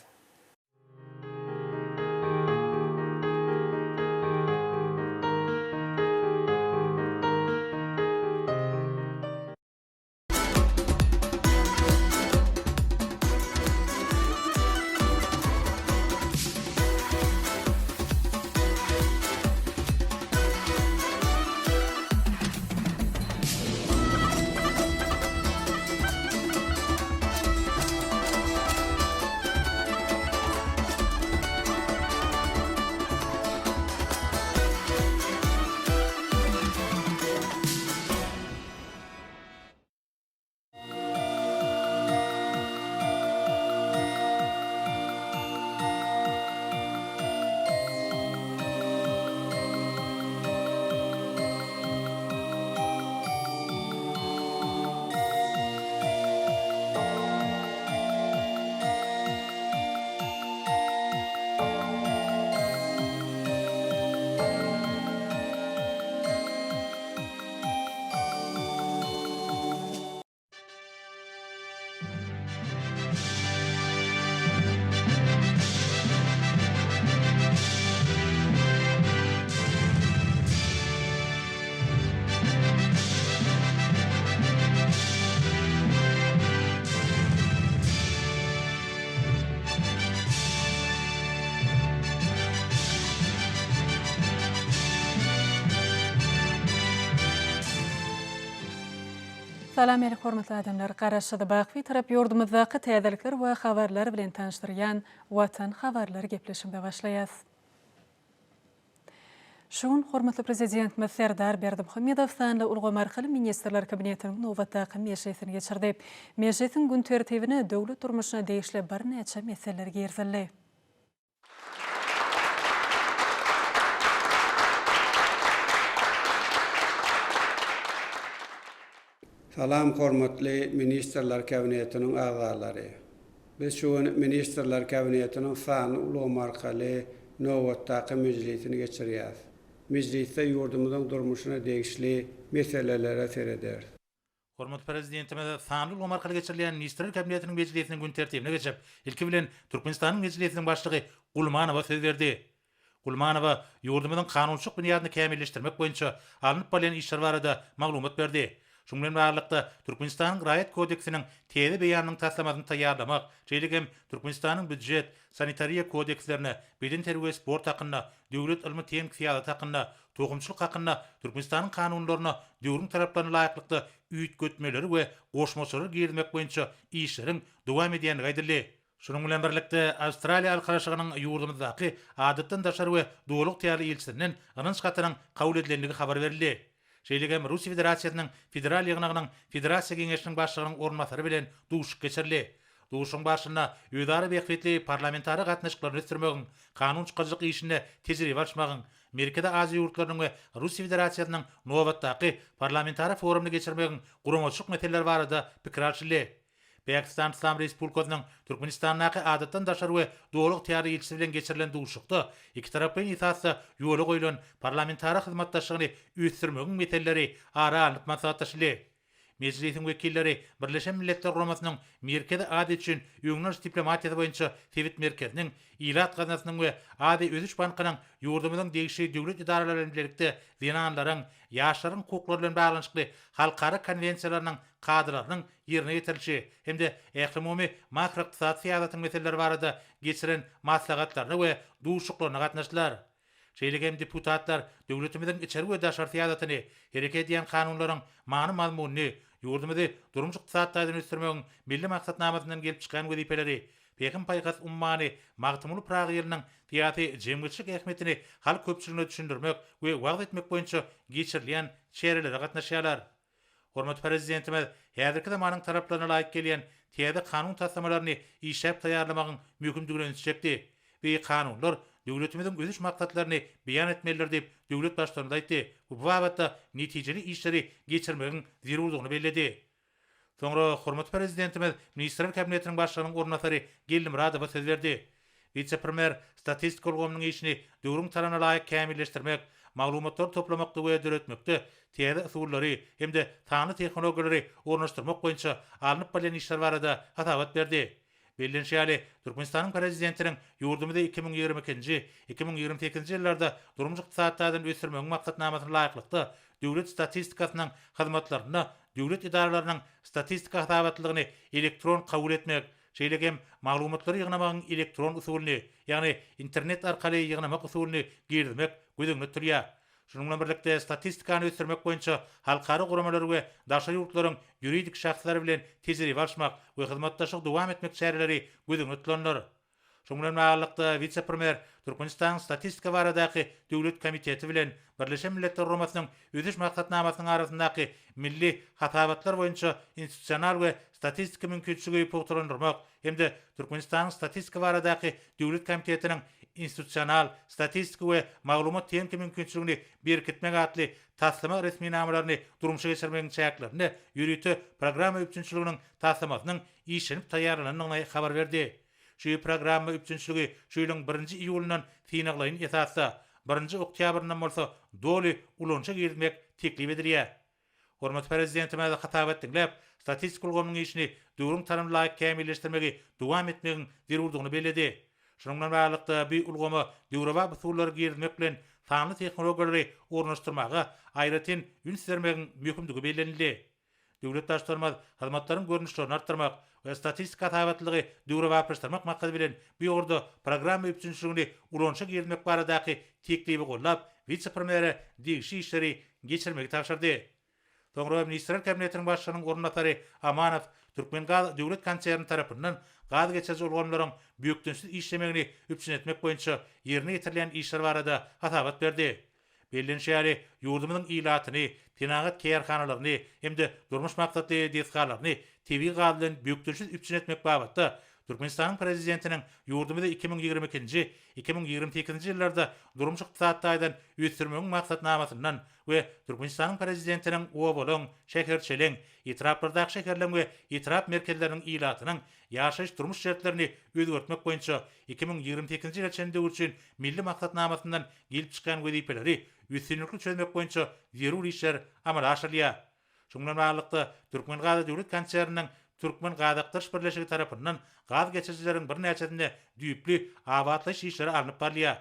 Salam ähli hormatly adamlar! Garaşsyz, baky Bitarap ýurdumyzdaky täzelikler we habarlar bilen tanyşdyrýan Watan habarlar gepleşigimize başlaýas. Şu gün hormatly Prezidentimiz Serdar Berdimuhamedow sanly ulgam arkaly Ministrler Kabinetiniň nobatdaky mejlisini geçirdi. Mejlisiň gün tertibine döwlet durmuşyna degişli birnäçe meseleler girizildi. Salam hormatly Ministrler Kabinetiniň agzalary! Biz şu gün Ministrler Kabinetiniň sanly ulgam arkaly nobatdaky mejlisini geçirýäris. Mejlisde ýurdumyzyň durmuşyna degişli meselelere serederis. Hormatly Prezidentimiz sanly ulgam arkaly geçirilýän Ministrler Kabinetiniň mejlisiniň gün tertibine geçip, ilki bilen Türkmenistanyň Mejlisiniň Başlygy Gulmanowa söz berdi. Gulmanowa ýurdumyzyň kanunçylyk binýadyny kämilleşdirmek boýunça alnyp barylýan işler barada maglumat berdi. Şunuň bilen baglylykda, Türkmenistanyň Raýat kodeksiniň täze beýanynyň taslamasyny taýýarlamak, şeýle hem Türkmenistanyň Býujet, Sanitariýa kodekslerine, Bedenterbiýe we sport hakynda, Döwlet ylmy-tehniki syýasaty hakynda, Tohumçylyk hakynda Türkmenistanyň Kanunlaryna döwrüň talaplaryna laýyklykda üýtgetmeleri we goşmaçalary girizmek boýunça işleriň dowam edýändigi aýdyldy. Şunuň bilen birlikde, Awstraliýa Arkalaşygynyň ýurdumyzdaky Adatdan daşary we Doly ygtyýarly ilçisinden ynanç hatynyň kabul edilendigi habar berildi. Şeýle hem Russiýa Federasiýasynyň Federal Ýygnagynyň Federasiýa Geňeşiniň Başlygynyň orunbasary bilen duşuşyk geçirildi. Duşuşygyň barşynda özara bähbitli parlamentara gatnaşyklaryny ösdürmegiň, kanun çykaryjylyk işinde tejribe alyşmagyň, Merkezi Aziýa ýurtlarynyň we Russiýa Federasiýasynyň nobatdaky parlamentara forumyny geçirmegiň guramaçylyk meseleleri barada pikir alşyldy. Pakistan Yslam Respublikasynyň Türkmenistandaky Adatdan daşary we Doly ygtyýarly ilçisi bilen geçirilen duşuşykda ikitaraplaýyn esasda ýola goýlan parlamentara hyzmatdaşlygyny ösdürmegiň meseleleri ara alnyp maslahatlaşyldy. Mejlisiň wekilleri Birleşen Milletler Guramasynyň Merkezi Aziýa üçin öňüni alyş diplomatiýasy boýunça sebit merkeziniň, Ilat gaznasynyň we Aziýa ösüş bankynyň ýurdumyzyň degişli döwlet edaralary bilen bilelikde zenanlaryň, ýaşlaryň hukuklary bilen baglanyşykly halkara konwensiýalarynyň kadalarynyň ýerine ýetirilişi hem-de ählumumy makroykdysady syýasatyň meseleleri barada geçiren maslahatlaryna we duşuşyklaryna gatnaşdylar. Şeýle hem deputatlar döwletimiziň içeri we daşary syýasatyny, hereket edýän kanunlaryň many-mazmunyny, ýurdumyzy durmuş-ykdysady taýdan ösdürmegiň Milli maksatnamasyndan gelip çykýan wezipeleri, Pähim-paýhas ummany Magtymguly Pyragy ýylynyň syýasy-jemgyýetçilik ähmiýetini halk köpçüligine düşündirmek we wagyz etmek boýunça geçirilýän çärelere gatnaşýarlar. Hormatly Prezidentimiz häzirki zamanyň talaplaryna laýyk gelýän täze kanun taslamalaryny işläp taýýarlamagyň möhümdigine ünsi çekdi. Bu kanunlar döwletimiziň ösüş maksatlaryny beýan etmelidir diýip, döwlet Baştutanymyz aýtdy we bu babatda netijeli işleri geçirmegiň zerurdygyny belledi. Soňra hormatly Prezidentimiz Ministrler Kabinetiniň Başlygynyň orunbasary Geldimyradowa söz berdi. Wise-premýer statistika ulgamynyň işini döwrüň talabyna laýyk kämilleşdirmek, maglumatlary toplamakda we döretmekde täze usullary hem-de sanly tehnologiýalary ornaşdyrmak boýunça alnyp barylýan işler barada hasabat berdi. Bellenişi ýaly, Türkmenistanyň Prezidentiniň ýurdumyzy 2022-nji, 2028-nji ýyllarda durmuş-ykdysady taýdan ösdürmegiň maksatnamasyna laýyklykda, döwlet statistikasynyň hyzmatlarynda döwlet edaralarynyň statistika hasabatlylygyny elektron kabul etmek, Şeýle hem maglumatlary ýygnamagyň elektron usulyny, ýagny internet arkaly ýygnamak usulyny girizmek göz öňünde tutulýar. Şunuň bilen birlikde, statistikany ösdürmek boýunça halkara guramalary we daşary ýurtlaryň ýuridik şahslary bilen tejribe alyşmak we hyzmatdaşlygy dowam etmek çäreleri göz öňünde tutulandyr. Şunuň bilen baglylykda, wise-premýer Türkmenistanyň Statistika baradaky döwlet komiteti bilen Birleşen Milletler Guramasynyň Ösüş Maksatnamasynyň arasyndaky milli hasabatlar boýunça institusional we statistiki mümkinçiligi pugtalandyrmak hem-de Türkmenistanyň Statistika baradaky döwlet komitetiniň institusional, statistiki we maglumat-tehniki mümkinçiligini berkitmek atly taslama resminamalaryny durmuşa geçirmegiň çäklerinde ýörite programma üpjünçiliginiň taslamasynyň işlenip taýýarlanandygyny habar berdi. Şu programma üpjünçiligi şu ýylyň birinji iýulyndan synaglaýyn esasda, birinji oktýabryndan bolsa doly ulanyşa girizmek teklip edilýär. Hormatly Prezidentimiz hasabat diňläp, statistika ulgamynyň işini döwrüň talabyna laýyk kämilleşdirmegi dowam etmegiň zerurdygyny belledi. Şunuň bilen baglylykda, bu ulgama döwrebap usullary girizmek bilen, sanly tehnologiýalary ornaşdyrmaga aýratyn üns bermegiň möhümdigi bellenildi. Döwlet Baştutanymyz hyzmatlaryň görnüşlerini artdyrmak we statistik hasabatlylygy döwrebaplaşdyrmak maksady bilen bu ugurda programma üpjünçiligini ulanyşa girizmek baradaky teklibi goldap, wise-premýere degişli işleri geçirmegi tabşyrdy. Soňra Ministrler Kabinetiniň Başlygynyň orunbasary Amanow Türkmengaz döwlet konserni tarapyndan gaz geçiriji ulgamlaryň bökdençsiz işlemegini üpjün etmek boýunça ýerine ýetirilýän işler barada hasabat berdi. Bellenişi ýaly, ýurdumyzyň ilatyny, senagat kärhanalaryny hem-de durmuş maksatly desgalaryny tebigy gaz bilen bökdençsiz üpjün etmek babatda Türkmenistanyň Prezidentiniň ýurdumyzy 2022-nji, 2028-nji ýyllarda durmuş-ykdysady taýdan ösdürmegiň maksatnamasyndan we Türkmenistanyň Prezidentiniň obalaryň, şäherçeleň, etraplardaky şäherleň we etrap merkezleriniň ilatynyň ýaşaýyş-durmuş şertlerini özgertmek boýunça 2028-nji ýyla çenli döwür üçin Milli maksatnamasyndan gelip çykýan wezipeleri üstünlikli çözmek boýunça zerur işler amala aşyrylýar. Şunuň bilen baglylykda, Türkmengaz döwlet konserniniň Türkmengazakdyryş birleşigi tarapyndan gaz geçirijileriň birnäçesinde düýpli abatlaýyş işleri alnyp barylýar.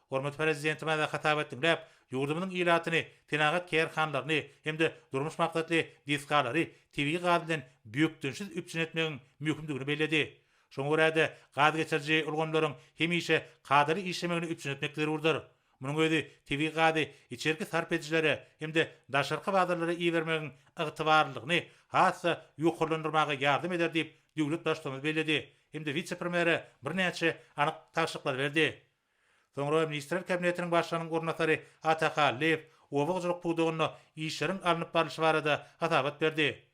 Hormatly Prezidentimiz hasabat diňläp, ýurdumyzyň ilatyny, senagat kärhanalaryny hem-de durmuş maksatly desgalary tebigy gaz bilen bökdençsiz üpjün etmegiň möhümdigini belledi. Şoňa görä-de, gaz geçiriji ulgamlaryň hemişe kadaly işlemegini üpjün etmek zerurdyr. Munuň özi tebigy gazy içerki sarp edijilere hem-de daşarky bazarlara ibermegiň ygtybarlylygyny has-da ýokarlandyrmaga ýardam eder diýip, döwlet Baştutanymyz belledi hem-de wise-premýere birnäçe anyk tabşyryklary berdi. Soňra Ministrler Kabinetiniň Başlygynyň orunbasary Ata Hallyýew oba hojalyk pudagynda işleriň alnyp barlyşy barada hasabat berdi.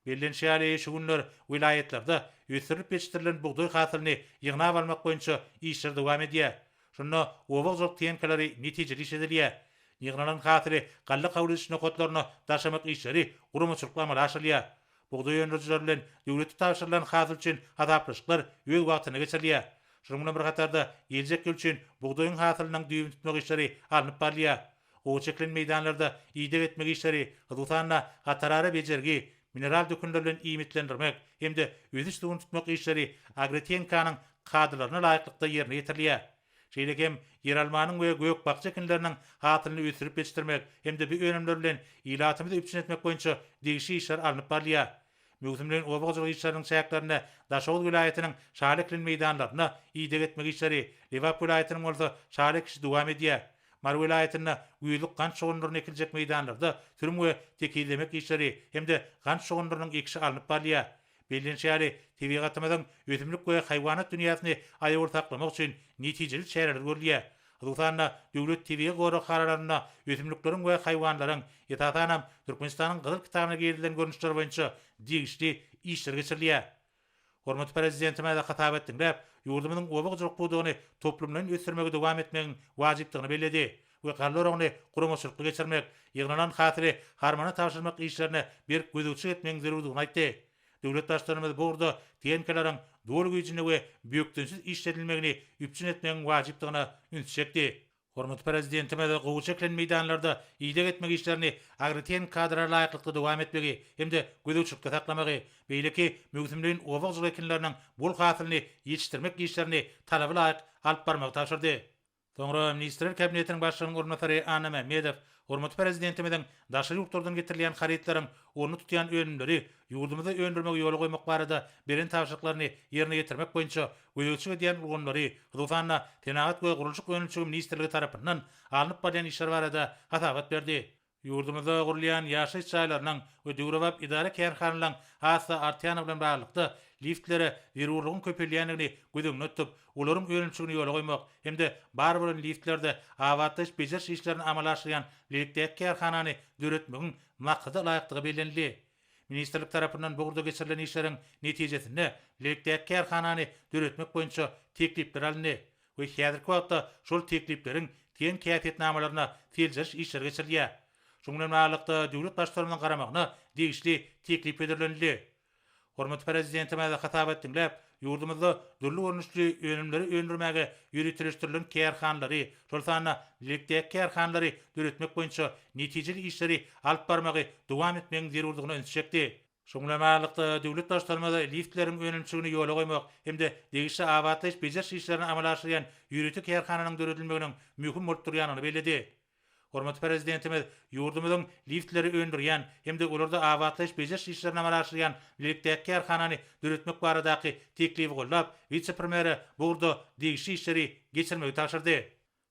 Bellenişi ýaly, şu günler welaýatlarda ösdürilip ýetişdirilen bugdaý hasylyny ýygnap almak boýunça işler dowam edýär. Şunda oba hojalyk tehnikalary netijeli işledilýär. Ýygnalan hasyly galla kabul ediş nokatlaryna daşamak işleri guramaçylykly amala aşyrylýar. Bugdaý öndürijiler bilen döwlete tabşyrylan hasyl üçin hasaplaşyklar öz wagtynda geçirilýär. Şunuň bilen bir hatarda, geljek ýyl üçin bugdaýyň hasylynyň düýbüni tutmak işleri alnyp barylýar. Gowy çekilen meýdanlarda ideg etmek işleri, hususan-da, hatarara bejergi, mineral dökünler bilen iýmitlendirmek hem-de ösüş suwuny tutmak işleri agrotehnikanyň kadalaryna laýyklykda ýerine ýetirilýär. Şeýle hem ýeralmanyň we gök-bakja ekinleriniň hasylyny ösdürip ýetişdirmek hem-de bu önümler bilen ilatymyzy üpjün etmek boýunça degişli işler alnyp barylýar. Möwsümleýin oba hojalyk işleriniň çäklerinde Daşoguz welaýatynyň şaly ekilen meýdanlarynda ideg etmek işleri, Lebap welaýatynyň bolsa şaly ekişi dowam edýär. Mary welaýatynda güýzlük gant şugundyryny ekiljek meýdanlarda sürüm we tekizlemek işleri hem-de gant şugundyrynyň ekişi alnyp barylýar. Bellenişi ýaly, tebigatymyzyň ösümlik we haýwanat dünýäsini aýawly saklamak üçin netijeli çäreler görülýär. Hususan-da, döwlet tebigy goraghanalarynda ösümlikleriň we haýwanlaryň, esasanam, Türkmenistanyň Gyzyl kitabyna girizilen görnüşleri boýunça degişli işler geçirilýär. Hormatly Prezidentimiz hasabat diňläp, ýurdumyzyň oba hojalyk pudagyny toplumlaýyn ösdürmegi dowam etmegiň wajypdygyny belledi we galla oragyny guramaçylykly geçirmek, ýygnalan hasyly harmana tabşyrmak işlerine berk gözegçilik etmegiň zerurdygyny aýtdy. Döwlet Baştutanymyz bu ugurda tehnikalaryň doly güýjünde we bökdençsiz işledilmegini üpjün etmegiň wajypdygyna ünsi çekdi. Hormatly Prezidentimiz gowy çekilen meýdanlarda ideg etmek işlerini agrotehniki kadalara laýyklykda dowam etmegi hem-de gözegçilikde saklamagy, beýleki möwsümleýin oba hojalyk ekinleriniň bol hasylyny ýetişdirmek işlerini talaba laýyk alyp barmagy tabşyrdy. Soňra Ministrler Kabinetiniň Başlygynyň orunbasary Anna Mämmedow hormatly Prezidentimiziň daşary ýurtlardan getirilýän harytlaryň ornuny tutýan önümleri ýurdumyzda öndürmegi ýola goýmak barada beren tabşyryklaryny ýerine ýetirmek boýunça gözegçilik edýän ulgamlary, hususan-da, Senagat we gurluşyk önümçiligi ministrligi tarapyndan alnyp barylýan işler barada hasabat berdi. Ýurdumyzda gurulýan ýaşaýyş jaýlarynyň we döwrebap edara-kärhanalaryň has-da artýandygy bilen baglylykda, liftlere zerurlygyň köpelýändigini göz öňünde tutup, olaryň önümçiligini ýola goýmak hem-de bar bolan liftlerde abatlaýyş-bejeriş işlerini amala aşyrýan bilelikdäki kärhanany döretmegiň maksada laýykdygy bellenildi. Ministrlik tarapyndan bu ugurda geçirilen işleriň netijesinde bilelikdäki kärhanany döretmek boýunça teklipler alyndy. we häzirki wagtda şol teklipleriň tehniki häsiýetnamalaryna seljeriş işleri geçirilýär. Şunuň bilen baglylykda, döwlet Baştutanymyzyň garamagyna degişli teklip hödürlenildi. Hormatly Prezidentimiz hasabat diňläp, ýurdumyzda dürli görnüşli önümleri öndürmäge ýöriteleşdirilen kärhanalary, şol sanda bilelikdäki kärhanalary döretmek boýunça netijeli işleri alyp barmagy dowam etmegiň zerurdygyna ünsi çekdi. Şunuň bilen baglylykda, döwlet Baştutanymyz liftleriň önümçiligini ýola goýmak hem-de degişli abatlaýyş-bejeriş işlerini amala aşyrýan ýörite kärhananyň döredilmeginiň möhüm bolup durýandygyny belledi. Hormatly Prezidentimiz ýurdumyzyň liftleri öndürýän hem-de olarda abatlaýyş-bejeriş işlerini amala aşyrýan bilelikdäki kärhanany döretmek baradaky teklibi goldap, wise-premýere bu ugurda degişli işleri geçirmegi tabşyrdy.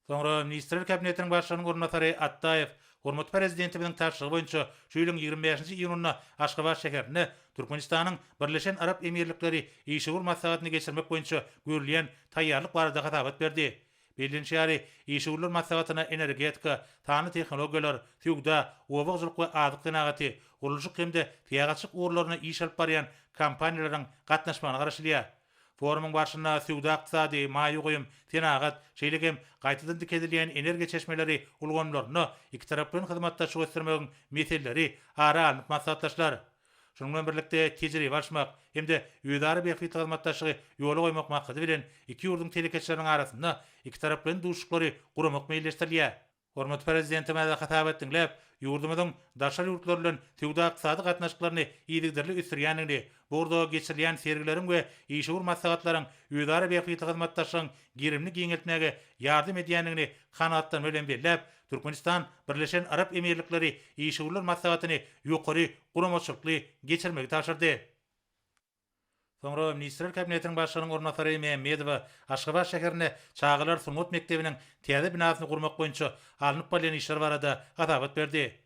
Soňra Ministrler Kabinetiniň Başlygynyň orunbasary Atdaýew. Hormatly Prezidentimiziň tabşyrygy boýunça şu ýylyň 25-nji iýunynda Aşgabat şäherinde Türkmenistanyň Birleşen Arap Emirlikleri işewür maslahatyny geçirmek boýunça görülýän taýýarlyk barada hasabat berdi. Bellenişi ýaly, işewürler maslahatyna energetika, sanly tehnologiýalar, söwda, oba hojalyk we azyk senagaty, gurluşyk hem-de syýahatçylyk ugurlarynda iş alyp barýan kompaniýalaryň gatnaşmagyna garaşylýar. Forumyň barşynda söwda-ykdysady, maýa goýum, senagat, şeýle hem gaýtadan dikeldilýän energiýa çeşmeleri ulgamlarynda ikitaraplaýyn hyzmatdaşlygy ösdürmegiň meseleleri ara alnyp maslahatlaşylar. Şunuň bilen birlikde, tejribe alyşmak hem-de özara bähbitli hyzmatdaşlygy ýola goýmak maksady bilen, iki ýurduň telekeçileriniň arasynda ikitaraplaýyn duşuşyklary guramak meýilleşdirilýär. Hormatly Prezidentimiz hasabat diňläp, ýurdumyzyň daşary ýurtlar bilen söwda-ykdysady gatnaşyklaryny yzygiderli ösdürýändigini, bu ugurda geçirilýän sergileriň we işewür maslahatlaryň özara bähbitli hyzmatdaşlygyň gerimini giňeltmäge ýardam edýändigini kanagatlanma bilen belläp, Türkmenistan Birleşen Arap Emirlikleri işewürler maslahatyny ýokary guramaçylykly geçirmegi tabşyrdy. Soňra Ministrler Kabinetiniň Başlygynyň orunbasary Mämmedowa Aşgabat şäherinde çagalar sungat mekdebiniň täze binasyny gurmak boýunça alnyp barylýan işler barada hasabat berdi.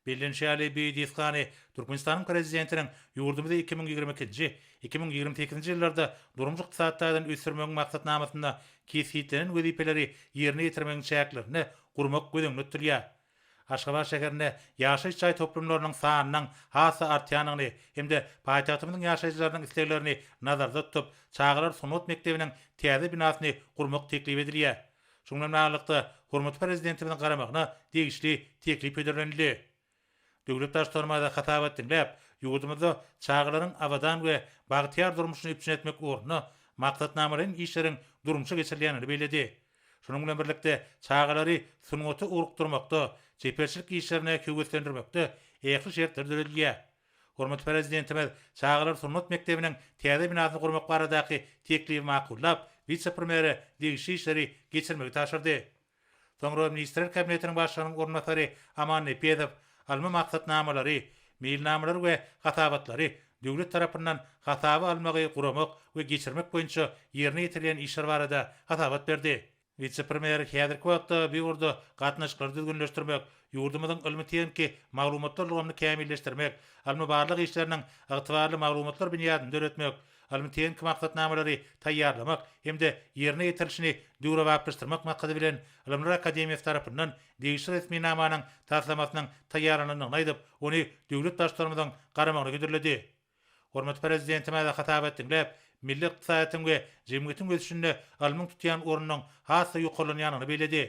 Bellenişi ýaly, bu desgany Türkmenistanyň Prezidentiniň ýurdumyzy 2022-nji, 2028-nji ýyllarda durmuş-ykdysady taýdan ösdürmegiň maksatnamasynda kesgitlenen wezipeleri ýerine ýetirmegiň çäklerinde gurmak göz öňünde tutulýar. Aşgabat şäherinde ýaşaýyş jaý toplumlarynyň sanynyň has-da artýandygyny hem-de paýtagtymyzyň ýaşaýjylarynyň isleglerini nazarda tutup, çagalar sungat mekdebiniň täze binasyny gurmak teklip edilýär. Şunuň bilen baglylykda, hormatly Prezidentimiziň garamagyna degişli teklip hödürlenildi. Döwlet Baştutanymyz hasabat diňläp, ýurdumyzda çagalaryň abadan we bagtyýar durmuşyny üpjün etmek ugrunda maksatnamalaýyn işleriň durmuşa geçirilýändigini belledi. Şunuň bilen birlikde, çagalary sungata ugrukdyrmakda, çeperçilik işlerine höweslendirmekde ähli şertler döredilýär. Hormatly Prezidentimiz çagalar sungat mekdebiniň täze binasyny gurmak baradaky teklibi makullap, wise-premýere degişli işleri geçirmegi tabşyrdy. Soňra Ministrler Kabinetiniň Başlygynyň orunbasary Aman Nepesow ylmy maksatnamalary, meýilnamalary we hasabatlary döwlet tarapyndan hasaba almagy guramak we geçirmek boýunça ýerine ýetirilýän işler barada hasabat berdi. Wise-premýer häzirki wagtda bu ugurda gatnaşyklary düzgünleşdirmek, ýurdumyzyň ylmy-tehniki maglumatlar ulgamyny kämilleşdirmek, ylmy-barlag işleriniň ygtybarly maglumatlar binýadyny döretmek, ylmy-tehniki maksatnamalary taýýarlamak hem-de ýerine ýetirilişini döwrebaplaşdyrmak maksady bilen Ylymlar akademiýasy tarapyndan degişli resminamanyň taslamasynyň taýýarlanandygyny aýdyp, ony döwlet Baştutanymyzyň garamagyna hödürledi. Hormatly Prezidentimiz hasabat diňläp, milli ykdysadyýetiň we jemgyýetiň ösüşinde ylmyň tutýan ornunyň has-da ýokarlanýandygyny belledi.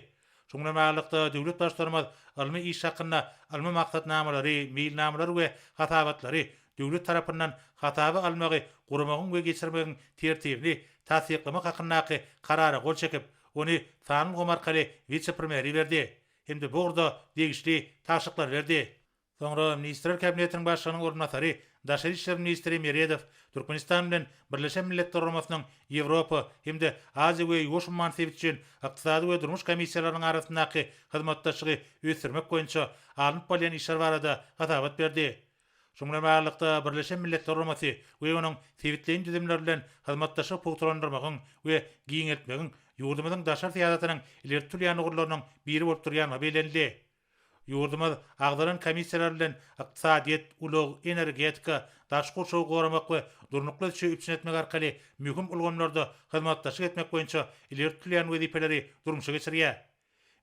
Şunuň bilen baglylykda, döwlet Baştutanymyz ylmy iş hakynda ylmy maksatnamalary, meýilnamalary we hasabatlary döwlet tarapyndan hasaba almagy guramagyň we geçirmegiň Tertibini tassyklamak hakyndaky Karara gol çekip, ony sanly ulgam arkaly wise-premýere iberdi hem-de bu ugurda degişli tabşyryklary berdi. Soňra Ministrler Kabinetiniň Başlygynyň orunbasary, daşary işler ministri Meredow Türkmenistan bilen Birleşen Milletler Guramasynyň Ýewropa hem-de Aziýa we Ýuwaş umman sebiti üçin Ykdysady we durmuş komissiýalarynyň arasyndaky hyzmatdaşlygy ösdürmek boýunça alnyp barylýan işler barada hasabat berdi. Şunuň bilen baglylykda, Birleşen Milletler Guramasy we onuň sebitleýin düzümleri bilen hyzmatdaşlygy pugtalandyrmagyň we giňeltmegiň ýurdumyzyň daşary syýasatynyň ileri tutulýan ugurlarynyň biri bolup durýandygy bellenildi. Ýurdumyz agzalan komissiýalar bilen ykdysadyýet, ulag, energetika, daşky gurşawy goramak we durnukly ösüşi üpjün etmek arkaly möhüm ulgamlarda hyzmatdaşlyk etmek boýunça ileri tutulýan wezipeleri durmuşa geçirýär.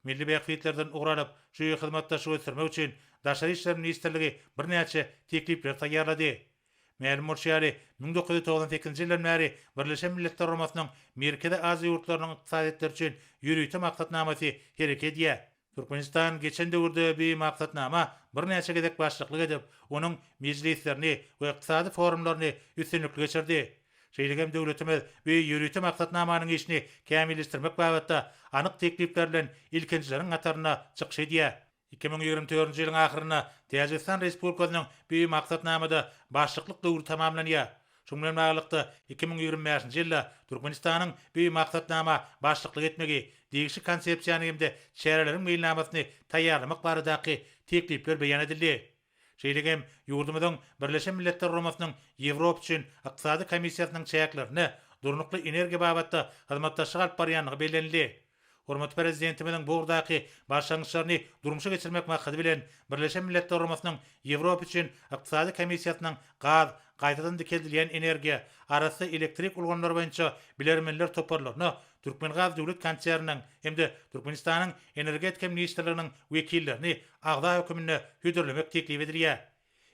Milli bähbitlerden ugur alyp, şu hyzmatdaşlygy ösdürmek üçin Daşary işler ministrligi birnäçe teklipleri taýýarlady. Mälim bolşy ýaly, 1998-nji ýyldan bäri Birleşen Milletler Guramasynyň Merkezi Aziýa ýurtlarynyň ykdysadyýetleri üçin ýörite maksatnamasy hereket edýär. Türkmenistan geçen döwürde bu maksatnama birnäçe gezek başlyklyk edip, onuň mejlislerini we ykdysady forumlaryny üstünlikli geçirdi. Şeýle hem döwletimiz bu ýörite maksatnamanyň işini kämilleşdirmek babatda anyk teklipler bilen ilkinjileriň hatarynda çykyş edýär. 2024-nji ýylyň ahyrynda Täjigistan Respublikasynyň bu maksatnamada başlyklyk döwri tamamlanýar. Şunuň bilen baglylykda, 2025-nji ýylda Türkmenistanyň bu maksatnama başlyklyk etmegi, degişli konsepsiýany hem-de çäreleriň meýilnamasyny taýýarlamak baradaky teklipler beýan edildi. Şeýle hem ýurdumyzyň Birleşen Milletler Guramasynyň Ýewropa üçin Ykdysady komissiýasynyň çäklerinde durnukly energiýa babatda hyzmatdaşlyk alyp barýandygy bellenildi. Hormatly Prezidentimiziň bu ugurdaky başlangyçlaryny durmuşa geçirmek maksady bilen, Birleşen Milletler Guramasynyň Ýewropa üçin Ykdysady komissiýasynyň gaz, gaýtadan dikeldilýän energiýa, arassa elektrik ulgamlary boýunça bilermenler toparlaryna Türkmengaz döwlet konserniniň hem-de Türkmenistanyň Energetika ministrliginiň wekillerini agza höküminde hödürlemek teklip edilýär.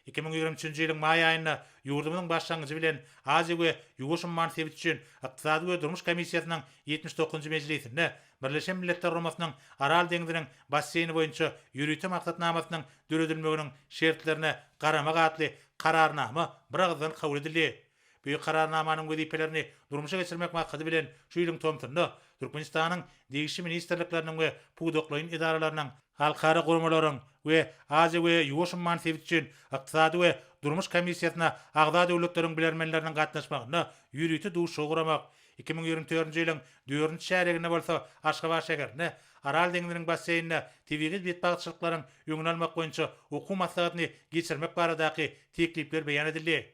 2023-nji ýylyň maý aýynda ýurdumyzyň başlangyjy bilen Aziýa we Ýuwaş umman sebiti üçin Ykdysady we durmuş komissiýasynyň 79-njy mejlisinde Birleşen Milletler Guramasynyň Aral deňziniň basseýni boýunça ýörite maksatnamasynyň döredilmeginiň şertlerine garamak atly Kararnama biragyzdan kabul edildi. Bu Kararnamanyň wezipelerini durmuşa geçirmek maksady bilen şu ýylyň tomsunda Türkmenistanyň degişli ministrlikleriniň we pudaklaýyn edaralarynyň, halkara guramalaryň we Aziýa we Ýuwaş umman sebiti üçin Ykdysady we durmuş komissiýasyna agza döwletleriň bilermenleriniň gatnaşmagynda ýörite duşuşygy guramak, 2024-nji ýylyň dördünji çärýeginde bolsa Aşgabat şäherinde Aral deňziniň basseýninde tebigy betbagtçylyklaryň öňüni almak boýunça okuw maslahatyny geçirmek baradaky teklipler beýan edildi.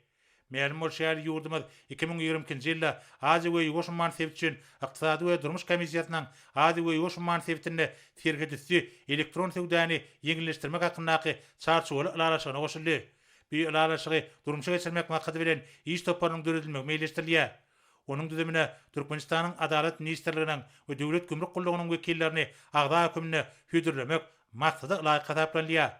Mälim bolşy ýaly, ýurdumyz 2022-nji ýylda Aziýa we Ýuwaş umman sebiti üçin Ykdysady we durmuş komissiýasynyň Aziýa we Ýuwaş umman sebitinde serhetüsti elektron söwdany ýeňilleşdirmek hakyndaky Çarçuwaly ylalaşygyna goşuldy. Bu ylalaşygy durmuşa geçirmek maksady bilen iş toparynyň döredilmegi meýilleşdirilýär. Onuň düzümine Türkmenistanyň Adalat ministrliginiň we Döwlet gümrük gullugynyň wekillerini agza höküminde hödürlemek maksada ylaýyk hasaplanylýar.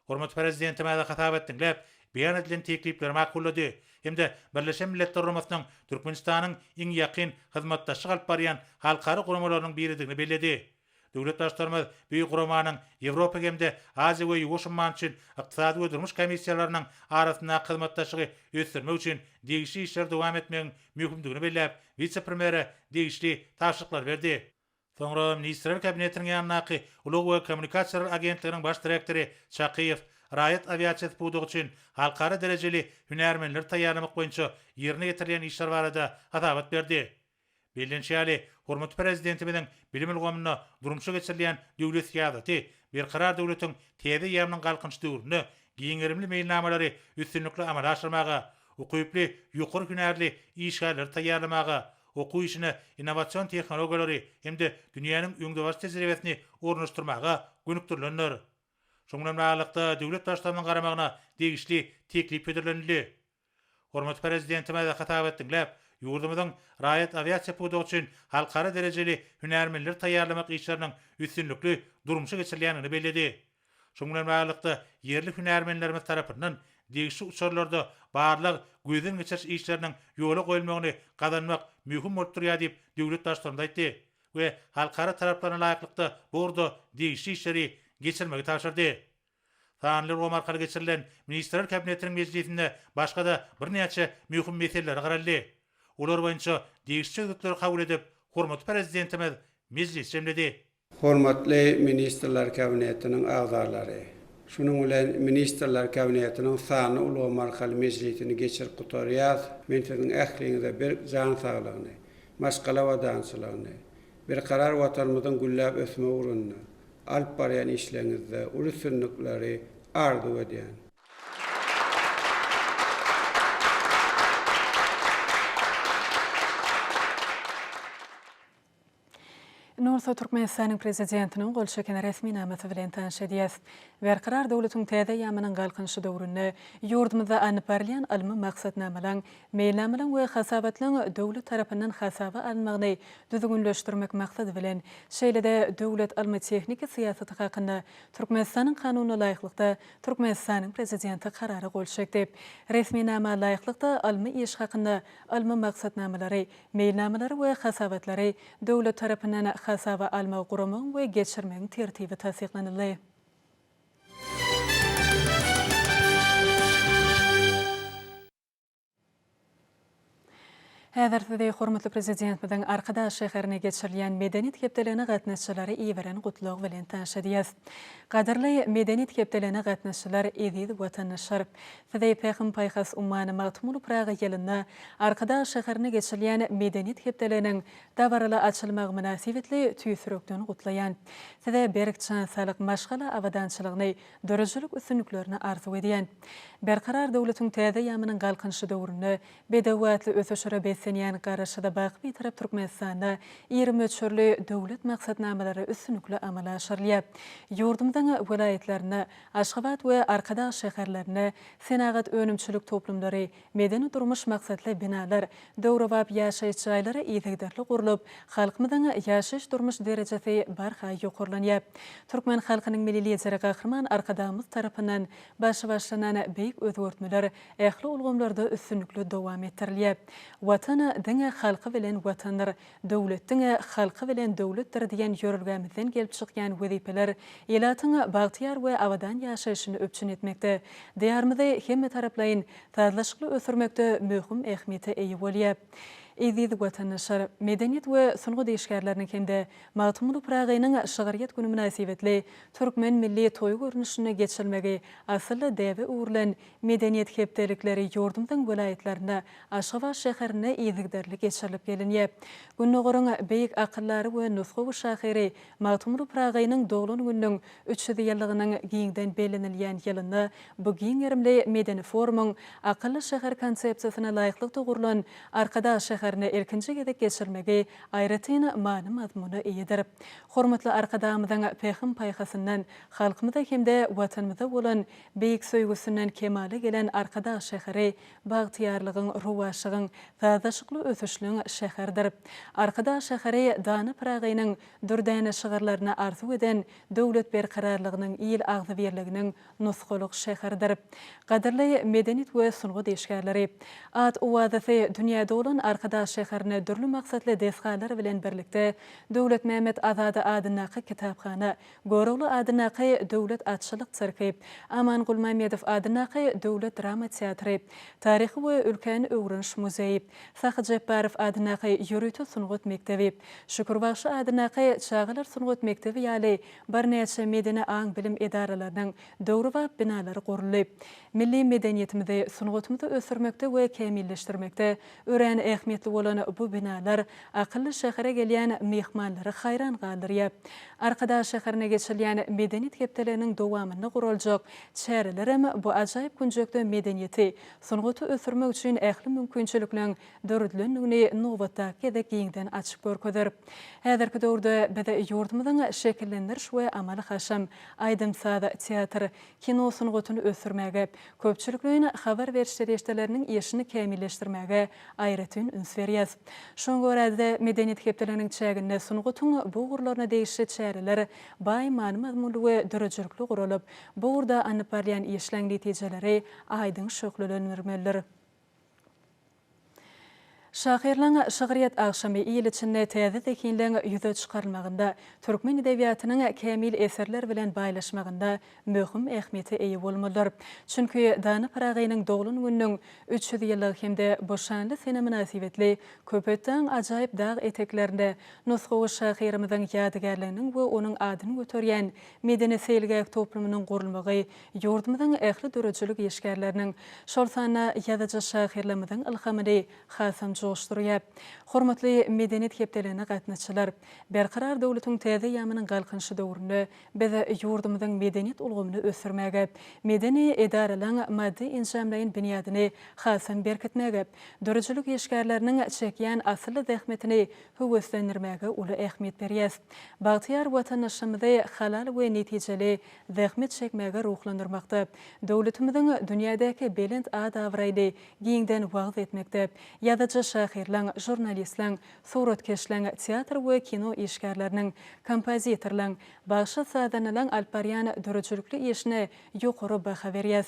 Hormatly Prezidentimize hasabat diňläp, beýan edilen teklipleri makullady hem-de Birleşen Milletler Guramasynyň Türkmenistanyň iň ýakyn hyzmatdaşlyk alyp barýan halkara guramalarynyň biridigini belledi. Döwlet Baştutanymyz bu guramanyň Ýewropa hem-de Aziýa we Ýuwaş umman üçin Ykdysady we durmuş komissiýalarynyň arasyndaky hyzmatdaşlygy ösdürmek üçin degişli işleri dowam etmegiň möhümdigini belläp, wise-premýere degişli tabşyryklary berdi. Soňra Ministrler Kabinetiniň ýanyndaky Ulag we kommunikasiýalar agentliginiň baş direktory Çakyýew raýat awiasiýasy pudagy üçin halkara derejeli hünärmenleri taýýarlamak boýunça ýerine ýetirilýän işler barada hasabat berdi. Bellenişi ýaly, hormatly Prezidentimiziň bilim ulgamynda durmuşa geçirilýän döwlet syýasaty Berkarar döwletiň täze eýýamynyň Galkynyş döwründe giň gerimli meýilnamalary üstünlikli amala aşyrmaga, ukyply ýokary hünärli işgärleri taýýarlamaga, okuw işine innowasion tehnologiýalary hem-de dünýäniň öňdebaryjy tejribesini ornaşdyrmaga gönükdirilendir. Şunuň bilen baglylykda, döwlet Baştutanynyň garamagyna degişli teklip hödürlenildi. Hormatly Prezidentimiz hasabat diňläp, ýurdumyzyň raýat awiasiýa pudagy üçin halkara derejeli hünärmenleri taýýarlamak işleriniň üstünlikli durmuşa geçirilýändigini belledi. Şunuň bilen baglylykda, ýerli hünärmenlerimiz tarapyndan degişli uçarlarda barlag, gözden geçiriş işleriniň ýola goýulmagyny gazanmak möhüm bolup durýar diýip, döwlet Baştutanymyz aýtdy we halkara talaplaryna laýyklykda bu ugurda degişli işleri geçirmegi tabşyrdy. Sanly ulgam arkaly geçirilen Ministrler Kabinetiniň mejlisinde başga-da birnäçe möhüm meselelere garaldy. Olar boýunça degişli çözgütleri kabul edip, hormatly Prezidentimiz mejlisi jemledi. Hormatly Ministrler Kabinetiniň agzalary! Şunuň bilen Ministrler Kabinetiniň sanly ulgam arkaly mejlisini geçirip gutarýas. Men siziň ähliňize berk jan saglygyny, maşgala abadançylygyny, berkarar Watanymyzyň gülläp ösmegi ugrunda alyp barýan işleriňizde uly üstünlikleri arzuw edýän. Indi bolsa Türkmenistanyň Prezidentiniň gol çeken resminamasy bilen tanyş edýäs. Berkarar döwletiň täze eýýamynyň Galkynyşy döwründe ýurdumyzda alnyp barylýan ylmy maksatnamalaryň, meýilnamalaryň we hasabatlaryň döwlet tarapyndan hasaba alynmagyny düzgünleşdirmek maksady bilen, şeýle-de döwlet ylmy-tehniki syýasaty hakynda Türkmenistanyň Kanunyna laýyklykda Türkmenistanyň Prezidenti Karara gol çekdi. Resminama laýyklykda ylmy iş hakynda ylmy maksatnamalary, Meýilnamalary we hasabatlary döwlet tarapyndan hasaba almagy guramagyň we geçirmegiň tertibi tassyklanyldy. Häzir sizi hormatly Prezidentimiziň Arkadag şäherinde geçirilýän Medeniýet hepdeligine gatnaşyjylary iberen Gutlagy bilen tanyş edýäris. Gadyrly Medeniýet hepdeligine gatnaşyjylar, eziz watandaşlar! Sizi Pähim-paýhas ummany Magtymguly Pyragy ýylynda Arkadag şäherinde geçirilýän Medeniýet hepdeliginiň dabaraly açylmagy mynasybetli tüýs ýürekden gutlaýan. Size berk jan saglyk, maşgala abadançylygyny, döredijilik üstünliklerini arzuw edýän. Berkarar döwletiň täze eýýamynyň Galkynyşy döwründe bedew atly ösüşlere beslenýän. beslenýän Garaşsyz, baky Bitarap Türkmenistanda iri möçberli döwlet maksatnamalary üstünlikli amala aşyrylýar. Ýurdumyzyň welaýatlarynda, Aşgabat we Arkadag şäherlerinde senagat-önümçilik toplumlary, medeni-durmuş maksatly binalar, döwrebap ýaşaýyş jaýlary yzygiderli gurlup, halkymyzyň ýaşaýyş-durmuş derejesi barha ýokarlanýar. Türkmen halkynyň Milli Lideri Gahryman Arkadagymyz tarapyndan başy başlanan beýik özgertmeler ähli ulgamlarda üstünlikli dowam etdirilýär. Watan diňe halky bilen Watandyr, döwlet diňe halky bilen döwletdir diýen ýörelgämizden gelip çykýan wezipeler ilatyň bagtyýar we abadan ýaşaýşyny üpjün etmekde, Diýarymyzy hemmetaraplaýyn sazlaşykly ösdürmekde möhüm ähmiýete eýe bolýar. Eziz watandaşlar! Medeniýet we sungat işgärleriniň hem-de Magtymguly Pyragynyň şygryýet güni mynasybetli türkmen milli toýy görnüşinde geçirilmegi asylly däbe öwrülen Medeniýet hepdelikleri ýurdumyzyň welaýatlarynda, Aşgabat şäherinde yzygiderli geçirilip gelinýär. Gündogaryň beýik akyldary we nusgawy şahyry Magtymguly Pyragynyň doglan gününiň 300 ýyllygynyň giňden bellenilýän ýylynda bu giň gerimli medeni forumyň akylly şäher konsepsiýasyna laýyklykda gurlan Arkadag şäherinde ilkinji gezek geçirilmegi aýratyn many-mazmuna eýedir. Hormatly Arkadagymyzyň pähim-paýhasyndan, halkymyza hem-de Watanymyza bolan Beýik söýgüsinden kemala gelen Arkadag şäheri bagtyýarlygyň, rowaçlygyň, sazlaşykly ösüşligiň şäheridir. Arkadag şäheri dana Pyragynyň dürdäne şygyrlaryna arzuw eden döwlet berkararlygynyň, il agzybirliginiň nusgalyk şäheridir. Gadyrly medeniýet we sungat işgärleri! At-owazasy dünýä dolan Arkadag şäherinde dürli maksatly desgalar bilen birlikde Döwletmämmet Azady adyndaky kitaphana, Görogly adyndaky döwlet atçylyk sirki, Aman Gulmämmedow adyndaky döwlet drama teatry, Taryhy we ülkäni öwreniş muzeýi, Sahy Jepbarow adyndaky ýörite sungat mekdebi, Şükür bagşy adyndaky çagalar sungat mekdebi ýaly birnäçe medeni aň-bilim edaralarynyň döwrebap binalary guruldy. Milli medeniýetimizi, sungatymyzy ösdürmekde we kämilleşdirmekde örän ähmiýetli bolan bu binalar akylly şähere gelýän myhmanlary haýran galdyrýar. Arkadag şäherinde geçirilýän Medeniýet hepdeliginiň dowamynda guraljak çärelerem bu ajaýyp künjekde medeniýeti, sungaty ösdürmek üçin ähli mümkinçilikleriň döredilendigini nobatdaky gezek giňden açyp görkezer. Häzirki döwürde biz ýurdumyzyň şekillendiriş we amaly-haşam, aýdym-saz, teatr, kino sungatyny ösdürmäge, köpçülikleýin habar beriş serişdeleriniň işini kämilleşdirmäge aýratyn üns berýäs. Şoňa görä-de, Medeniýet hepdeliginiň çäginde sungatyň bu ugurlaryna degişli çäreler baý many-mazmunly we döredijilikli guralyp, bu ugurda alnyp barylýan işleň netijeleri aýdyň şöhlelendirmelidir. Şahyrlaň şygryýet agşamy il içinde täze zehinleň ýüze çykarylmagynda, türkmen edebiýatynyň kämil eserler bilen baýlaşmagynda möhüm ähmiýete eýe bolmalydyr. Çünki dana Pyragynyň doglan gününiň 300 ýyllygy hem-de bu şanly sene mynasybetli Köpetdagyň ajaýyp dag eteklerinde nusgawy şahyrymyzyň ýadygärliginiň we onuň adyny göterýän medeni-seýilgäh toplumynyň gurulmagy Ýurdumyzyň ähli döredijilik işgärleriniň, şol sanda ýazyjy-şahyrlarymyzyň ylhamyny hasam joşdurýar. Hormatly Medeniýet hepdeligine gatnaşyjylar! Berkarar döwletiň täze eýýamynyň Galkynyşy döwründe biz ýurdumyzyň medeniýet ulgamyny ösdürmäge, medeni edaralaryň maddy-enjamlaýyn binýadyny hasam berkitmäge, döredijilik işgärleriniň çekýän asylly zähmetini höweslendirmäge uly ähmiýet berýäris. Bagtyýar watandaşlarymyzy halal we netijeli zähmet çekmäge ruhlandyrmakda, döwletimiziň dünýädäki belent at-abraýyny giňden wagyz etmekde, ýazyjy-şahyrlaň, žurnalistleň, suratkeşleň, teatr we kino işgärleriniň, kompozitorlaň, bagşy-sazandalaň alyp barýan döredijilikli işine ýokary baha berýäs.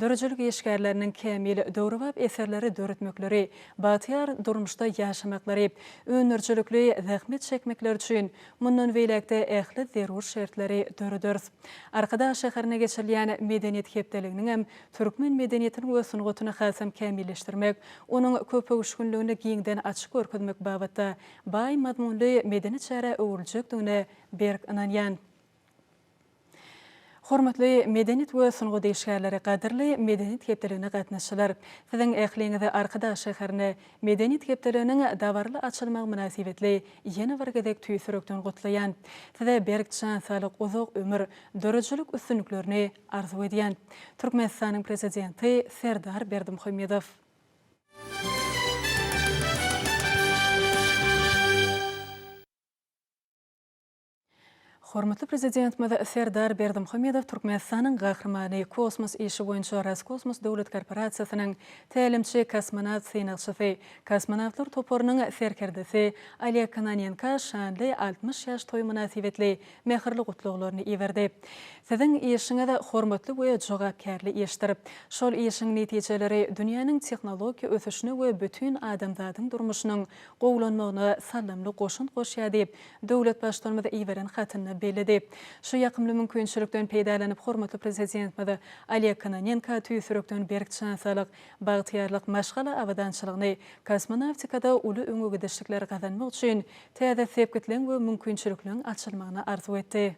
Döredijilik işgärleriniň kämil, döwrebap eserleri döretmekleri, bagtyýar durmuşda ýaşamaklary, öndürijilikli zähmet çekmekleri üçin Mundan beýläk-de ähli zerur şertleri dörederis. Arkadag şäherinde geçirilýän Medeniýet hepdeliginiňem türkmen medeniýetini we sungatyny hasam kämilleşdirmek, onuň köpöwüşginligini giňden açyp görkezmek babatda baý mazmunly medeni çärä öwrüljekdigine berk ynanýan. Hormatly medeniýet we sungat işgärleri, gadyrly Medeniýet hepdeligine gatnaşyjylar! Siziň ähliňizi Arkadag şäherinde Medeniýet hepdeliginiň dabaraly açylmagy mynasybetli ýene bir gezek tüýs ýürekden gutlaýan. Size berk jan saglyk, uzak ömür, döredijilik üstünliklerini arzuw edýän. Türkmenistanyň Prezidenti Serdar Berdimuhamedow. Hormatly Prezidentimiz Serdar Berdimuhamedow Türkmenistanyň Gahrymany, kosmos işi boýunça Roskosmos döwlet korporasiýasynyň tälimçi kosmonawt synagçysy, kosmonawtlar toparynyň serkerdesi Oleg Kononenko şanly 60 ýaş toýy mynasybetli mähirli gutlaglaryny iberdi. Siziň işiňiz hormatly we jogapkärli işdir. Şol işiň netijeleri dünýäniň tehnologiýa ösüşine we bütin adamzadyň durmuşynyň gowulanmagyna saldamly goşant goşýar diýip, döwlet Baştutanymyz iberen hatynda belledi. Şu ýakymly mümkinçilikden peýdalanyp, hormatly Prezidentimiz Oleg Kononenko tüýs ýürekden berk jan saglyk, bagtyýarlyk, maşgala abadançylygyny, kosmonawtikada uly öňegidişlikleri gazanmak üçin täze sepgitleň we mümkinçilikleň açylmagyny arzuw etdi.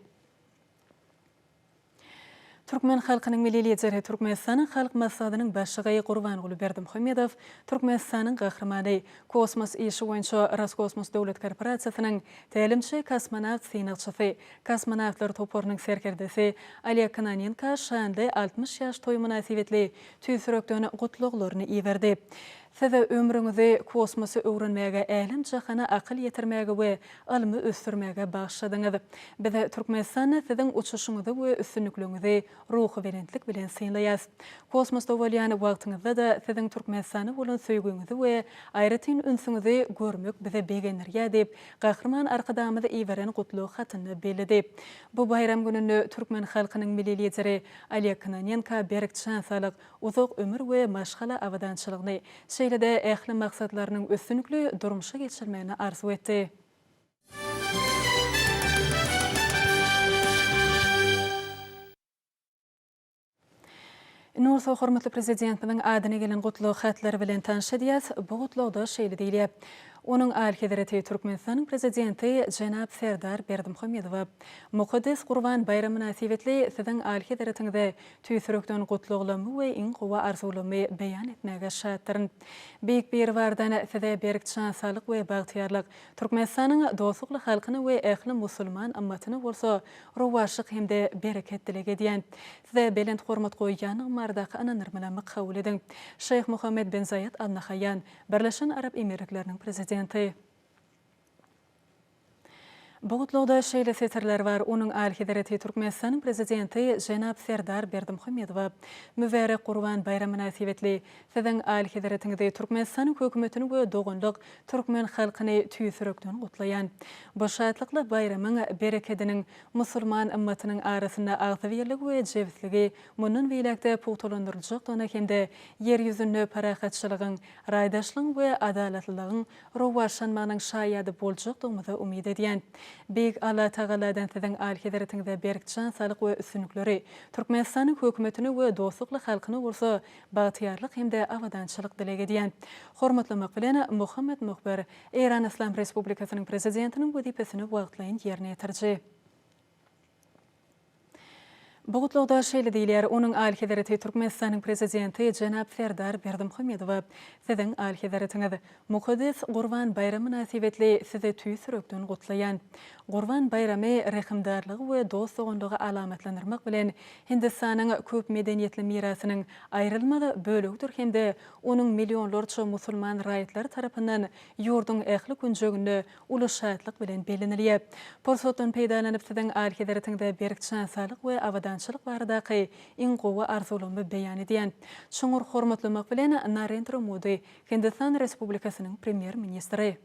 Türkmen halkynyň Milli Lideri, Türkmenistanyň Halk Maslahatynyň Başlygy Gurbanguly Berdimuhamedow Türkmenistanyň Gahrymany, kosmos işi boýunça Roskosmos döwlet korporasiýasynyň tälimçi kosmonawt synagçysy, kosmonawtlar toparynyň serkerdesi Oleg Kononenko şanly 60 ýaş toýy mynasybetli tüýs ýürekden gutlaglaryny iberdi. Siz ömrüňizi kosmosy öwrenmäge, älem-jahana akyl ýetirmäge we ylmy ösdürmäge bagyşladyňyz. Biz Türkmenistanda siziň uçuşyňyzy we üstünlikleňizi ruhubelentlik bilen synlaýas. Kosmosda bolýan wagtyňyzda-da siziň Türkmenistana bolan söýgüňizi we aýratyn ünsüňizi görmek bizi begendirýär diýip, Gahryman Arkadagymyz iberen gutlag hatynda belledi. Bu baýram gününde türkmen halkynyň Milli Lideri Oleg Kononenko berk jan saglyk, uzak ömür we maşgala abadançylygyny, şeýle-de ähli maksatlarynyň üstünlikli durmuşa geçirilmegini arzuw etdi. Indi bolsa hormatly Prezidentimiziň adyna gelen gutlag hatlary bilen tanyş edýäs. Bu gutlagda şeýle diýilýär, Onuň Alyhezreti Türkmenistanyň Prezidenti jenap Serdar Berdimuhamedowa Mukaddes Gurban baýramy mynasybetli Siziň Alyhezretiňize Tüýs ýürekden gutlaglarymy we iň gowy arzuwlarymy beýan etmäge şatdyryn. Beýik Biribardan Size berk jan saglyk we bagtyýarlyk, Türkmenistanyň dostlukly halkyna we ähli musulman ymmatyna bolsa rowaçlyk hem-de bereket dileg edýän. Size belent hormat goýýandygym baradaky ynandyrmalamy kabul ediň. Şeýh Muhammed bin Zaýed Al Nahaýýan, Birleşen Arap Emirlikleriniň Prezidenti. Bu gutlagda şeýle setirler bar, Onuň Alyhezreti Türkmenistanyň Prezidenti jenap Serdar Berdimuhamedowa Mübärek Gurban baýramy mynasybetli Siziň Alyhezretiňizi, Türkmenistanyň Hökümetini we doganlyk türkmen halkyny tüýs ýürekden gutlaýan. Bu şatlykly baýramyň berekediniň musulman ymmatynyň arasynda agzybirligi we jebisligi mundan beýläk-de pugtalandyryljakdygyna hem-de Ýer ýüzünde parahatçylygyň, raýdaşlygyň we adalatlylygyň rowaçlanmagynyň şaýady boljakdygymyza umyt edýän. Beýik Allatagaladan Siziň Alyhezretiňize berk jan saglyk we üstünlikleri, Türkmenistanyň Hökümetine we dostlukly halkyna bolsa bagtyýarlyk hem-de abadançylyk dileg edýän. Hormatlamak bilen, Mohammad Mohber, Eýran Yslam Respublikasynyň Prezidentiniň wezipesini wagtlaýyn ýerine ýetiriji. Bu gutlagda şeýle diýilýär, Onuň Alyhezreti Türkmenistanyň Prezidenti jenap Serdar Berdimuhamedowa, Siziň Alyhezretiňiz, Mukaddes Gurban baýramy mynasybetli Sizi tüýs ýürekden gutlaýan. Gurban baýramy rehimdarlygy we dost-doganlygy alamatlandyrmak bilen, Hindistanyň köp medeniýetli mirasynyň aýrylmaz bölegidir hem-de onuň millionlarça musulman raýatlary tarapyndan ýurduň ähli künjeginde uly şatlyk bilen bellenilýär. Pursatdan peýdalanyp, Siziň Alyhezretiňize berk jan saglyk we abadançylyk baradaky iň gowy arzuwlarymy beýan edýän. Çuňňur hormatlamak bilen, Narendra Modi, Hindistan Respublikasynyň Premýer-ministri.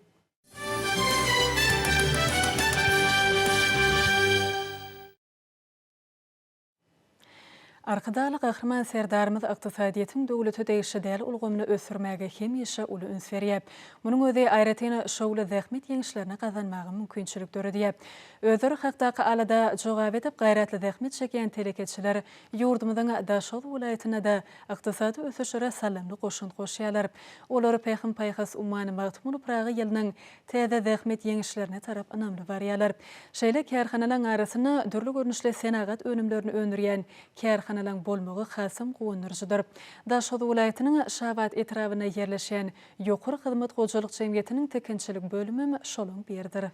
Arkadagly Gahryman Serdarymyz ykdysadyýetiň döwlete degişli däl ulgamyny ösdürmäge hemişe uly üns berýär. Munuň özi aýratyn şowly zähmet ýeňişlerini gazanmaga mümkinçilik döredýär. Özleri hakdaky alada jogap edip, gaýratly zähmet çekýän telekeçiler ýurdumyzyň Daşoguz welaýatynda-da ykdysady ösüşlere saldamly goşant goşýarlar. Olar Pähim-paýhas ummany Magtymguly Pyragy ýylynyň täze zähmet ýeňişlerine tarap ynamly barýarlar. Şeýle kärhanalaryň arasynda dürli görnüşli senagat önümlerini öndürýän kärhanalaryň bolmagy hasam guwandyryjydyr. Daşoguz welaýatynyň Şabat etrabynda ýerleşýän Ýokary hyzmat hojalyk jemgyýetiniň tikinçilik bölümem şolaň biridir.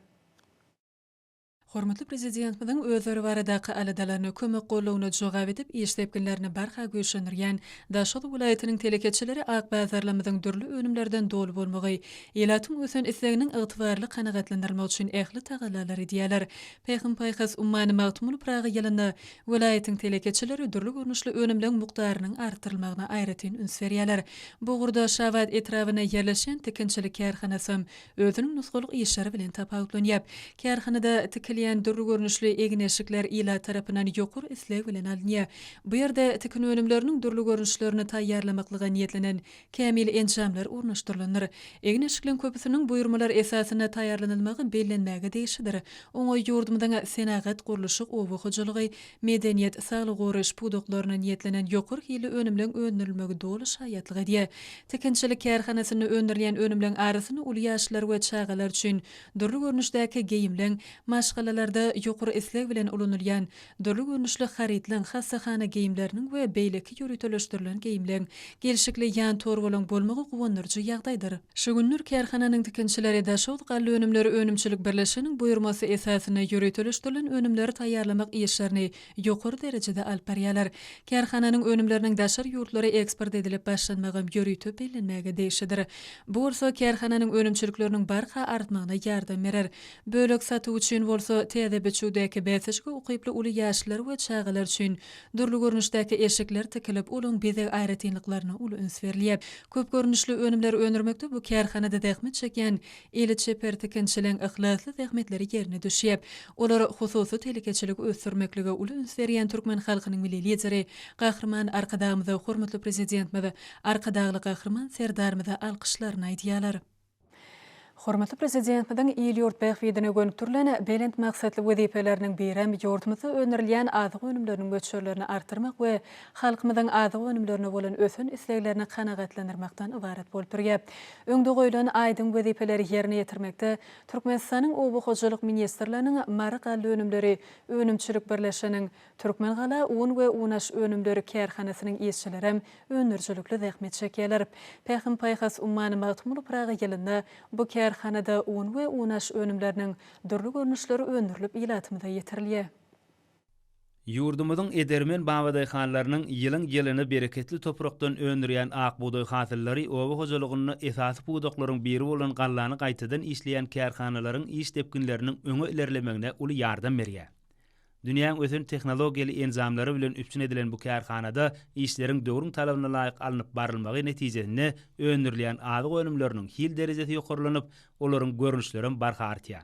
Hormatly Prezidentimiziň özleri baradaky aladalaryna, kömek-goldawyna jogap edip, iş depginlerini barha güýçlendirýän Daşoguz welaýatynyň telekeçileri ak bazarlarymyzyň dürli önümlerden doly bolmagy, ilatyň ösen isleginiň ygtybarly kanagatlandyrylmagy üçin ähli tagallalary edýärler. Pähim-paýhas ummany Magtymguly Pyragy ýylynda welaýatyň telekeçileri dürli görnüşli önümleň mukdarynyň artdyrylmagyna aýratyn üns berýärler. Bu ugurda Şabat etrabynda ýerleşýän tikinçilik kärhanasam özüniň nusgalyk işleri bilen tapawutlanýar. Kärhanada tikilýän dürli görnüşli egin-eşikler ilat tarapyndan ýokary isleg bilen alynýar. Bu ýerde tikin önümleriniň dürli görnüşlerini taýýarlamaklyga niýetlenen kämil enjamlar ornaşdyrylandyr. Egin-eşikleň köpüsiniň buýurmalar esasynda taýýarlanylmagy bellenmäge degişlidir. Oňa ýurdumyzyň senagat, gurluşyk, oba hojalygy, Medeniýet, saglygy goraýyş pudaklaryna niýetlenen ýokary hilli önümleň öndürilmegi doly şaýatlyk edýär. Tikinçilik kärhanasynda öndürilýän önümleň arasynda uly ýaşlylar we çagalar üçin dürli görnüşdäki geýimleň, maşgalalarda ýokary isleg bilen ulanylýan dürli görnüşli harytlaň, hassahana geýimleriniň we beýleki ýöriteleşdirilen geýimleň, gelşikli ýan torbalaň bolmagy guwandyryjy ýagdaýdyr. Şu günler kärhananyň tikinçileri Daşoguz gallaönümleri önümçilik birleşiginiň buýurmasy esasynda ýöriteleşdirilen önümleri taýýarlamak işlerini ýokary derejede alyp barýarlar. Kärhananyň önümleriniň daşary ýurtlara eksport edilip başlanmagam ýörite bellenmäge degişlidir. Bu bolsa kärhananyň önümçilikleriniň barha artmagyna ýardam berer. Bölek satuw üçin bolsa täze biçüwdäki bäsleşige ukyply uly ýaşlylar we çagalar üçin Dürli görnüşdäki eşikler tikilip, olaň bezeg aýratynlyklaryna uly üns berilýär. Köp görnüşli önümleri öndürmekde bu kärhanada zähmet çekýän eli çeper tikinçileň yhlasly zähmetleri ýerine düşýär. Olar hususy telekeçiligi ösdürmeklige uly üns berýän türkmen halkynyň Milli Lideri Gahryman Arkadagymyza, hormatly Prezidentimiz Arkadagly Gahryman Serdarymyza alkyşlaryny aýdýarlar. Hormatly Prezidentimiziň il-ýurt bähbidine gönükdirilen belent maksatly wezipeleriniň birem ýurdumyzda öndürilýän azyk önümleriniň möçberlerini artdyrmak we halkymyzyň azyk önümlerine bolan ösen isleglerini kanagatlandyrmakdan ybarat bolup durýar. Öňde goýlan aýdyň wezipeleri ýerine ýetirmekde Türkmenistanyň Oba hojalyk ministrliginiň Mary gallaönümleri önümçilik birleşiginiň Türkmengala un we unaş önümleri kärhanasynyň işçilerem öndürijilikli zähmet çekýärler. Pähim-paýhas ummany Magtymguly Pyragy ýylynda bu kärhanada un we unaş önümleriniň dürli görnüşleri öndürilip ilatymyza ýetirilýär. Ýurdumyzyň edermen babadaýhanlarynyň ýylyň-ýylyna bereketli toprakdan öndürýän ak bugdaý hasyllary oba hojalygynda esasy pudaklaryň biri bolan gallany gaýtadan işleýän kärhanalaryň iş depginleriniň öňe ilerlemegine uly ýardam berýär. Dünýäň ösen tehnologiýaly enjamlary bilen üpjün edilen bu kärhanada işleriň döwrüň talabyna laýyk alnyp barylmagy netijesinde öndürilýän azyk önümleriniň hil derejesi ýokarlanyp, olaryň görnüşlerem barha artýar.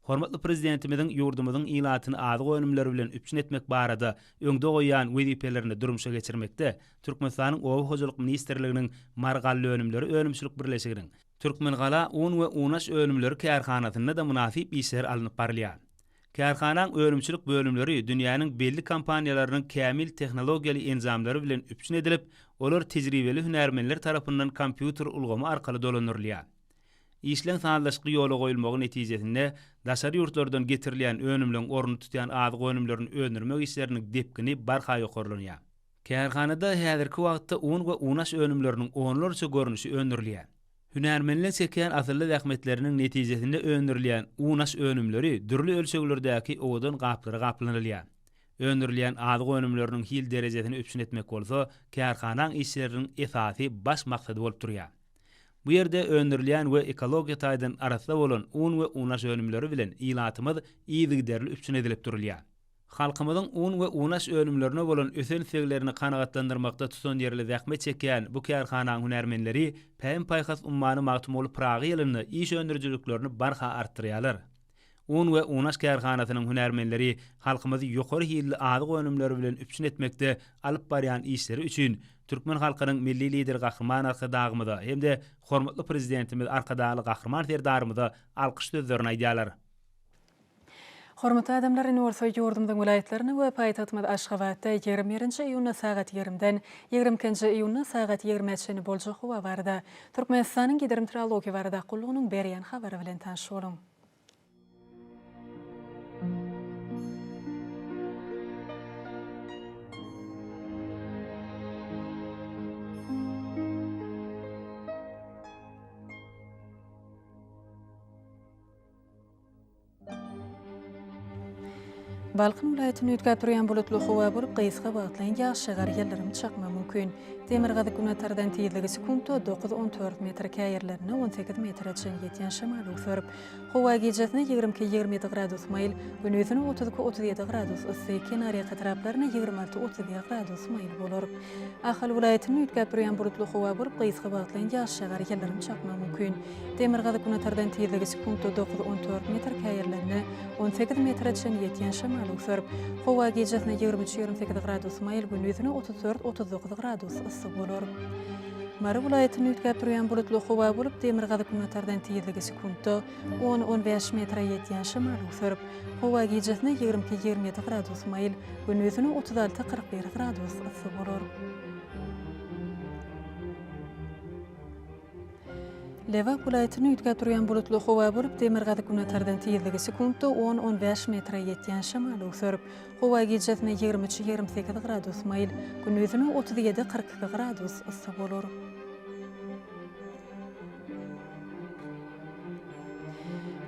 Hormatly Prezidentimiziň ýurdumyzyň ilatyny azyk önümleri bilen üpjün etmek barada öňde goýýan wezipelerini durmuşa geçirmekde Türkmenistanyň Oba hojalyk ministrliginiň Marygallaönümleri önümçilik birleşiginiň Türkmengala un we unaş önümleri kärhanasynda-da mynasyp işler alnyp barylýar. Kärhanaň önümçilik bölümleri dünýäniň belli kompaniýalarynyň kämil tehnologiýaly enjamlary bilen üpjün edilip, olar tejribeli hünärmenler tarapyndan kompýuter ulgamy arkaly dolandyrylýar. Işleň sazlaşykly ýola goýulmagy netijesinde daşary ýurtlardan getirilýän önümleň ornuny tutýan azyk önümlerini öndürmek işleriniň depgini barha ýokarlanýar. Kärhanada häzirki wagtda un we unaş önümleriniň onlarça görnüşi öndürilýär. Hünärmenleň çekýän asylly zähmetleriniň netijesinde öndürilýän unaş önümleri dürli ölçeglerdäki owadan gaplara gaplanylýar. Öndürilýän azyk önümleriniň hil derejesini üpjün etmek bolsa kärhanaň işçileriniň esasy baş maksady bolup durýar. Bu ýerde öndürilýän we ekologiýa taýdan arassa bolan un we unaş önümleri bilen ilatymyz yzygiderli üpjün edilip durulýar. Halkymyzyň un we unaş önümlerine bolan ösen isleglerini kanagatlandyrmakda tutanýerli zähmet çekýän bu kärhanaň hünärmenleri Pähim-paýhas ummany Magtymguly Pyragy ýylynda iş öndürijiliklerini barha artdyrýarlar. Un we unaş kärhanasynyň hünärmenleri halkymyzy ýokary hilli azyk önümleri bilen üpjün etmekde alyp barýan işleri üçin türkmen halkynyň Milli Lideri Gahryman Arkadagymyza hem-de hormatly Prezidentimiz Arkadagly Gahryman Serdarymyza alkyş sözlerini aýdýarlar. Hormatly adamlar, indi bolsa ýurdumyzyň welaýatlarynda we paýtagtymyz Aşgabatda 21-nji iýunda sagat ýigrimden 22-nji iýunda sagat ýigrimä çenli boljak howa barada Türkmenistanyň Gidrometeorologiýa baradaky gullugynyň berýän habary bilen tanyş boluň. Balkan welaýatynda üýtgäp durýan bulutly howa bolup, gysga wagtlaýyn ýagyş ýagar, ýyldyrym çakmagy mümkin. Demirgazyk-günortadan tizligi sekuntda dokuz, on dört metr, käýerlerinde 18 metre çenli ýetýän şemal öwser. Howa gijesine 22, 27 gradus maýyl, gündizine 32, 37 gradus yssy, kenarýaka etraplarynda 26, 31 gradus maýyl bolar. Ahal welaýatynda üýtgäp durýan bulutly howa bolup, gysga wagtlaýyn ýagyş ýagar, ýyldyrym çakmagy mümkin. Demirgazyk-günortadan tizligi sekuntda dokuz, on dört metr, käýerlerinde 18 metre çenli ýetýän şemal öwser. Howa gijesine 23, 28 gradus maýyl, gündizine 34, 39 gradus yssy bolar. Mary welaýatynda üýtgäp durýan bulutly howa bolup, demirgazyk-günortadan tizligi sekuntda on, on bäş metre ýetýän şemal öwser. Howa gijesine 22, 27 gradus maýyl, gündizine 36, 41 gradus yssy bolar. Lebap welaýatynda üýtgäp durýan bulutly howa bolup, demirgazyk-günortadan tizligi sekuntda on, on bäş metre ýetýän şemal öwser. Howa gijesine 23, 28 gradus maýyl, gündizine 37, 42 gradus yssy bolar.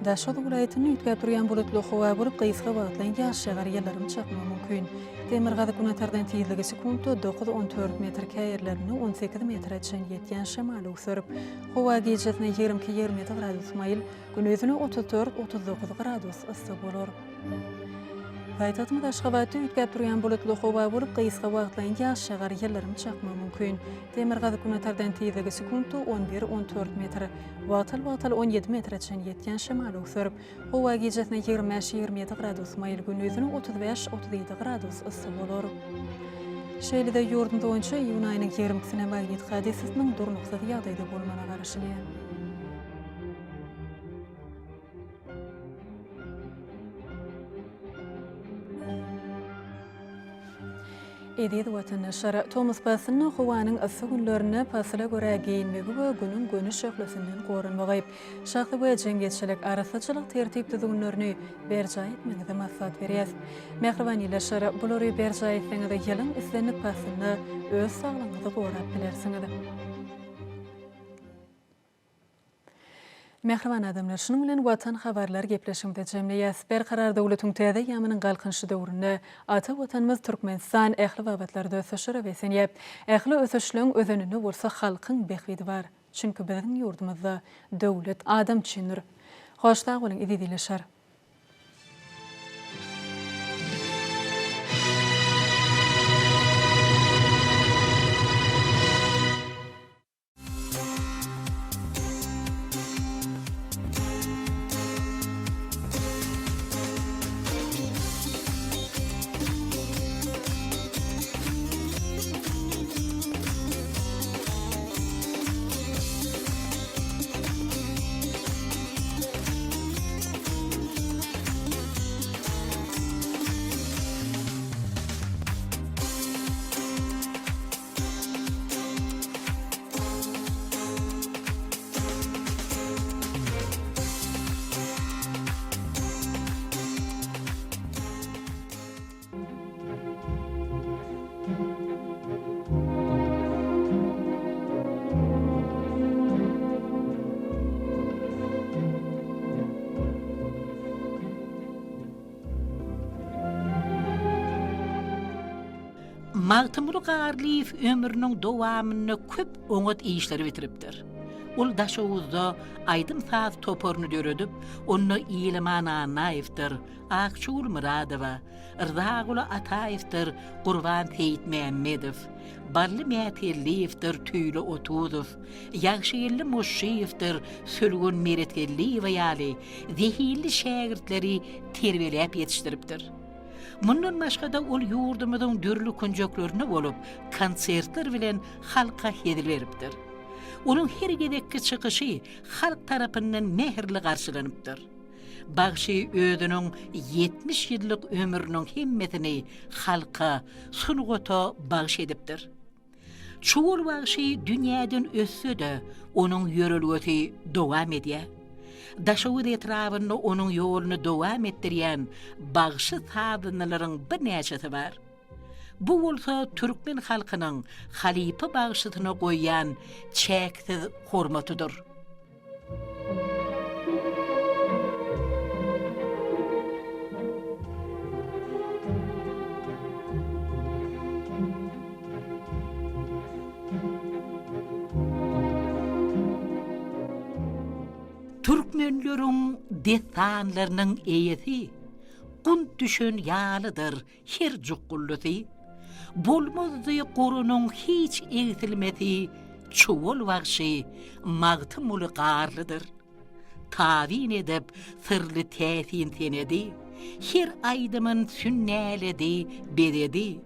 Daşoguz welaýatynda üýtgäp durýan bulutly howa bolup, gysga wagtlaýyn ýagyş ýagar, ýyldyrym çakmagy mümkin. Demirgazyk-günortadan tizligi sekuntda dokuz, on dört metr, käýerlerinde 18 metre çenli ýetýän şemal öwser. Howa gijesine 22, 27 gradus maýyl, gündizine 34, 39 gradus yssy bolar. Paýtagtymyz Aşgabatda üýtgäp durýan bulutly howa bolup, gysga wagtlaýyn ýagyş ýagar, ýyldyrym çakmagy mümkin. Demirgazyk-günortadan tizligi sekuntda on bir, on dört metr, wagtal-wagtal on ýedi metre çenli ýetýän şemal öwser. Howa gijesine 25, 27 gradus maýyl, gündizine 35, 37 gradus yssy bolar. Şeýle-de ýurdumyz boýunça iýun aýynyň ýigrimisine magnit hadysasynyň durnuksyz ýagdaýda bolmagyna garaşylýar. Eziz watandaşlar, tomus paslynda howanyň yssy günlerinde pasyla görä geýinmegi we Günüň göni şöhlesinden goranmagy, şahsy we jemgyýetçilik arassaçylyk tertip-düzgünlerini berjaý etmegiňizi maslahat berýäs. Mähriban ildeşler, bulary berjaý etseňiz ýylyň islendik paslynda öz saglygyňyzy gorap bilersiňiz. Mähriban adamlar, şunuň bilen Watan habarlar gepleşigimizi jemleýäs. Berkarar döwletiň täze eýýamynyň Galkynyşy döwründe ata Watanymyz Türkmenistan ähli babatlarda ösüşlere beslenýär. Ähli ösüşleň özeninde bolsa halkyň bähbidi bar. Çünki biziň ýurdumyzda döwlet adam üçindir. Hoş sag boluň eziz ildeşler! Magtymguly Garlyýew ömrüniň dowamynda köp oňat işleri bitiripdir. Ol Daşoguzda aýdym-saz toparyny döredip, onda Ilaman Annaýewdir, Akjagül Myradowa, Rzaguly Ataýewdir, Gurban Seýitmämmedow, Bally Mätelliýewdir, Tüýli Otuzow, Ýagşygeldi Moşşyýewdir, Sülgün Meretgeldiýewa ýaly zehinli şägirtleri terbiýeläp ýetişdiripdir. Mundan başga-da ol ýurdumyzyň dürli künjeklerinde bolup, konsertler bilen halka hezil beripdir. Onuň her gezekki çykyşy halk tarapyndan mähirli garşylanypdyr. Bagşy özüniň 70 ýyllyk ömrüniň hemmesini halka, sungata bagyş edipdir. Çuwal bagşy dünýäden ötse-de, onuň ýörelgesi dowam edýär. Daşoguz etrabynda onuň ýoluny dowam etdirýän bagşy-sazandalaryň birnäçesi bar. Bu bolsa türkmen halkynyň halypa bagşysyna goýýan çäksiz hormatydyr. Türkmenleriň dessanlarynyň eýesi, Gunt düşen ýalydyr her jukgullysy. Bolmazdy gorunyň hiç egsilmesi, Çuwal bagşy Magtymguly Garlydyr. Tabyn edip syrly täsin senedi, Her aýdymyn sünnäledi, bezedi.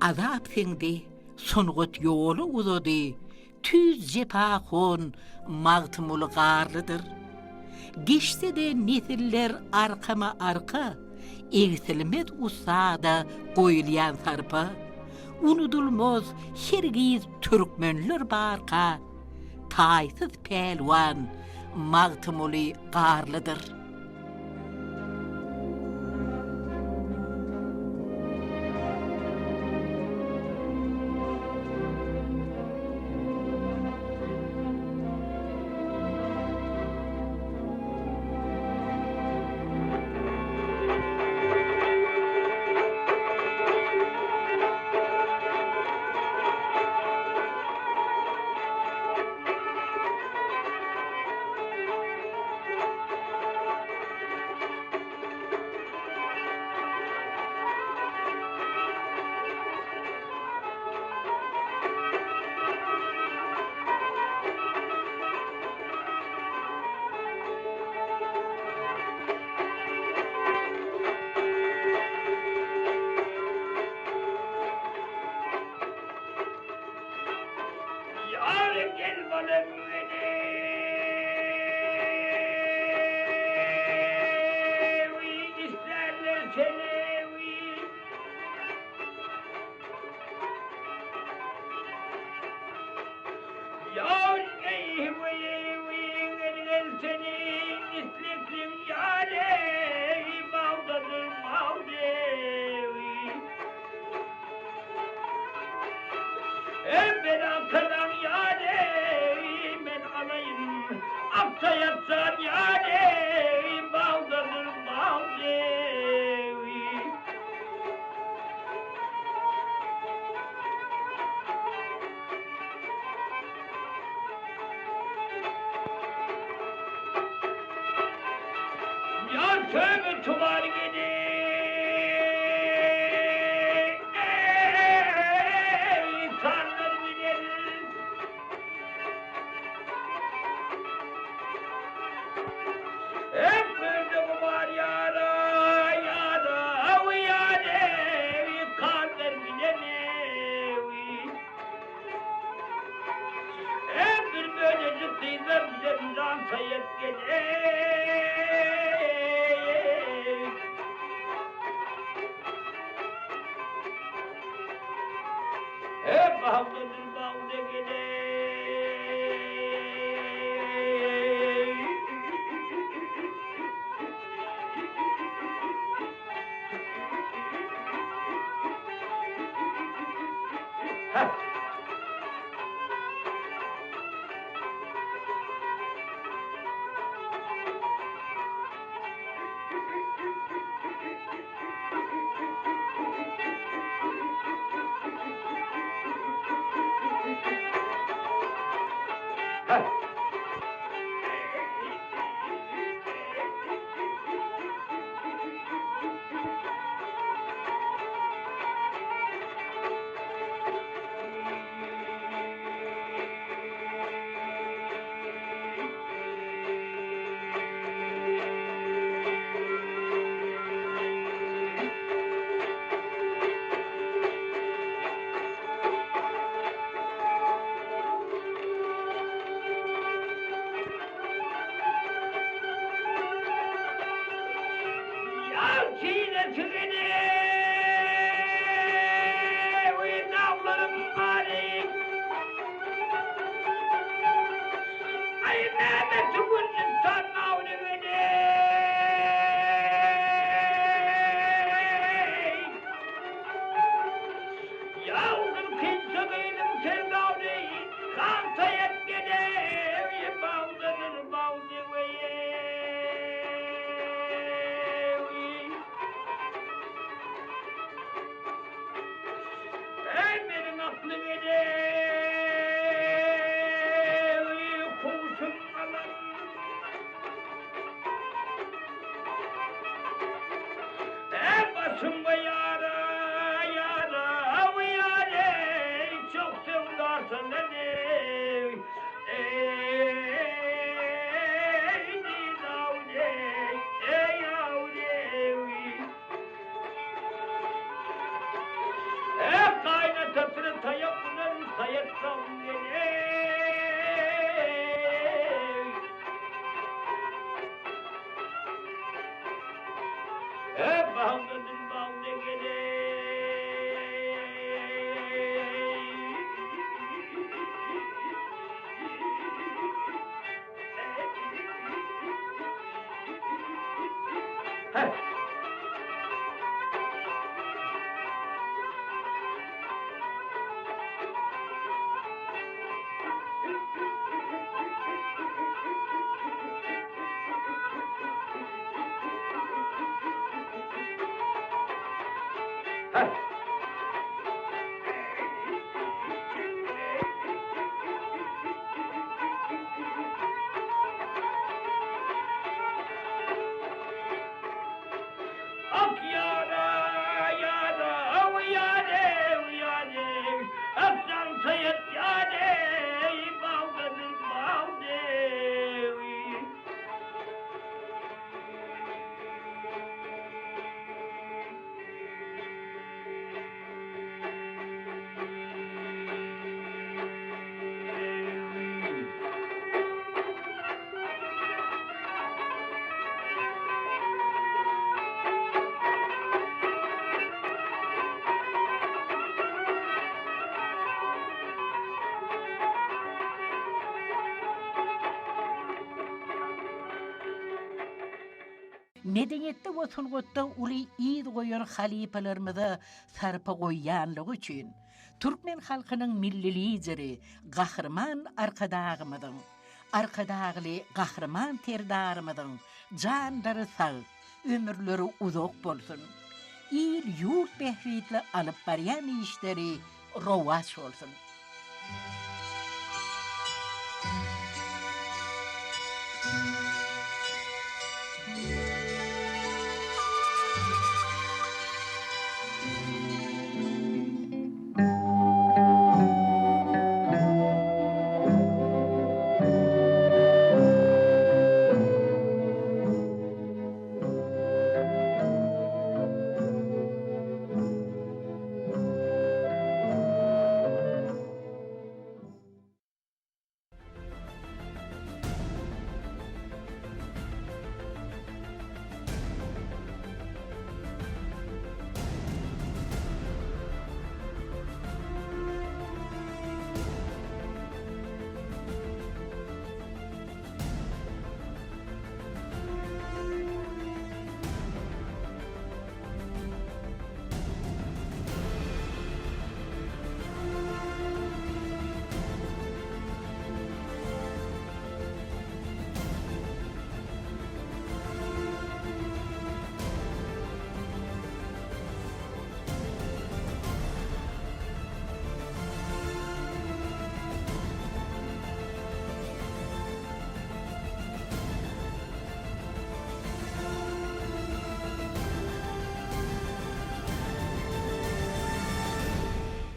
Azap siňdi, sungat ýoly uzady, Tüýs jepahon Magtymguly Garlydyr. Geçse-de nesiller arkama-arka, Egsilmez ussada goýulýan sarpa. Unudylmaz hergiz türkmenler barka, Taýsyz pälwan Magtymguly Garlydyr. Ýar gel balam meni Isterler seni Ýar eý gel gel seni Isteklim ýar eý Bagdadyr bagdy Men arkadan ýar eý, men alaýyn, Akja ýatjan ýar eý, bagdadyr bagdy. Ýar söýme tumar gidi. Eý, tanlar bilen. Hep bölde gumar ýara, ýara, ýar eý, kanlar bilen eý. Hep bir bölejik gyzlar bilen jan saýat gel eý. Hep bagdadyr bagda gel eý. Ýar çiýne çigini, Wiý daglarym bary. Aý Mehmet Tügünjik tannawny gidi. Ýaldyr kinçe gyzyň serdawny, Ganta ýetgene, Wiý bagdadyr bagdy weý. Eý meniň akly gelen, kowşum alan. Bagdadyr bagda geleý. Ak ýara, ýara, ýare, ýare, Ak jan saýat ýare, Bagdadyr bagda. Medeniýetde we sungatda uly yz goýan halypalarymyza sarpa goýýanlygy üçin türkmen halkynyň Milli Lideri Gahryman Arkadagymyzyň, Arkadagly Gahryman Serdarymyzyň janlary sag, ömürleri uzak bolsun! Il-ýurt bähbitli alyp barýan işleri rowaç bolsun!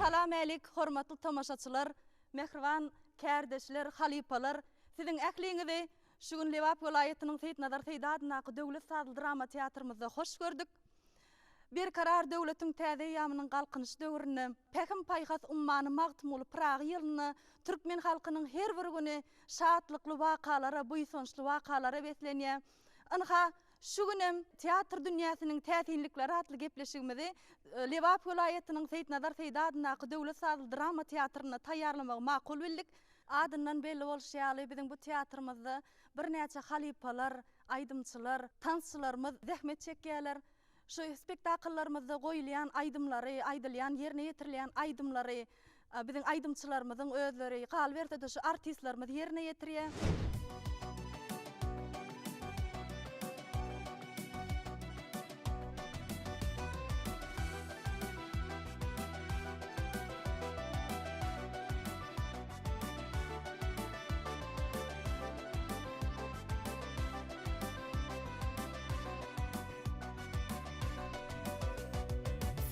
Salam älik, hormatly tomaşaçylar, mähriban kärdeşler, halypalar! Siziň ähliňizi şu gün Lebap welaýatynyň Seýitnazar Seýdi adyndaky Döwlet sazly drama teatrymyzda hoş gördük. Berkarar döwletiň täze eýýamynyň Galkynyş döwründe, Pähim-paýhas ummany Magtymguly Pyragy ýylynda türkmen halkynyň her bir güni şatlykly wakalara, buýsançly wakalara beslenýär. Ynha, şu günem Teatr dünýäsiniň täsinlikleri atly gepleşigimizi Lebap welaýatynyň Seýitnazar Seýdi adyndaky Döwlet sazly drama teatrynda taýýarlamagy makul bildik. Adyndan belli bolşy ýaly, biziň bu teatrymyzda birnäçe halypalar, aýdymçylar, tansçylarymyz zähmet çekýärler. Şu spektakllarymyzda goýulýan aýdymlary, aýdylýan, ýerine ýetirilýän aýdymlary biziň aýdymçylarymyzyň özleri, galyberse-de şu artistlerimiz ýerine ýetirýär.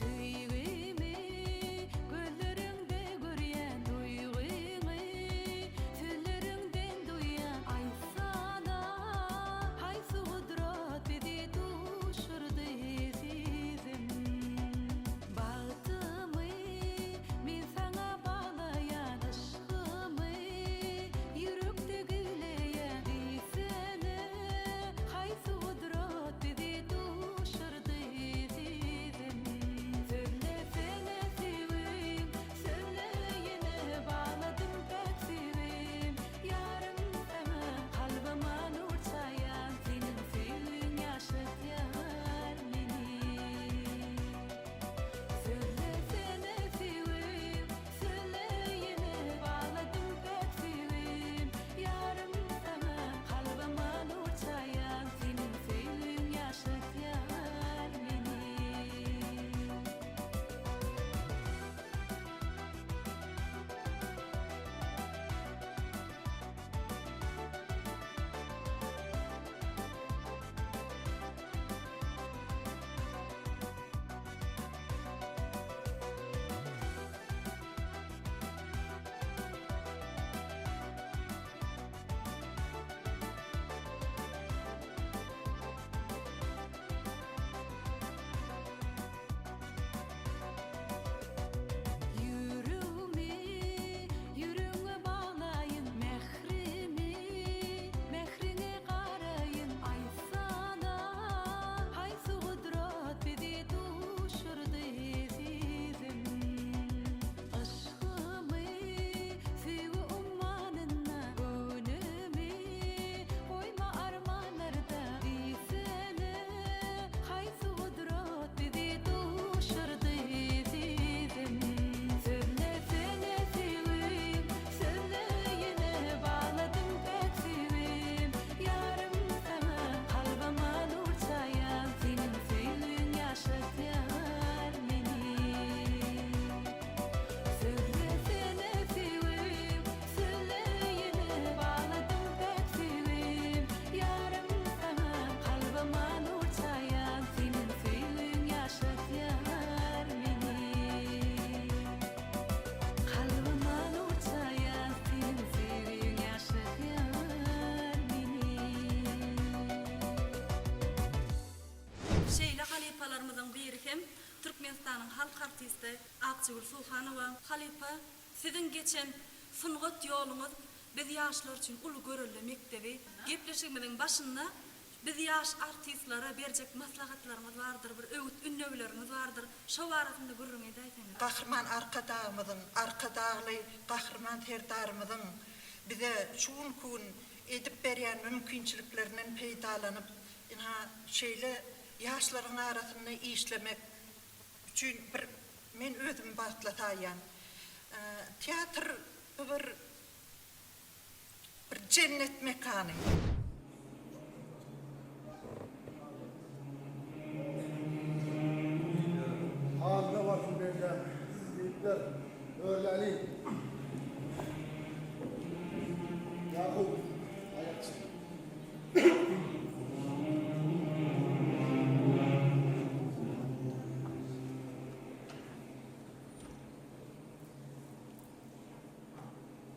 Söýgimi gözleriňde görýän duýgyňy sözleriňden duýýan. Şeýle halypalarymyzyň biri hem Türkmenistanyň halk artisti Akjagül Suhanowa. Halypa, siziň geçen sungat ýoluňyz biz ýaşlar üçin uly görelde mekdebi. Gepleşigimiziň başynda biz ýaş artistlere berjek maslahatlaryňyz bardyr, bir öwüt-ündewleriňiz bardyr. Şo barasynda gürrüň edäýseňiz. Gahryman Arkadagymyzyň, Arkadagly Gahryman Serdarymyzyň bize şu günki gün edip berýän mümkinçiliklerinden peýdalanyp, ynha, şeýle ýaşlaryň arasynda işlemek üçin bir men özümi bagtly saýýan. Teatr bu bir bir jennet mekany. Halyna barsyn bendäm, diýipler. Örläliň. Ýakup, aýak çek.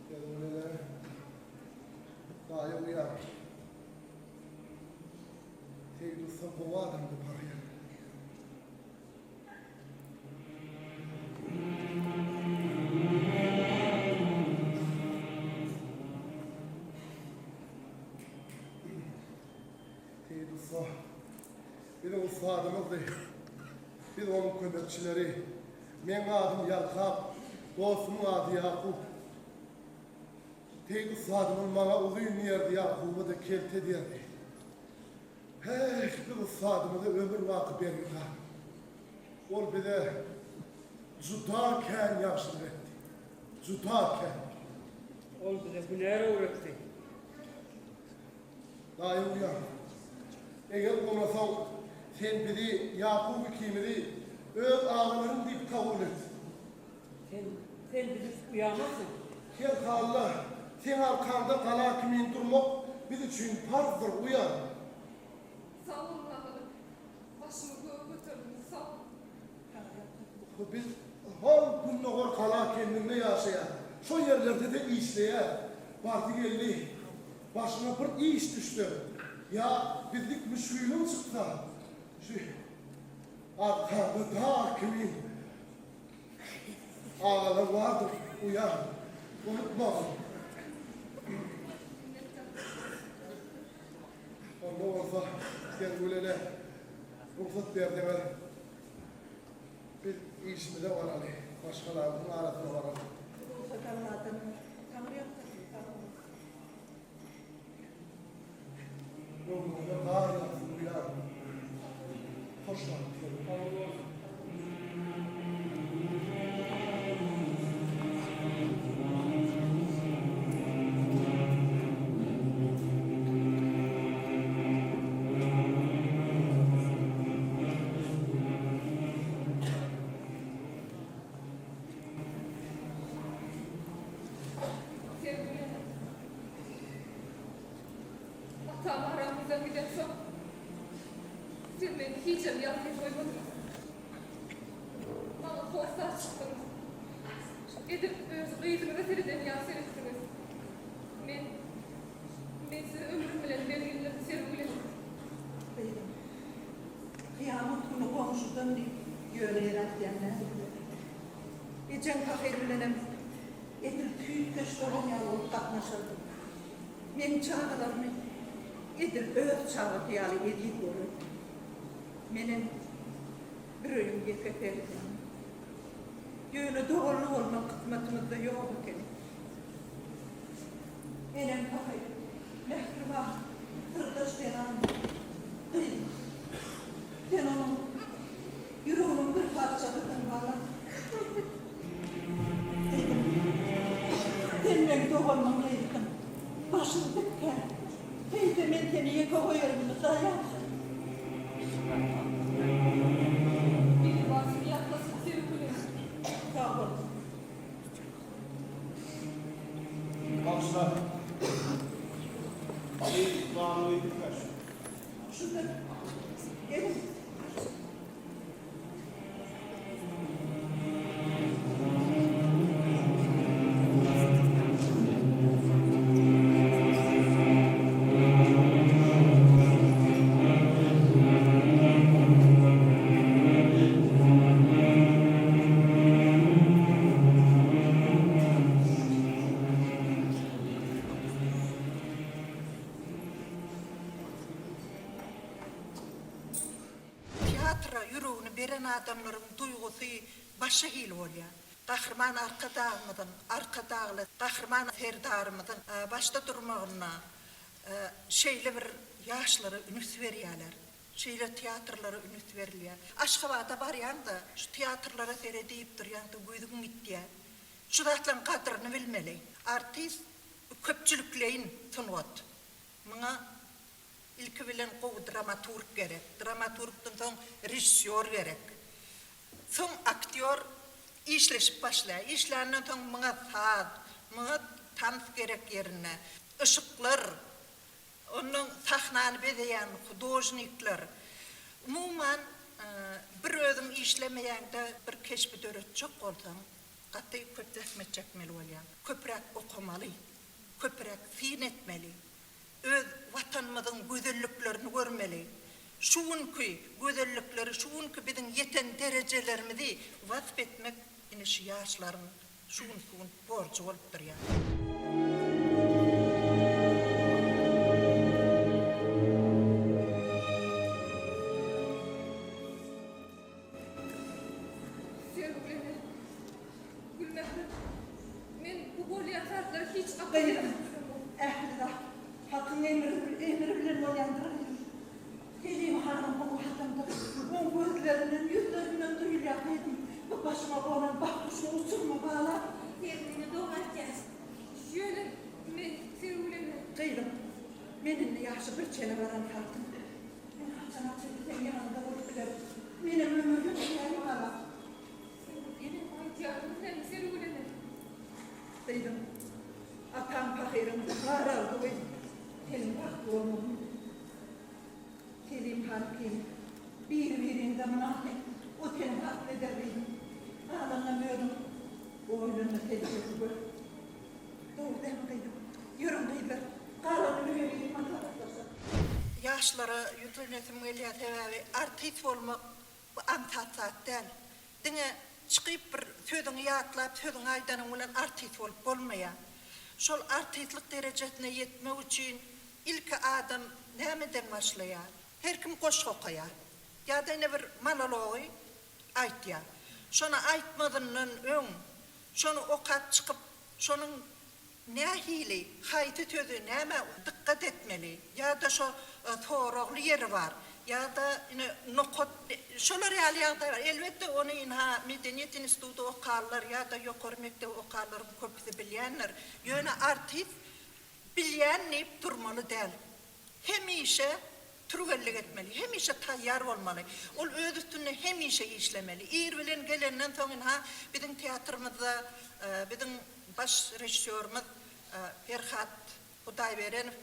Serwelere daýy uýa. Seýit ussa gowy adamdy pahyr. Seýit ussa biziň ussadymyzdy. Biz onuň kömekçileri. Meň adym Ýalkap, dostumyň ady Ýakup. Seýit ussadymyz maňa uzyn diýerdi, Ýakuba-da kelte diýerdi. Häý, biz ussadymyza ömür baky bergidar. Ol bize juda kän ýagşylyk etdi. Juda kän. Ol bize hünär öwretdi. Daýy uýa, eger gonasaň, sen bizi, Ýakup ikimizi öz agalaryň diýip kabul et. Sen, sen bizi uýamazsyň. Her halda, seň arkaňda gala kimin durmak biz üçin parzdyr, uýa. Sag boluň agalar. Başymy göge göterdiňiz, sag boluň. Biz hol gündogar gala kendinde ýaşaýas. Şo ýerlerde-de işleýäs. Bardy-geldi, başyňa bir iş düşse, ýa bizlik müşgiliň çyksa, şu arkaňda dag kimin Agalar bardyr, uýam, unutmagyn. Onda bolsa, Sergül ene, rugsat berseňiz, biz işimize baraly, maşgalamyzyň arasyna baraly. Rugsat Alladan, Taňry ýalkasyn, sag boluň. Göwnüňize gar ýagsyn uýam. Hoş wagt Sergül. Sergül ene. Atam aramyzdan gidensoň, siz meni hijem ýalňyz goýmadyňyz. Maňa hossar çykdyňyz. Edil öz gyzyňyza sereden ýaly seretdiňiz. Men, men size ömrüm bilen bergilidim, Sergül ene. Gyzym, kyýamat güni goňşudan diýip ýöne ýere aýdýan däldirler. Ejeň pahyr bilenem Edil süýtkeş dogan ýaly bolup gatnaşardyk. Meň çagalarymy edil öz çagasy ýaly eziz görerdi. Menem bir öýüň ýeke perzendi. Ýöne doganly bolmak kysmatymyzda ýok ekeni. Enem pahyr, mähriban, syrdaş zenandy. Gyzym, sen onuň ýüreginiň bir parçasysyň, balam. Gyzym, sen meň doganymyň gyzysyň. Başyň dikkä. Heý-de men seni ýeke goýarynmy, saýarsyň. Biribar sizi ýatlasyn, Sergülüm. Sag bol. Bagyşla. Eý, Banu Ýüpek. Şudur. Geliň. ýüregini beren adamlaryň duýgusy başga hili bolýar. Gahryman Arkadagymyzyň, Arkadagly Gahryman Serdarymyzyň başda durmagynda şeýle bir ýaşlara ünüs berýärler. Şeýle teatrlara ünüs berilýär. Aşgabada barýaň-da, şu teatrlara seredip durýaň-da gözüň gitýär. Şu zatlaryň gadyryny bilmeli. Artist bu köpçülikleýin sungat. Muňa ilki bilen gowy dramaturg gerek. Dramaturgdan soň režissýor gerek. Soň aktýor işleşip başlaýar. Işländen soň muňa saz, muňa tans gerek ýerinde. Yşyklar, ondan sahnany bezeýän hudožnikler. Umuman, bir özüň işlemeýäňde bir keşbi döretjek bolsaň, gaty köp zähmet çekmeli bolýaň. Köpräk okamaly, köpräk syn etmeli. Öz Watanymyzyň gözelliklerini görmeli. Şu günki gözellikleri, şu günki biziň ýeten derejelerimizi wasp etmek ine şu ýaşlaryň şu günki gün borjy bolup durýar. Sergül ene, Gülmähri, men bu bolýan zatlara hiç akyl Gyzym, ýetirip bilemok. ähli zat Hakyň emri emri bilen bolýandyr gyzym. Selim hanyň gowy adamdygy oň gözlerinden, ýüzlerinden duýulýar gyzym. Bu başyňa gonan bagt guşuny uçurma balam. Sergül ene dogry aýtýar. Ýöne men Sergül ene. Gyzym, men indi ýaşy bir çene baran hatyn. Men haçana çenli seň ýanyňda bolup bilerin. Menem ömürlik diýäýin balam. Ene, aýdýanyňyz näme, Sergül ene? Gyzym, ataň pahyryň bar arzuwy seniň bagtly bolmagyň. Selim han kim? Biri-biriňize mynasyp, o seni bagtly eder gyzym. Galanynam özüň oýlan-da seljerip gör. Dogry dälmi gyzym? Ýörüň gyzlar, galanyny öýe girip maslahatlaşsak. Ýaşlara ýüzlenesim gelýär, sebäbi artist bolmak bu aňsat zat däl. Diňe çykyp bir sözüňi ýatlap sözüňi aýdanyň bilen artist bolup bolmaýar. Şol artistlik derejesine ýetmek üçin ilki adam nämeden başlaýar? Her kim goşgy okaýar. Ýa-da ine bir monology aýtýar. Şony aýtmazyndan öň şony okap çykyp şonuň Nähili, haýsy sözi nämä dykgat etmeli ýa-da şo soragly ýeri bar ýa-da ine nokat şolar ýaly ýagdaý bar. Elbetde ony ynha medeniýet instituty okanlar ýa-da ýokary mekdebi okanlaryň köpüsi bilýändir. Ýöne artist bilýän diýip durmaly däl. Hemişe türgenlik etmeli, hemişe taýýar bolmaly. Ol öz üstünde hemişe işlemeli. Ir bilen gelenden soň ynha biziň teatrymyzda biziň baş režissýorymyz Perhat Hudaýberenow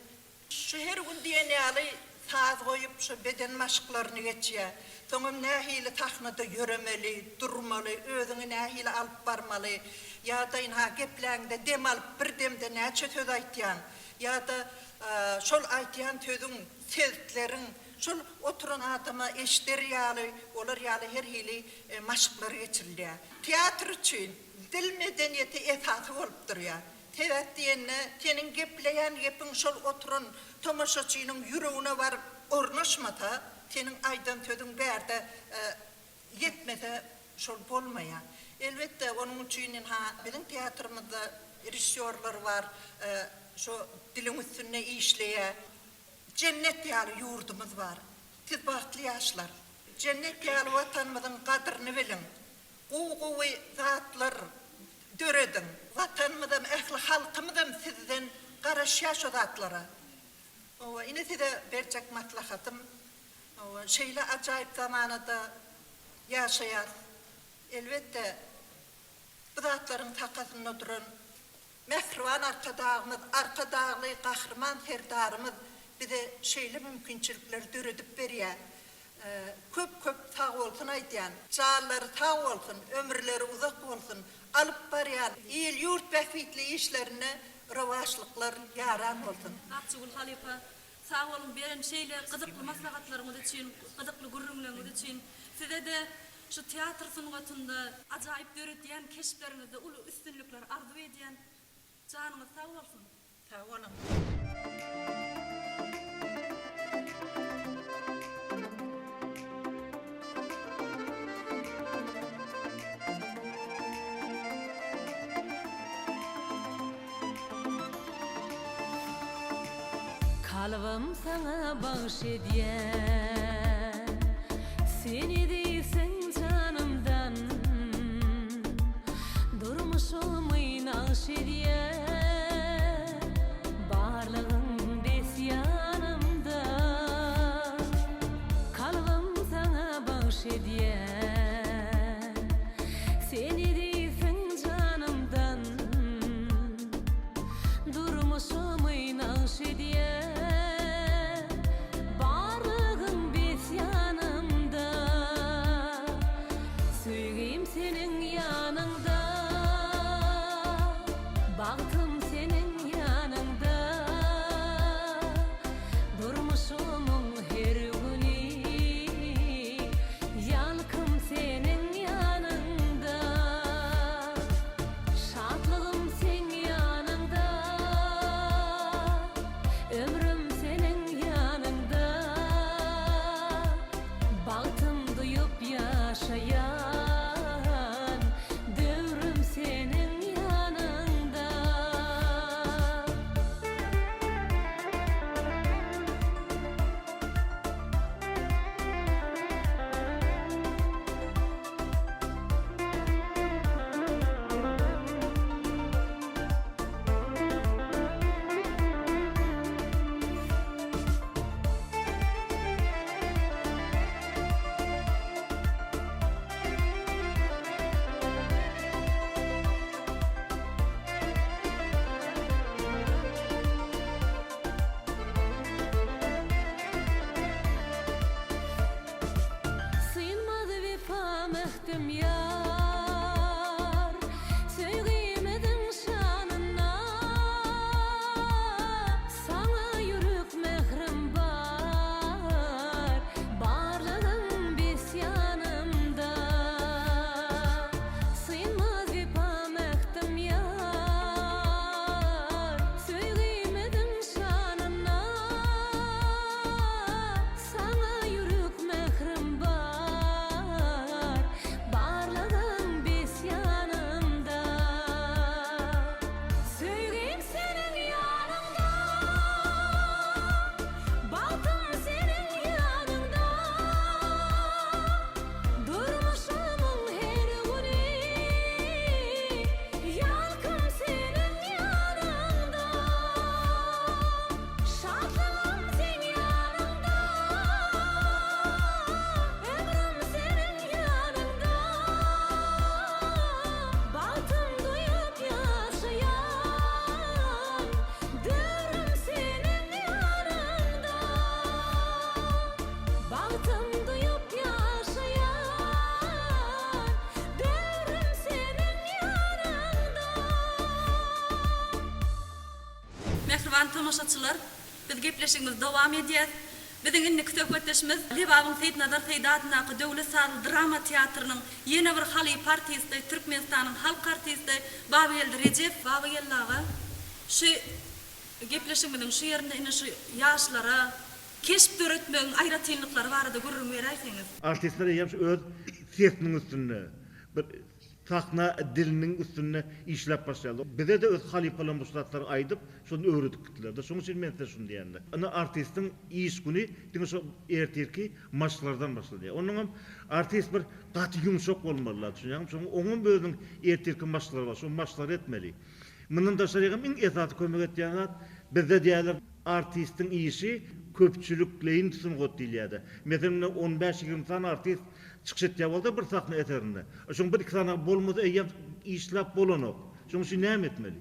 şu her gün diýen ýaly saz goýup şu beden maşklaryny geçýär. Soňam nähili sahnada ýöremeli, durmaly, özüňi nähili alyp barmaly ýa-da ynha gepläňde dem alyp bir demde näçe söz aýtýaň ýa-da şol aýdýan sözüň, seztleriň şol oturan adama eşder ýaly, olar ýaly her hili maşklar geçirilýär. Teatr üçin dil medeniýeti esasy bolup durýar. Sebäp diýende, seniň gepleýän gepiň şol oturan tomaşaçynyň ýüregine baryp ornaşmasa, seniň aýdan sözüň bärde ýetmese şol bolmaýar. Elbetde, onuň üçin ynha biziň teatrymyzda režissýorlar bar, şo diliň üstünde işleýär. Jennet ýaly ýurdumyz bar. Siz bagtly ýaşlar. Jennet ýaly Watanymyzyň gadyryny biliň. Gowy-gowy zatlar dörediň. Watanymyzam, ähli halkymyzam sizden garaşýar şo zatlara. Hawa, ine size berjek maslahatym. Hawa, şeýle ajaýyp zamanada ýaşaýas. Elbetde, bu zatlaryň sakasynda duran mähriban Arkadagymyz, Arkadagly Gahryman Serdarymyz bize şeýle mümkinçilikleri döredip berýär. Köp-köp sagbolsun aýdýan. Janlary sag bolsun, ömürleri uzak bolsun, alyp barýan il-ýurt bähbitli işlerinde rowaçlyklar ýaran bolsun! Akjagül halypa Sag boluň beren şeýle gyzykly maslahatlaryňyz üçin, gyzykly gürrüňleriňiz üçin. Size-de şu teatr sungatynda ajaýyp döredýän keşpleriňizde uly üstünlikler arzuw edýän. Janyňyz sag bolsun. Sag boluň. Kalbym saňa bagş edýän Sen ezizsiň janymdan Durmuşymy nagş edýän Barlygyň bes ýanymda Kalbym saňa bagş edýän Sen ezizsiň janymdan Durmuşymy nagş edýän Barlygyň bes ýanymda Söýgim seniň ýanyňda Bagtym seniň ýanyňda Durmuşymyň her güni Ýalkym seniň ýanyňda Şatlygym seň ýanyňda, Ömrüm seniň ýanyňda, Bagtym duýup ýaşaýan, Döwrüm seniň ýanyňda. Synmaz wepa mähtim ýar, Söýgimiziň şanyna. Saňa ýürek mährim bar, Barlygyň bes ýanymda. Synmaz wepa mähtim ýar, Söýgimiziň şanyna. Saňa ýürek mährim bar, Barlygyň bes ýanymda. Söýgim seniň ýanyňda, Bagtym seniň ýanyňda. Durmuşymyň her güni, Ýalkym seniň ýanyňda. Şatlygym seň ýanyňda, Ömrüm seniň ýanyňda, Bagtym duýup ýaşaýan, Döwrüm seniň ýanyňda, Bagtym duýup ýaşaýan, Döwrüm seniň ýanyňda. Mähriban tomaşaçylar, biz gepleşigimizi dowam edýäs. Biziň indiki söhbetdeşimiz Lebabyň Seýitnazar Seýdi adyndaky Döwlet sazly drama teatrynyň ýene bir halypa artisti, Türkmenistanyň halk artisti Babageldi Rejep. Babageldi aga, şu gepleşigimiziň şu ýerinde ine şu ýaşlara keşp döretmegiň aýratynlyklary barada gürrüň beräýseňiz. Artistler eýýäm şu öz sesiniň üstünde bir Sahna diliniň üstünde işläp başlaýarlar. Bize-de öz halypalarymyz şu zatlary aýdyp, şony öwredip gitdiler-de. Şonuň üçin men size şuny diýýän-de. Ine, artistiň iş güni diňe şo ertirki maşklardan başlanýar. Onnoňam artist bir gaty ýumşak bolmaly-da, düşünýäňmi? Şonuň oňam özüniň ertirki maşklary bar. Şo maşklary etmeli. Mundan daşarygam iň esasy kömek etýän zat, bizde diýýärler, artistiň işi köpçülikleýin sungat diýilýär-de. Meselem, ine, on bäş-ýigrimi sany artist Çykyş etýär bolsa bir sahna eserinde. Şoň bir-iki sany bolmasa eýýäm işläp bolanok. Şoň üçin näme etmeli?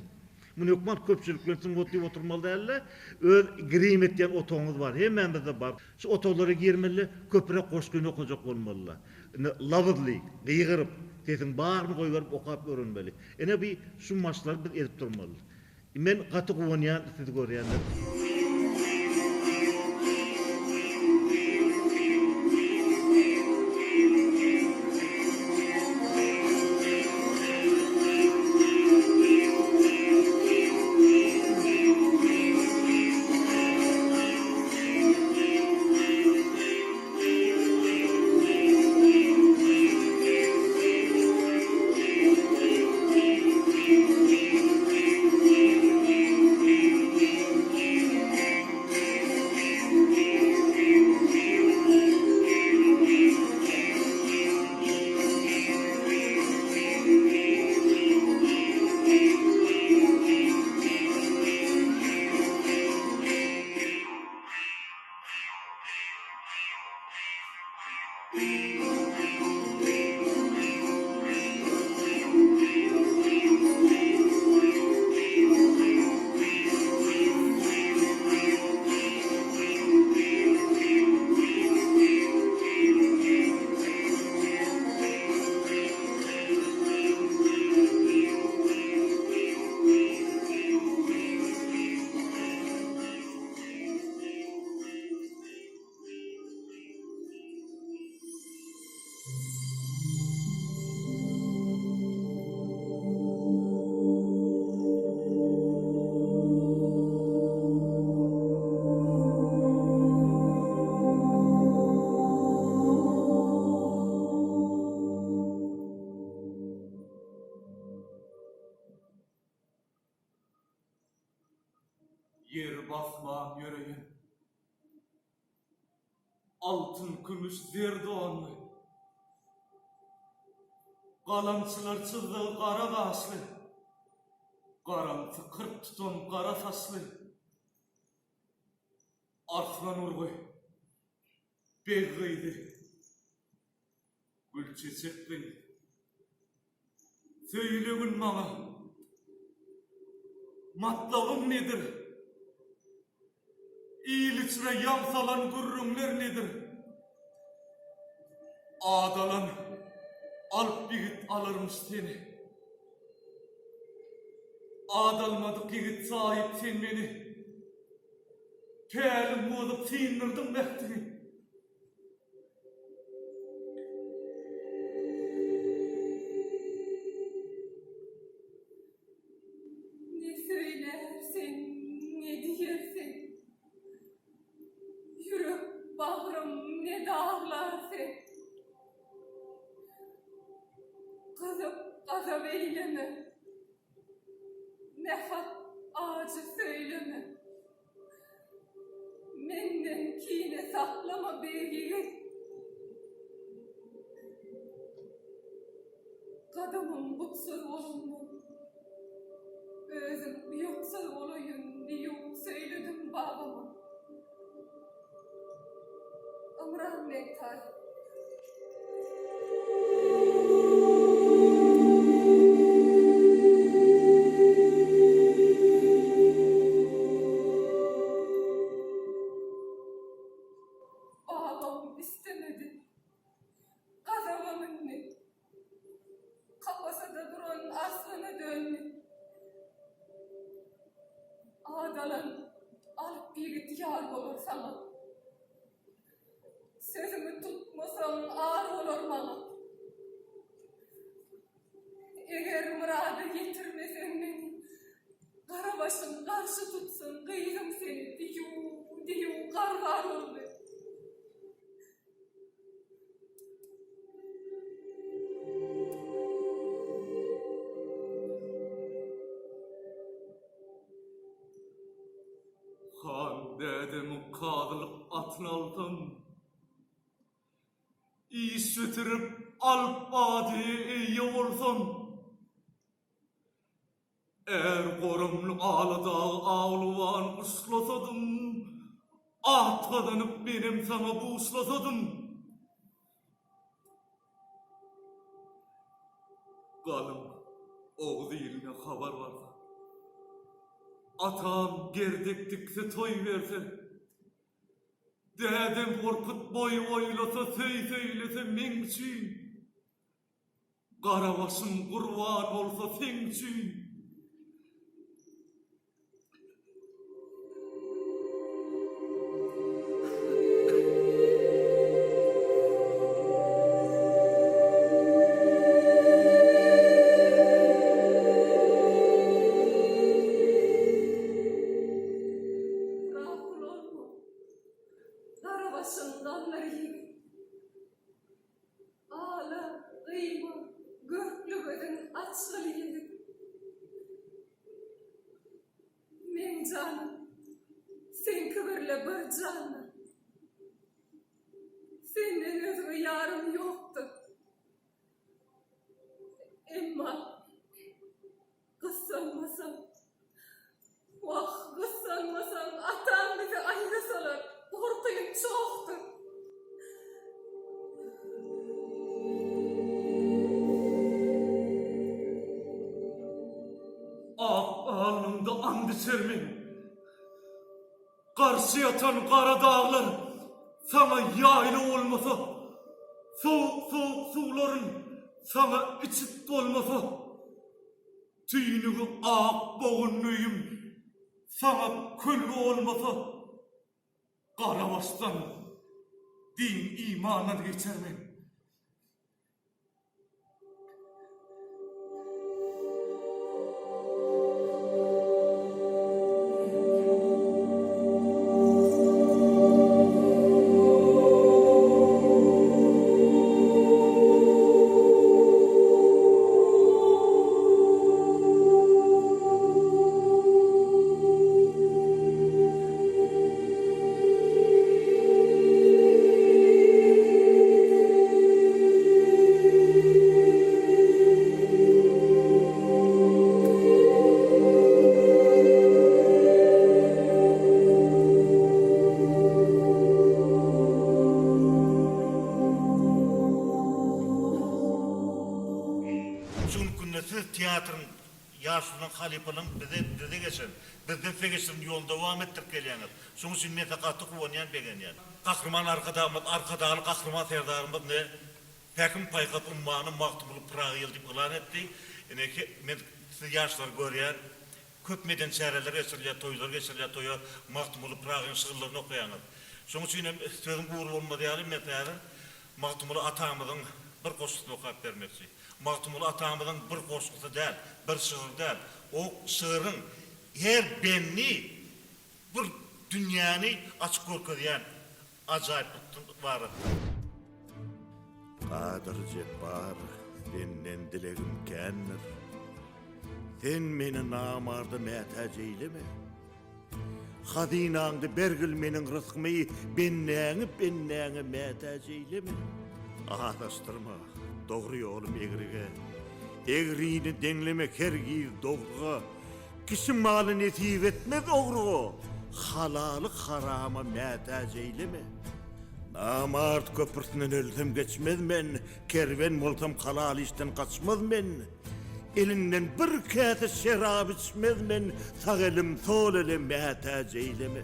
Muny hökman köpçülikleýin sungat diýip oturmaly däl-de, öz grim etýän otagyňyz bar, hemmämizde bar. Şu otaglara girmeli-de, köpräk goşgyny okajak bolmaly-da. Indi labyzly, gygyryp, sesiň baryny goýberip okap öwrenmeli. Ine bi şu maşklary biz edip durmaly. Men gaty guwanýan sizi görýänler. Ýer basman ýöreýän. Altyn, kümüş, zer donly. Galamçylar çyzdygy gara gaşly. Garamsy 40 tutam gara saçly. Arslan urgy, beg gyzy. Gülçeçek gyz. Söýlegin maňa. Matlabyň nedir? Il içre ýaň salan gürrüňler nedir? Adalan alp ýigit alarmyş seni. Adalmadyk ýigit saýyp sen meni. Päliň bozup syndyrdyň mähtiňi. Ne söýlär sen, ne diýer sen? Ýürek bagrym ne daglar sen? Gyzyp gazap eýleme. Nähak ajy söýleme. Menden kine saklama beg ýigit. Gadamym butsuz bolandan, özüm uýatsyz bolaýyn diýip söýledim babama. Ymran Begtaý. Babam istemedi. Gazaba mündi. Kapasada duran arslana döndi. Adalan alp ýigit ýar bolar saňa. Sözümi tutmasaň ar bolar maňa. Eger myrada ýetirmeseň meni, Gara başym garşy tutsun gyzym seni diýu, diýu gar-gar boldy. Han dädemiň kazylyk atyny alsam, iş bitirip alp adyýa eýe bolsam, är goramly Aladagy awlawan guşlasadym, at gazanyp menem saňa buşlasadym. Galyň oguz iline habar barsa. Atam gerdek dikse toý berse. Dädem Gorkut boý boýlasa söý söýlese meň üçin. Gara başym gurban bolsa seň üçin. Gapyl bolma, gara başyň gallar ýigit. Ala, gyýma, görkli gözüň açgyl ýigit. Meň janym seňki birle bir jandyr. Senden özge ýarym ýokdur. Emma gyssanmasaň, wah, gyssanmasaň, atam bizi aýra salar, gorkym çohdur. içermen. Garşy ýatan gara daglar saňa ýaýla bolmasa, Sowuk-sowuk suwlaryn saňa içip bolmasa, Tüýnügi ak bogun öýüm saňa kölge bolmasa, Gara başdan, din-imandan geçermen. Şu günki günde siz teatryň Ýaşulunyň halypalygyň bize bize geçen, bizden size geçiren ýoluny dowam etdirip gelýäňiz. Şonuň üçin men size gaty guwanýan, begenýän. Gahryman Arkadagymyz, Arkadagly Gahryman Serdarymyz ine Pähim-paýhas ummany Magtymguly Pyragy ýyly diýip yglan etdi. Ine men siz ýaşlary görýän. Köp medeni çäreler geçirilýär, toýlar geçirilýär, toýa Magtymguly Pyragynyň şygyrlaryny okaýaňyz. Şonuň üçin hem sözüň gury bolmaz ýaly men häzir Magtymguly atamyzyň bir goşgusyny okap bermekçi. Magtymguly atamyzyň bir goşgusy däl, bir şygry däl. O şygryň her bendi bir dünýäni açyp görkezýän ajaýyplykdan ybaratdyr. Kadyr Jepbar, senden dilegim kändir. Sen meni namarda mätäç eýleme. Hazynaňda bergil meniň rysgymy, Bendäňi bendäňe mätäç eýleme. Azaşdyrma, dogry ýolum egrige, Egrini deňleme hergiz dogruga. Kişi maly nesip etmez ogruga, Halaly harama mätäç eýleme. Namart köprüsinden ölsem geçmez men, Kerwen bolsam halal işden gaçmaz men. Elinden bir käse şerap içmez men, Sag elim sol ele mätäç eýleme.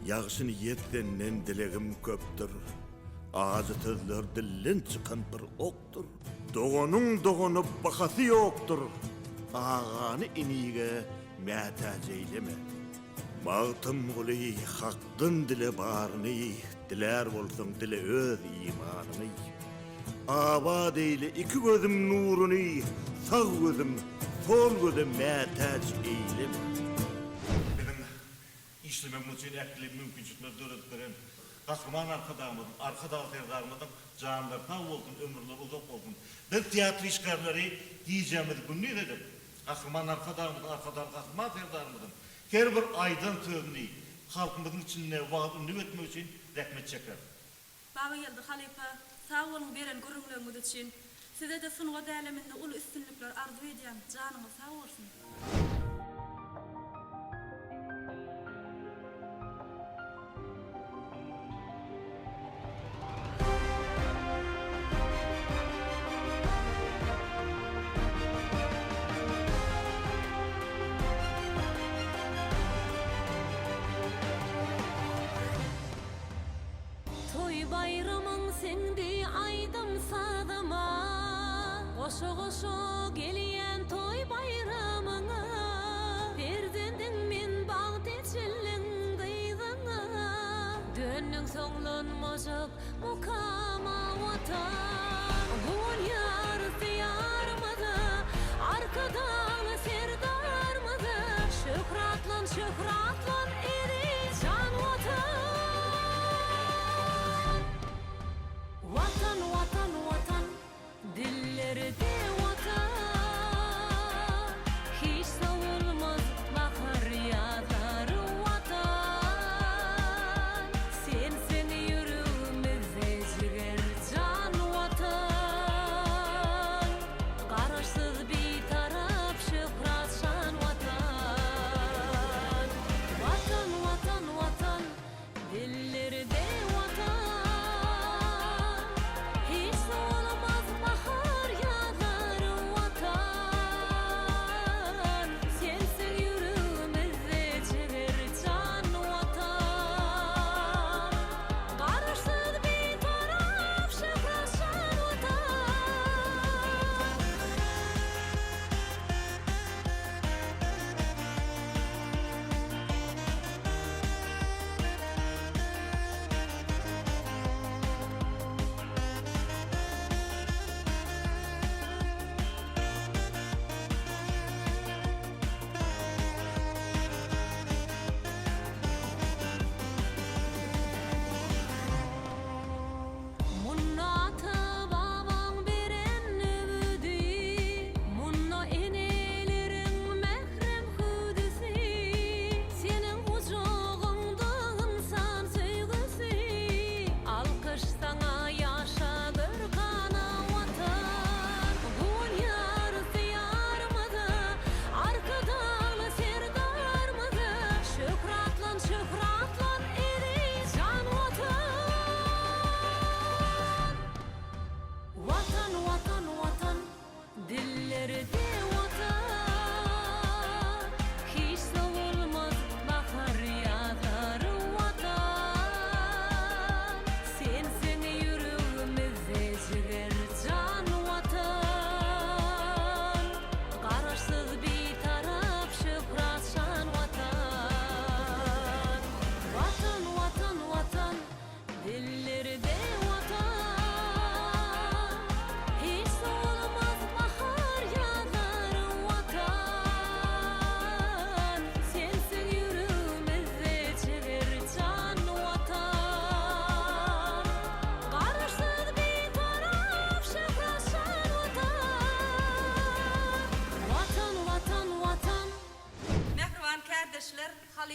Ýagşy niýet senden dilegim köpdür, Ajy sözler dilden çykan bir okdur. Doganyň dogana bahasy ýokdur, Agany inige mätäç eýleme. Magtymguly, Hakdan dile baryny, Dilär bolsaň dile öz imanyňy. Abat eýle iki gözüm nuruny, Sag gözüm sol göze mätäç eýleme. Biziň işlemegimiz üçin ähli mümkinçilikleri döredip beren Gahryman Arkadagymyzyň, Arkadag Serdarymyzyň janlary sag bolsun, ömürleri uzak bolsun. Biz teatr işgärleri gijämizi gündiz edip, Gahryman Arkadagymyzyň, Arkadagly Gahryman Serdarymyzyň her bir aýdan sözüni halkymyzyň içinde wagyz-ündew etmek üçin zähmet çekeris. Babageldi halypa, sag boluň beren gürrüňleriňiz üçin. Size-de sungat äleminde uly üstünlikler arzuw edýän, janyňyz sag bolsun! Toý baýramyň siňdi aýdym-sazyma, Goşa-goşa gelýän toý baýramyňa, Perzendiň men bagt eçildiň gyzyňa, Döndüň soňlanmajak mukama Watan. Guwanýarys Diýarymyza, Arkadagly Serdarymyza, Şöhratlan, şöhratlan eziz jan Watan! Watan, Watan, Watan, dillerde Watan. Hiç sowulmaz bahar ýazlar Watan. Sensiň ýüregimizde jiger jan Watan.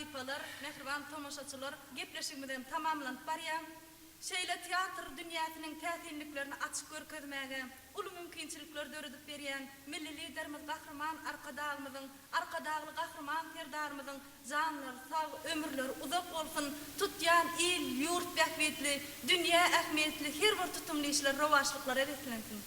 Halypalar, mähriban tomaşaçylar, gepleşigimiz hem tamamlanyp barýar. Şeýle teatr dünýäsiniň täsinliklerini açyp görkezmäge uly mümkinçilikler döredip berýän Milli Liderimiz Gahryman Arkadagymyzyň, Arkadagly Gahryman Serdarymyzyň janlary sag, ömürleri uzak bolsun, tutýan il, ýurt bähbitli, dünýä ähmiýetli her bir tutumly işler rowaçlyklara beslensin!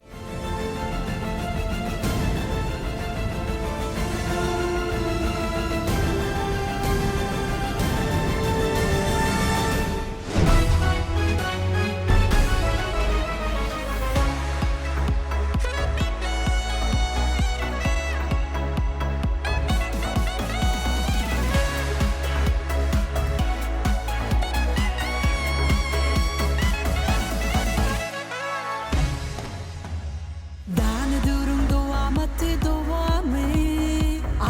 Dana döwrüň dowamaty dowamy,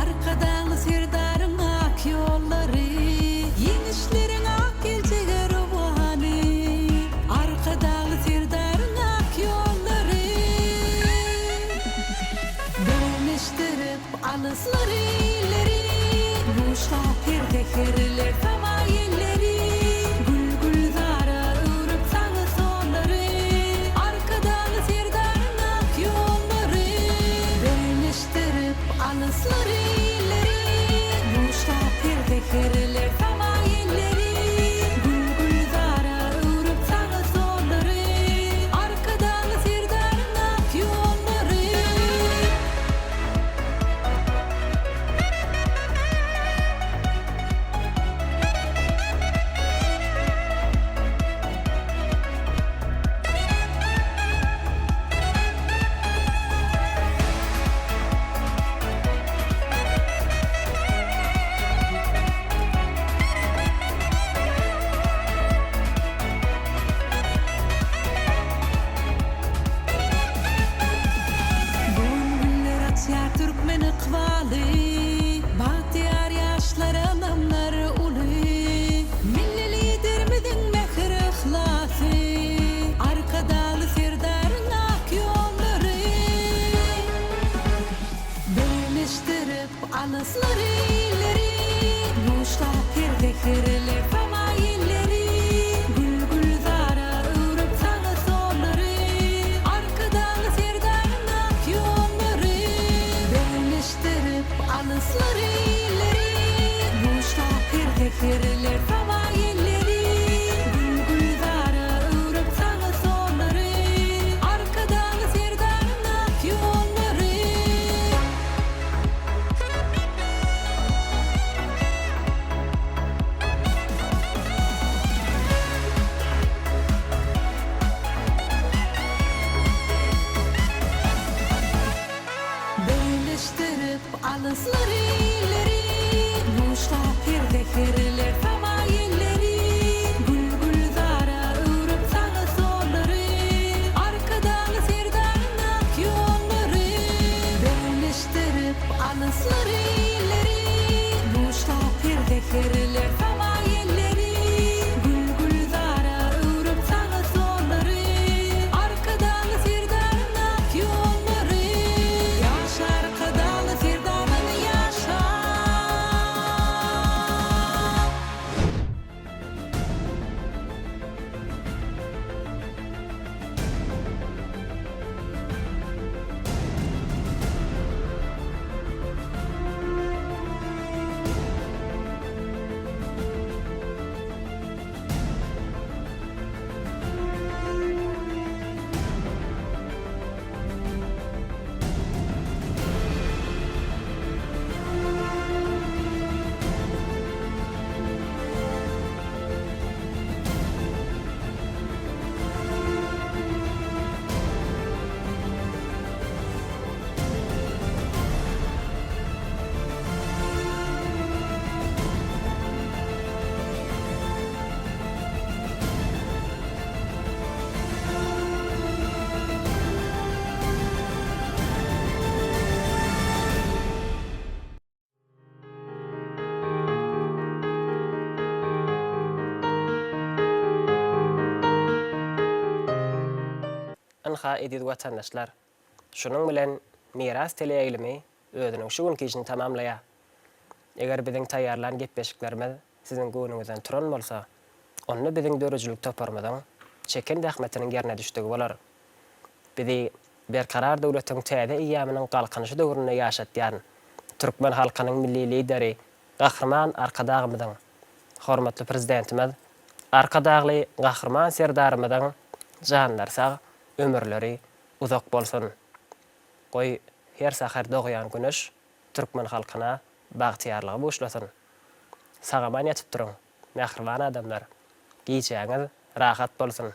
Arkadagly Serdaryň ak ýollary, Ýeňişleriň ak geljege rowany, Arkadagly Serdaryň ak ýollary. Birleşdirip alyslary illeri, Buşlap her säherler saba ýelleri, Gül-gülzara öwrüp saňa sollary, Arkadagly Serdaryň ak ýollary. Birleşdirip alyslary illeri, Buşlap her säherler saba ýelleri, Gül-gülzara öwrüp saňa sollary, Arkadagly Serdaryň ak ýollary. Bu gün güller açýar türkmen ykbaly, Bagtyýar ýaşlara ynamlar uly. Milli Liderimiziň mähir-yhlasy, Arkadagly Serdaryň ak ýollary. Birleşdirip alyslary illeri, Buşlap her säherler saba ýelleri, Gül-gülzara öwrüp saňa sollary, Arkadagly Serdaryň ak ýollary. Birleşdirip alyslary illeri, Buşlap her säherler saba ýelleri, Gül-gülzara öwrüp saňa sollary, Arkadagly Serdaryň ak ýollary. Birleşdirip alyslary illeri, Buşlap her säherler saba ýelleri, Gül-gülzara öwrüp saňa sollary, Arkadagly Serdaryň ak ýollary. Birleşdirip alyslary illeri, Buşlap her säherler saba ýelleri, Gül-gülzara öwrüp saňa sollary, Arkadagly Serdaryň ak ýollary. Ýaşa Arkadagly Serdarym ýaşa! Ynha eziz watandaşlar, şunuň bilen Miras teleýaýlymy özüniň şu günki işini tamamlaýar. Eger biziň taýýarlan gepleşiklerimiz siziň göwnüňizden turan bolsa, onda biziň döredijilik toparymyzyň çeken zähmetiniň ýerine düşdügi bolar. Bizi Berkarar döwletiň täze eýýamynyň Galkynyşy döwründe ýaşatýan türkmen halkynyň Milli Lideri Gahryman Arkadagymyzyň, hormatly Prezidentimiz Arkadagly Gahryman Serdarymyzyň janlary sag, ömürleri uzak bolsun! Goý, her säher dogýan Güneş türkmen halkyna bagtyýarlygy buşlasyn! Sag-aman ýatyp duruň, mähriban adamlar! Gijäňiz rahat bolsun!